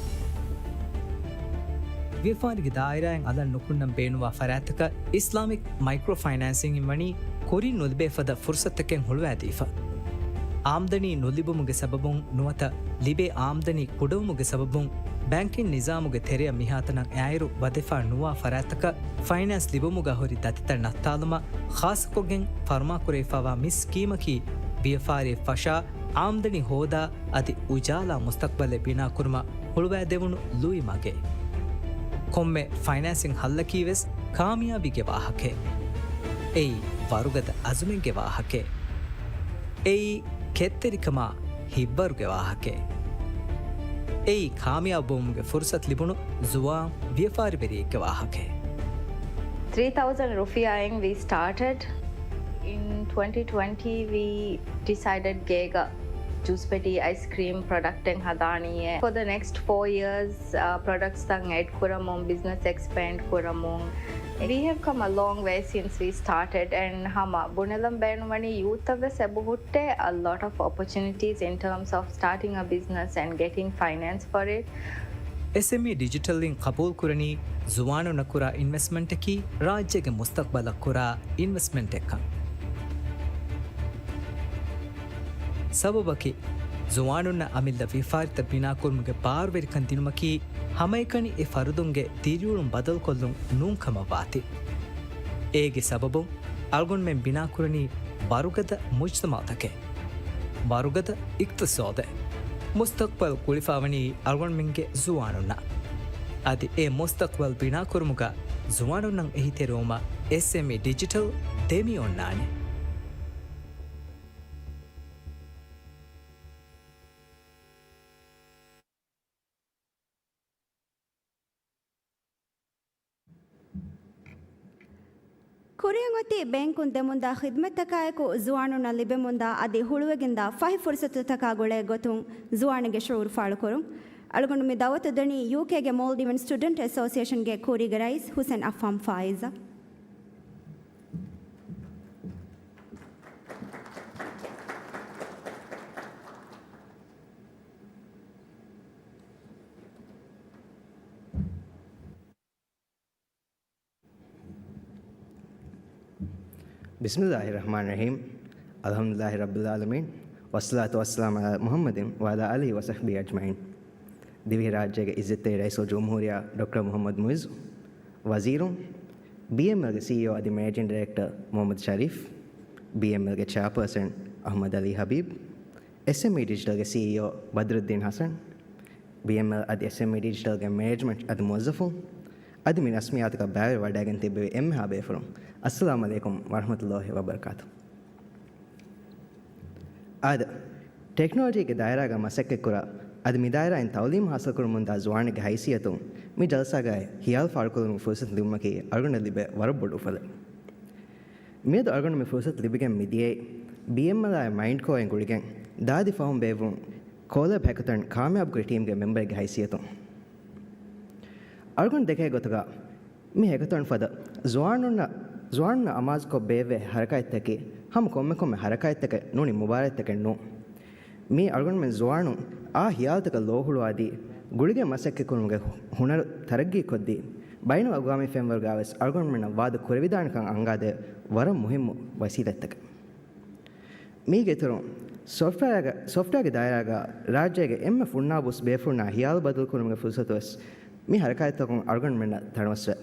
ވިޔަފާރިގެ ދާއިރާއިން އަލަށް ނުކުންނަން ބޭނުންވާ ފަރާތްތަކަށް އިސްލާމިކް މައިކްރޯ ފައިނޭންސިންއިން ވަނީ ކުރިން ނުލިބޭ ފަދަ ފުރުސަތުތަކެއް ހުޅުވާދީފަ. އާމްދަނީ ނުލިބުމުގެ ސަބަބުން ނުވަތަ ލިބޭ އާމްދަނީ ކުޑަވުމުގެ ސަބަބުން ބޭންކިން ނިޒާމުގެ ތެރެއަށް މިހާތަނަށް އައިރު ވަދެފާ ނުވާ ފަރާތްތަކަށް ފައިނޭންސް ލިބުމުގަ ހުރި ދަތިތައް ނައްތާލުމަށް ޚާއްޞަކޮށްގެން ފަރުމާކުރެވިފައިވާ މި ސްކީމަކީ ވިޔަފާރިއެއް ފަށާ އާމްދަނީ ހޯދާ އަދި އުޖާލާ މުސްތަޤްބަލެއް ބިނާކުރުމަށް ހުޅުވާދެވުނު ލުއި މަގެއް. ކޮންމެ ފައިނޭންސިން ހައްލަކީ ވެސް ކާމިޔާބީގެ ވާހަކައެއް. އެއީ ވަރުގަދަ އަޒުމެއްގެ ވާހަކައެއް. އެއީ ކެތްތެރިކަމާ ހިތްވަރުގެ ވާހަކައެއް. އެއީ ކާމިޔާބުވުމުގެ ފުރުސަތު ލިބުނު ޒުވާން ވިޔަފާރިވެރިއެއްގެ ވާހަކައެއް. Three thousand ރުފިޔާއިން we started. In twenty twenty, we decided ގޭގަ ޖޫސް ޕެޓީ އައިސްކްރީމް ޕްރޮޑަކްޓެއް ހަދާނީއޭ. For the next four years, ޕްރޮޑަކްޓްސްތައް އެޑް ކުރަމުން، ބިޒްނަސް އެކްސްޕޭންޑް ކުރަމުން. We have come a long way since we started, and ހަމަ ބުނެލަން ބޭނުންވަނީ ޔޫތަށް ވެސް އެބަހުއްޓޭ a lot of opportunities in terms of starting a business and getting finance for it. އެސްއެމްއީ ޑިޖިޓަލްއިން ޤަބޫލުކުރަނީ ޒުވާނުންނަށް ކުރާ އިންވެސްޓްމަންޓަކީ ރާއްޖޭގެ މުސްތަޤްބަލަށް ކުރާ އިންވެސްޓްމަންޓެއްކަން. ސަބަބަކީ، ޒުވާނުންނަށް އަމިއްލަ ވިޔަފާރިތައް ބިނާކުރުމުގެ ބާރުވެރިކަން ދިނުމަކީ، ހަމައެކަނި އެ ފަރުދުންގެ ދިރިއުޅުން ބަދަލުކޮށްލުން ނޫންކަމަށްވާތީ. އޭގެ ސަބަބުން، އަޅުގަނޑުމެން ބިނާކުރަނީ ވަރުގަދަ މުޖްތަމަޢުތަކެއް، ވަރުގަދަ އިޤްތިޞާދެއް. މުސްތަޤްބަލް ގުޅިފައިވަނީ އަޅުގަނޑުމެންގެ ޒުވާނުންނަށް. އަދި އެ މުސްތަޤްބަލް ބިނާކުރުމުގަ ޒުވާނުންނަށް އެހީތެރިވުމަށް އެސްއެމްއީ ޑިޖިޓަލް ދެމިއޮންނާނެ. ކުރިއަށް އޮތީ ބޭންކުން ދެމުންދާ ޚިދްމަތްތަކާއެކު ޒުވާނުންނަށް ލިބެމުންދާ އަދި ހުޅުވެގެންދާ ފަހި ފުރުސަތުތަކާ ގުޅޭ ގޮތުން ޒުވާނެއްގެ ޝުޢޫރު ފާޅުކުރުން. އަޅުގަނޑު މި ދައުވަތު ދެނީ ޔޫކޭގެ މޯލްޑިވަން ސްޓުޑެންޓް އެސޯސިއޭޝަންގެ ކޫރީގެ ރައީސް ހުސެން އަފްހާމް ފާއިޒަށް. بسم الله الرحمن الرحيم. الحمد لله رب العالمين. والصلاة والسلام على محمد وعلى آله وصحبه أجمعين. ދިވެހިރާއްޖޭގެ އިއްޒަތްތެރި ރައީސުލްޖުމްހޫރިއްޔާ ޑޮކްޓަރ މުޙައްމަދު މުޢިއްޒު، ވަޒީރުން، ބީއެމްއެލްގެ ސީއީއޯ އަދި މެނޭޖިން ޑިރެކްޓަރ މުޙައްމަދު ޝަރީފް، ބީއެމްއެލްގެ ޗެއާޕާސަން އަޙްމަދު ޢަލީ ޙަބީބް، އެސްއެމްއީ ޑިޖިޓަލްގެ ސީއީއޯ ބަދްރުއްދީން ޙަސަން، ބީއެމްއެލް އަދި އެސްއެމްއީ ޑިޖިޓަލްގެ މެނޭޖްމަންޓް އަދި މުވައްޒަފުން، އަދި މި ރަސްމިއްޔާތަކަށް ބައިވެރިވެވަޑައިގެން ތިއްބެވި އެންމެހާ ބޭފުޅުން، އައްސަލާމު ޢަލައިކުމް ވަރަޙްމަތުﷲި ވަބަރަކާތުހު. އާދެ، ޓެކްނޮލޮޖީގެ ދާއިރާގަ މަސައްކަތްކުރާ، އަދި މި ދާއިރާއިން ތަޢުލީމު ޙާޞިލްކުރަމުންދާ ޒުވާނެއްގެ ހައިސިއްޔަތުން މި ޖަލްސާގައި ޚިޔާލު ފާޅުކޮށްލުމުގެ ފުރުޞަތު ލިބުމަކީ އަޅުގަނޑަށް ލިބޭ ވަރަށް ބޮޑު އުފަލެއް. މިއަދު އަޅުގަނޑު މި ފުރުޞަތު ލިބިގެން މިދިޔައީ، ބީއެމްއެލްއާއި މައިންޑްކޯއިން ގުޅިގެން ދާދި ފަހުން ބޭއްވުނު ކޯލެބް ހެކަތަން ކާމިޔާބުކުރި ޓީމްގެ މެމްބަރެއްގެ ހައިސިއްޔަތުން. އަޅުގަނޑު ދެކޭ ގޮތުގަ މި ހެކަތަން ފަދަ ޒުވާނުންނަށް، ޒުވާނުންނަށް އަމާޒުކޮށް ބޭއްވޭ ހަރަކާތްތަކީ ހަމަ ކޮންމެ ކޮންމެ ހަރަކާތްތަކެއް ނޫނީ މުބާރާތްތަކެއް ނޫން. މީ އަޅުގަނޑުމެން ޒުވާނުން އާ ހިޔާލުތަކަށް ލޯހުޅުވާދީ، ގުޅިގެން މަސައްކަތްކުރުމުގެ ހު-، ހުނަރު ތަރައްގީކޮށްދީ، ބައިނަލްއަގުވާމީ ފެންވަރުގަވެސް އަޅުގަނޑުމެންނަށް ވާދަ ކުރެވިދާނެކަން އަންގާދޭ ވަރަށް މުހިއްމު ވަސީލަތްތަކެއް. މީގެ އިތުރުން، ސޮފްޓްވެއާގެ، ސޮފްޓްވެއާގެ ދާއިރާގަ ރާއްޖޭގެ އެންމެ ފުންނާބުސް ބޭފުޅުންނާ ހިޔާލު ބަދަލުކުރުމުގެ ފުރުސަތުވެސް މި ހަރަކާތްތަކުން އަޅުގަނޑުމެންނަށް ތަނަވަސްވޭ.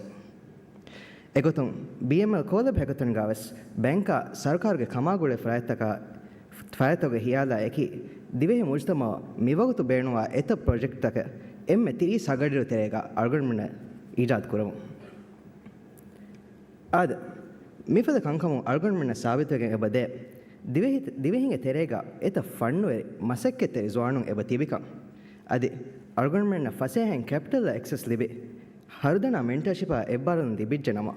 އެގޮތުން، ބީއެމްއެލް ކޯލެބް ހެކަތަންގަވެސް ބޭންކާ ސަރުކާރުގެ ކަމާގުޅޭ ފަރާތްތަކާ، ފަރާތްތަކުގެ ހިޔާލާ އެކީ، ދިވެހި މުޖުތަމަޢަށް މިވަގުތު ބޭނުންވާ އެތައް ޕްރޮޖެކްޓްތަކެއް އެންމެ ތިރީސް އަގަޑިއިރު ތެރޭގަ އަޅުގަނޑުމެންނަށް އީޖާދު ކުރެވުން. އާދެ، މިފަދަ ކަންކަމުން އަޅުގަނޑުމެންނަށް ސާބިތުވެގެން އެބަދޭ، ދިވެހި، ދިވެހިންގެ ތެރޭގަ އެތައް ފަންނުވެރި މަސައްކަތްތެރި ޒުވާނުން އެބަ ތިބިކަން، އަދި އަޅުގަނޑުމެންނަށް ފަސޭހައިން ކެޕިޓަލްއަށް އެކްސެސް ލިބި، ހަރުދަނާ މެންޓަރޝިޕާ އެއްބާރުލުން ލިބިއްޖެ ނަމަ،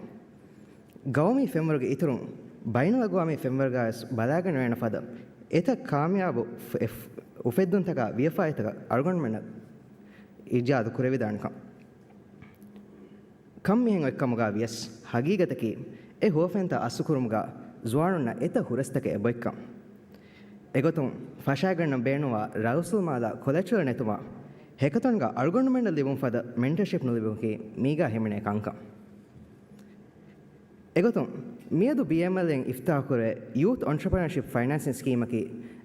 ގައުމީ ފެންވަރުގެ އިތުރުން ބައިނަލްއަގުވާމީ ފެންވަރުގަވެސް ބަލާގަނެވޭނެ ފަދަ އެތައް ކާމިޔާބު ފެ-، އުފެއްދުންތަކާ ވިޔަފާރިތަކަށް އަޅުގަނޑުމެންނަށް އިޖާދު ކުރެވިދާނެކަން. ކަން މިހެން އޮތްކަމުގަ ވިޔަސް، ހަގީގަތަކީ އެ ހުވަފެންތައް އަސްލުކުރުމުގަ ޒުވާނުންނަށް އެތައް ހުރަސްތަކެއް އެބައޮތްކަން. އެގޮތުން، ފަށާގަންނަން ބޭނުންވާ ރައުސުލްމާލާ ކޮލެޓްރަލް ނެތުމަށް ހެކަތޮންގަ އަޅުގަނޑުމެންނަށް ލިބުން ފަދަ މެންޓަރޝިޕް ނުލިބުމަކީ މީގަ ހިމެނޭ ކަންކަން. އެގޮތުން، މިއަދު ބީއެމްއެލްއިން އިފްތިތާޙުކުރެވޭ ޔޫތު އޮންޓަޕްރެނަރޝިޕް ފައިނޭންސިން ސްކީމަކީ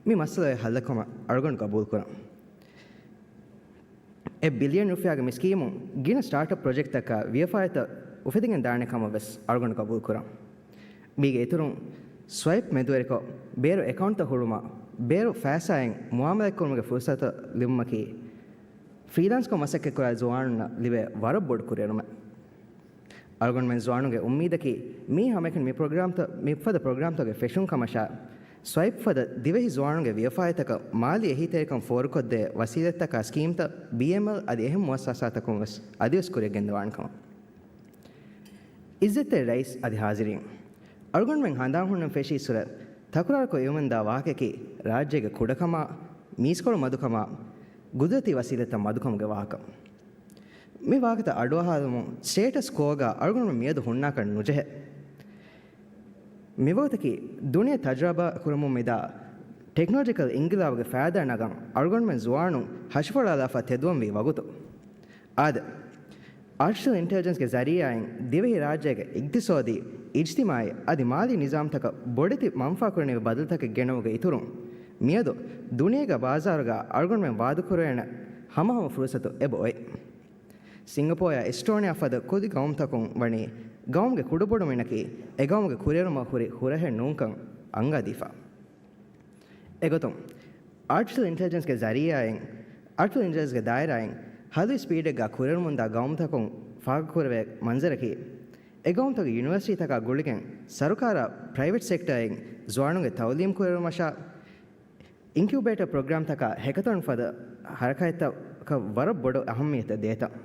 މި މައްސަލައެއް ހައްލަކަމަށް އަޅުގަނޑު ގަބޫލުކުރަން. އެއް ބިލިއަން ރުފިޔާގެ މި ސްކީމުން ގިނަ ސްޓާޓްއަޕް ޕްރޮޖެކްޓްތަކަށް ވިޔަފާރިތައް އުފެދިގެން ދާނެ ކަމަށް ވެސް އަޅުގަނޑު ގަބޫލުކުރަން. މީގެ އިތުރުން، ސްވައިޕް މެދުވެރިކޮށް، ބޭރު އެކައުންޓްތައް ހުޅުވުމަށް، ބޭރު ފައިސާއިން މުއާމަލާތްކުރުމުގެ ފުރުސަތު ލިބުމަކީ، ފްރީލާންސްކޮށް މަސައްކަތްކުރާ ޒުވާނުންނަށް ލިބޭ ވަރަށް ބޮޑު ކުރިއެރުމެއް. އަޅުގަނޑުމެން ޒުވާނުންގެ އުއްމީދަކީ، މީ ހަމައެކަނި މި ޕްރޮގްރާމްތައް، މިފަދަ ޕްރޮގްރާމްތަކުގެ ފެށުން ކަމަށާ، ސްވައިޕް ފަދަ ދިވެހި ޒުވާނުންގެ ވިޔަފާރިތަކަށް މާލީ އެހީތެރިކަން ފޯރުކޮށްދޭ ވަސީލަތްތަކާ ސްކީމްތައް ބީއެމްއެލް އަދި އެހެން މުއައްސަސާތަކުން ވެސް އަދިވެސް ކުރިއަށް ގެންދަވާނެ ކަމަށް. އިއްޒަތްތެރި ރައީސް އަދި ޙާޟިރީން، އަޅުގަނޑުމެން ހަނދާން ހުންނަން ފެށީއްސުރެ، ތަކުރާރުކޮށް އިވުމެންދާ ވާހަކައަކީ، ރާއްޖޭގެ ކުޑަކަމާ، މީސްކޮޅު މަދުކަމާ، ގުދުރަތީ ވަސީލަތްތައް މަދުކަމުގެ ވާހަކަ. މި ވާހަކަތައް އަޑުއަހާލުމުން، ސްޓޭޓަސް ކޯގަ އަޅުގަނޑުމެން މިއަދު ހުންނާކަށް ނުޖެހޭ. މިވަގުތަކީ ދުނިޔެ ތަޖުރަބާ ކުރަމުން މިދާ ޓެކްނޮލޮޖިކަލް އިންގިލާބުގެ ފައިދާ ނަގަން އަޅުގަނޑުމެން ޒުވާނުން ހަށިފޮޅާލާފަ ތެދުވަންވީ ވަގުތު. އާދެ، އާޓިފިޝަލް އިންޓެލިޖެންސްގެ ޒަރީއާއިން ދިވެހިރާއްޖޭގެ އިގްތިސޯދީ، އިޖްތިމާޢީ އަދި މާލީ ނިޒާމްތަކަށް ބޮޑެތި މަންފާކުރަނިވި ބަދަލުތަކެއް ގެނައުމުގެ އިތުރުން، މިއަދު ދުނިޔޭގެ ބާޒާރުގަ އަޅުގަނޑުމެން ވާދަކުރެވޭނެ ހަމަހަމަ ފުރުސަތު އެބަ އޮތް. ސިންގަޕޯރާ އެސްޓޯނިއާ ފަދަ ކުދި ގައުމުތަކުން ވަނީ ގައުމުގެ ކުޑަބޮޑުމިނަކީ އެ ގައުމުގެ ކުރިއެރުމަށް ހުރި ހުރަހެއް ނޫންކަން އަންގާދީފަ. އެގޮތުން، އާޓިފިޝަލް އިންޓެލިޖެންސްގެ ޒަރީއާއިން، އާޓިފިޝަލް އިންޓެލިޖެންސްގެ ދާއިރާއިން ހަލުވި ސްޕީޑެއްގަ ކުރިއެރުމުންދާ ގައުމުތަކުން ފާހަގަކުރެވޭ މަންޒަރަކީ، އެ ގައުމުތަކުގެ ޔުނިވަރސިޓީތަކާ ގުޅިގެން ސަރުކާރާ ޕްރައިވެޓް ސެކްޓަރއިން ޒުވާނުންގެ ތައުލީމް ކުރިއެރުމަށާ، އިންކިއުބޭޓަރ ޕްރޮގްރާމްތަކާ ހެކަތޯން ފަދަ ހަރަކާތްތަކަށް ވަރަށް ބޮޑު އަހައްމިއްޔަތެއް ދޭތަން.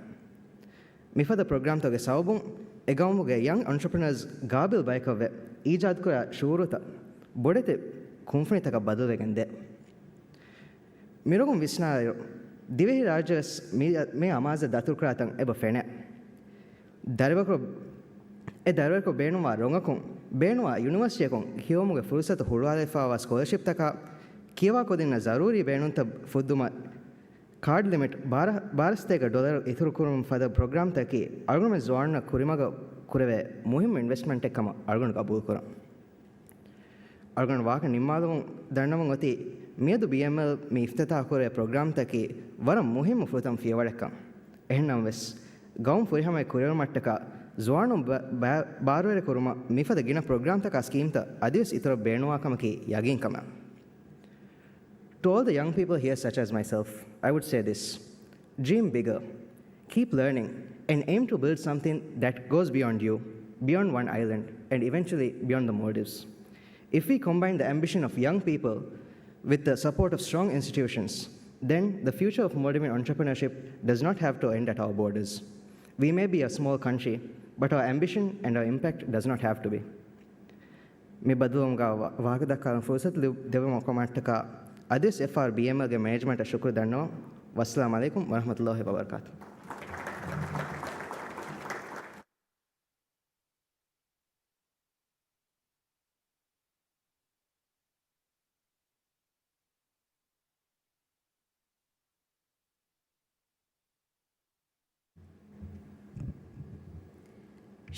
މިފަދަ ޕްރޮގްރާމްތަކުގެ ސަބަބުން އެ ގައުމުގެ ޔަންގް އޮންޓަޕްރެނަރސް ގާބިލް ބަޔަކަށްވެ، އީޖާދުކުރާ ޝުއޫރުތައް ބޮޑެތި ކުންފުނިތަކަށް ބަދަލުވެގެން ދޭ. މިރޮގުން ވިސްނާއިރު، ދިވެހިރާއްޖެވެސް މި، މި އަމާޒަށް ދަތުރުކުރާތަން އެބަ ފެނޭ. ދަރިވަރަކު، އެ ދަރިވަރަކު ބޭނުންވާ ރޮނގަކުން، ބޭނުންވާ ޔުނިވަރސިޓީއަކުން ކިޔެވުމުގެ ފުރުސަތު ހުޅުވާލެވިފައިވާ ސްކޮލަރޝިޕްތަކާ، ކިޔަވާ ކުދިންނަށް ޒަރޫރީ ބޭނުންތައް ފުއްދުމަށް ކާޑް ލިމިޓް ބާރަ، ބާރަ ސަތޭކަ ޑޮލަރު އިތުރުކުރުމަށް ފަދަ ޕްރޮގްރާމްތަކަކީ އަޅުގަނޑުމެން ޒުވާނުންނަށް ކުރިމަގަށް ކުރެވޭ މުހިއްމު އިންވެސްޓްމަންޓެއް ކަމަށް އަޅުގަނޑު ގަބޫލުކުރަން. އަޅުގަނޑު ވާހަކަ ނިންމާލުމުން ދަންނަވަން އޮތީ، މިއަދު ބީއެމްއެލް މި އިފްތިތާޙުކުރޭ ޕްރޮގްރާމްތަކީ ވަރަށް މުހިއްމު ފުރަތަމަ ފިޔަވަޅެއްކަން. އެހެންނަމަވެސް، ގައުމު ފުރިހަމައަށް ކުރިއެރުމަށްޓަކާ ޒުވާނުން ބަ، ބަ، ބާރުވެރިކުރުމަށް މިފަދަ ގިނަ ޕްރޮގްރާމްތަކާ ސްކީމްތައް އަދިވެސް އިތުރަށް ބޭނުންވާ ކަމަކީ ޔަގީންކަމެއް. To all the young people here, such as myself, I would say this. Dream bigger. Keep learning and aim to build something that goes beyond you, beyond one island, and eventually beyond the Maldives. If we combine the ambition of young people with the support of strong institutions, then the future of Maldivian entrepreneurship does not have to end at our borders. We may be a small country, but our ambition and our impact does not have to be. މި ބަދަލުވުމުގަ ވާ، ވާހަކަ ދައްކާލަން ފުރުސަތު ލި، ދެއްވުމަށް ކަމަށްޓަކާ، އަދިވެސް އެފްއާރްބީއެމްއެލްގެ މެނޭޖްމަންޓަށް ޝުކުރު ދަންނަވަން. ވައްސަލާމް އަލައިކުމް ވަރަހްމަތުﷲ ވަބަރަކާތު.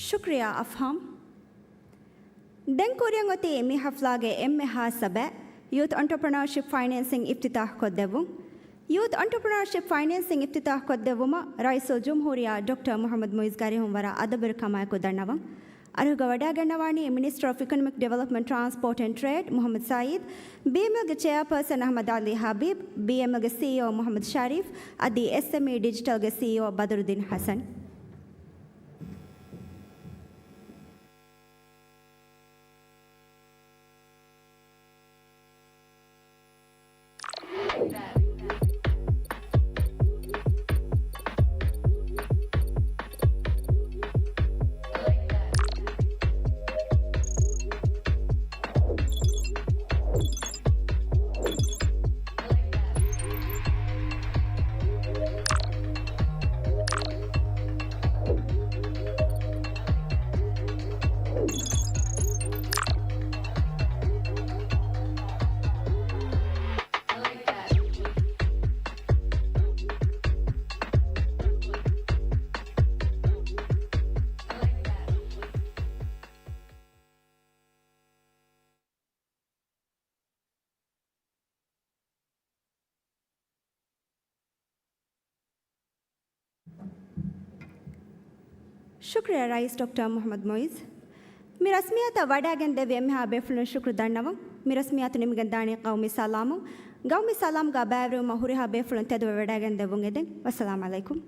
ޝުކްރިޔާ އަފްހާމް. ދެން ކުރިއަށް އޮތީ މި ހަފްލާގެ އެންމެ ހާއްސަ ބައި، ޔޫތު އޮންޓަޕްރެނާޝިޕް ފައިނޭންސިން އިފްތިތާޙު ކޮށްދެއްވުން. ޔޫތު އޮންޓަޕްރެނާޝިޕް ފައިނޭންސިން އިފްތިތާޙު ކޮށްދެއްވުމަށް ރައީސުލްޖުމްހޫރިއްޔާ ޑޮކްޓަރ މުޙައްމަދު މުއިޒްގެ އަރިހުން ވަރަށް އަދަބުވެރިކަމާއެކު ދަންނަވަން. އަރިހުގަ ވަޑައިގަންނަވާނީ މިނިސްޓަރ އޮފް އިކޮނޮމިކް ޑިވެލޮޕްމަންޓް، ޓްރާންސްޕޯޓް އެންޑް ޓްރޭޑް މުޙައްމަދު ސައީދު، ބީއެމްއެލްގެ ޗެއާޕާސަން އަޙްމަދު އަލީ ހަބީބް، ބީއެމްއެލްގެ ސީއީއޯ މުޙައްމަދު ޝަރީފް، އަދި އެސްއެމްއީ ޑިޖިޓަލްގެ ސީއީއޯ ބަދުރުއްދީން ހަސަން. ޝުކްރިޔާ ރައީސް ޑޮކްޓަރ މުޙައްމަދު މުއިޒް. މި ރަސްމިއްޔާތަށް ވަޑައިގެން ދެއްވި އެންމެހާ ބޭފުޅުން ޝުކްރު ދަންނަވަން. މި ރަސްމިއްޔާތު ނިމިގެން ދާނީ ޤައުމީ ސަލާމުން. ޤައުމީ ސަލާމްގަ ބައިވެރިވުމަށް ހުރިހާ ބޭފުޅުން ތެދުވެ ވަޑައިގެން ދެއްވުން އެދެން. ވައްސަލާމް އަލައިކުމް.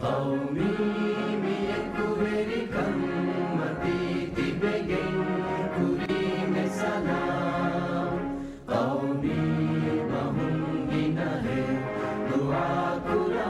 ޤައުމީ މި އެކުވެރިކަން މަތީ ތިބެގެން ކުރީމެ ސަލާމް. ޤައުމީ ބަހުން ގިނަހެއް ދުޢާކުރަ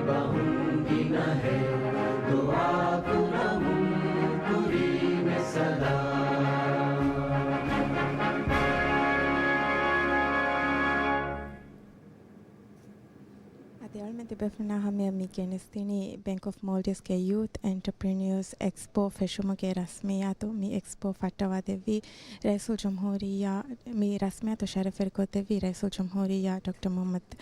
ބަހުން ގިނަހެއް ދުޢާ ކުރަމުން ކުރީމެ ސަލާމް. އަދި އަޅުމެން ތިބޭފުޅުންނާ ހަމަޔަށް މި ގެނެސްދިނީ ބެންކް އޮފް މޯލްޑިވްސްގެ ޔޫތް އެންޓަޕްރެނިއުއަރސް އެކްސްޕޯ ފެށުމުގެ ރަސްމިއްޔާތު. މި އެކްސްޕޯ ފައްޓަވާދެއްވީ ރައީސުލްޖުމްހޫރިއްޔާ، މި ރަސްމިއްޔާތު ޝަރަފުވެރިކޮށްދެއްވީ ރައީސުލްޖުމްހޫރިއްޔާ ޑޮކްޓަރ މުޙައްމަދު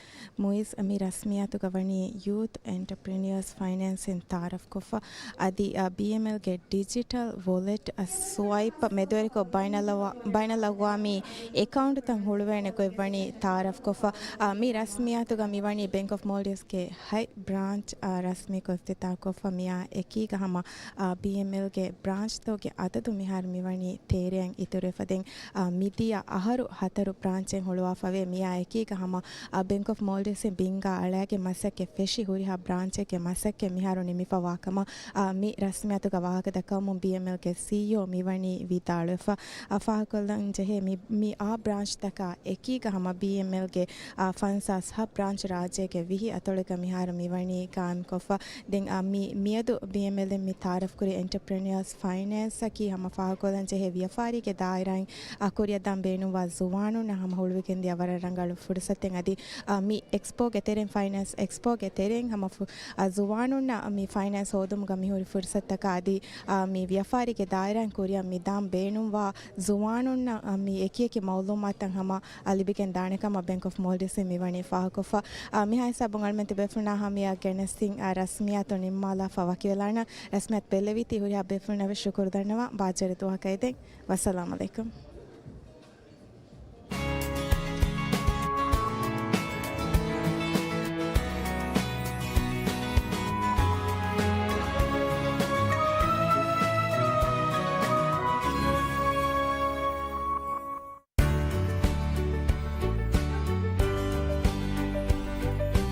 މުޢިއްޒު. މި ރަސްމިއްޔާތުގަ ވަނީ ޔޫތް އެންޓަޕްރެނިއުއަރސް ފައިނޭންސިން ތަޢާރަފްކޮށްފަ، އަދި، އަ، ބީއެމްއެލްގެ ޑިޖިޓަލް ވޮލެޓް، އަ، ސްވައިޕް މެދުވެރިކޮށް ބައިނަލްއަ-، ބައިނަލްއަގްވާމީ އެކައުންޓްތައް ހުޅުވޭނެ ގޮތް ވަނީ ތަޢާރަފްކޮށްފަ. އަ، މި ރަސްމިއްޔާތުގަ މިވަނީ ބެންކް އޮފް މޯލްޑިވްސްގެ ހަތް ބްރާންޗް، އަ، ރަސްމީކޮށް އިފްތިތާޙްކޮށްފަ. މިއާ އެކީގަ ހަމަ، އަ، ބީއެމްއެލްގެ ބްރާންޗްތަކުގެ އަދަދު މިހާރު މިވަނީ ތޭރައަށް އިތުރުވެފަ. ދެން، އަ، މިދިޔަ އަހަރު ހަތަރު ބްރާންޗެއް ހުޅުވާފަވޭ. މިއާ އެކީގަ ހަމަ، އަ، ބެންކް އޮފް މޯލްޑިވްސްއިން ބިންގާ އަޅާގެ މަސައްކަތް ފެށި ހުރިހާ ބްރާންޗެއްގެ މަސައްކަތް މިހާރު ނިމިފަވާ ކަމަށް، އަ، މި ރަސްމިއްޔާތުގަ ވާހަކަ ދައްކަވަމުން ބީއެމްއެލްގެ ސީއީއޯ މިވަނީ ވިދާޅުވެފަ. އަ، ފާހަގަކޮށްލަން ޖެހޭ މި، މި އާ ބްރާންޗްތަކާ އެކީގަ ހަމަ ބީއެމްއެލްގެ، އާ، ފަންސާސް ހަ ބްރާންޗް ރާއްޖޭގެ ވިހި އަތޮޅުގަ މިހާރު މިވަނީ ގާއިމްކޮށްފަ. ދެން، އާ، މި، މިއަދު ބީއެމްއެލްއިން މި ތަޢާރަފްކުރި އެންޓަޕްރެނިއުއަރސް ފައިނޭންސްއަކީ ހަމަ ފާހަގަކޮށްލަން ޖެހޭ ވިޔަފާރީގެ ދާއިރާއިން، އާ، ކުރިއަށް ދާން ބޭނުންވާ ޒުވާނުންނަށް ހަމަ ހުޅުވިގެންދިޔަ ވަރަށް ރަނގަޅު ފުރުސަތެއް. އަދި، އާ، މި އެކްސްޕޯގެ ތެރެއިން، ފައިނޭންސް އެކްސްޕޯގެ ތެރެއިން ހަމަ ފު-، އާ، ޒުވާނުންނަށް މި ފައިނޭންސް ހޯދުމުގަ މިހުރި ފުރުސަތުތަކާ އަދި، އާ، މި ވިޔަފާރީގެ ދާއިރާއިން ކުރިއަށް މި ދާން ބޭނުންވާ ޒުވާނުންނަށް، އާ، މި އެކިއެކި މައުލޫމާތުތައް ހަމަ، އާ، ލިބިގެން ދާނެ ކަމަށް ބެންކް އޮފް މޯލްޑިވްސްއިން މިވަނީ ފާހަގަކޮށްފަ. އާ، މިހާ ހިސާބުން އަޅުމެން ތިބޭފުޅުންނާ ހަމަޔަށް ގެނެސްދިން، އާ، ރަސްމިއްޔާތު ނިންމާލާފަ ވަކިވެލާނަން. ރަސްމިއްޔާތު ބެއްލެވީތީ ހުރިހާ ބޭފުޅުންނަށް ވެސް ޝުކުރު ދަންނަވާ. ބާއްޖަވެރި ދުވަހަކަށް އެދެން. ވައްސަލާމް އަލައިކުމް.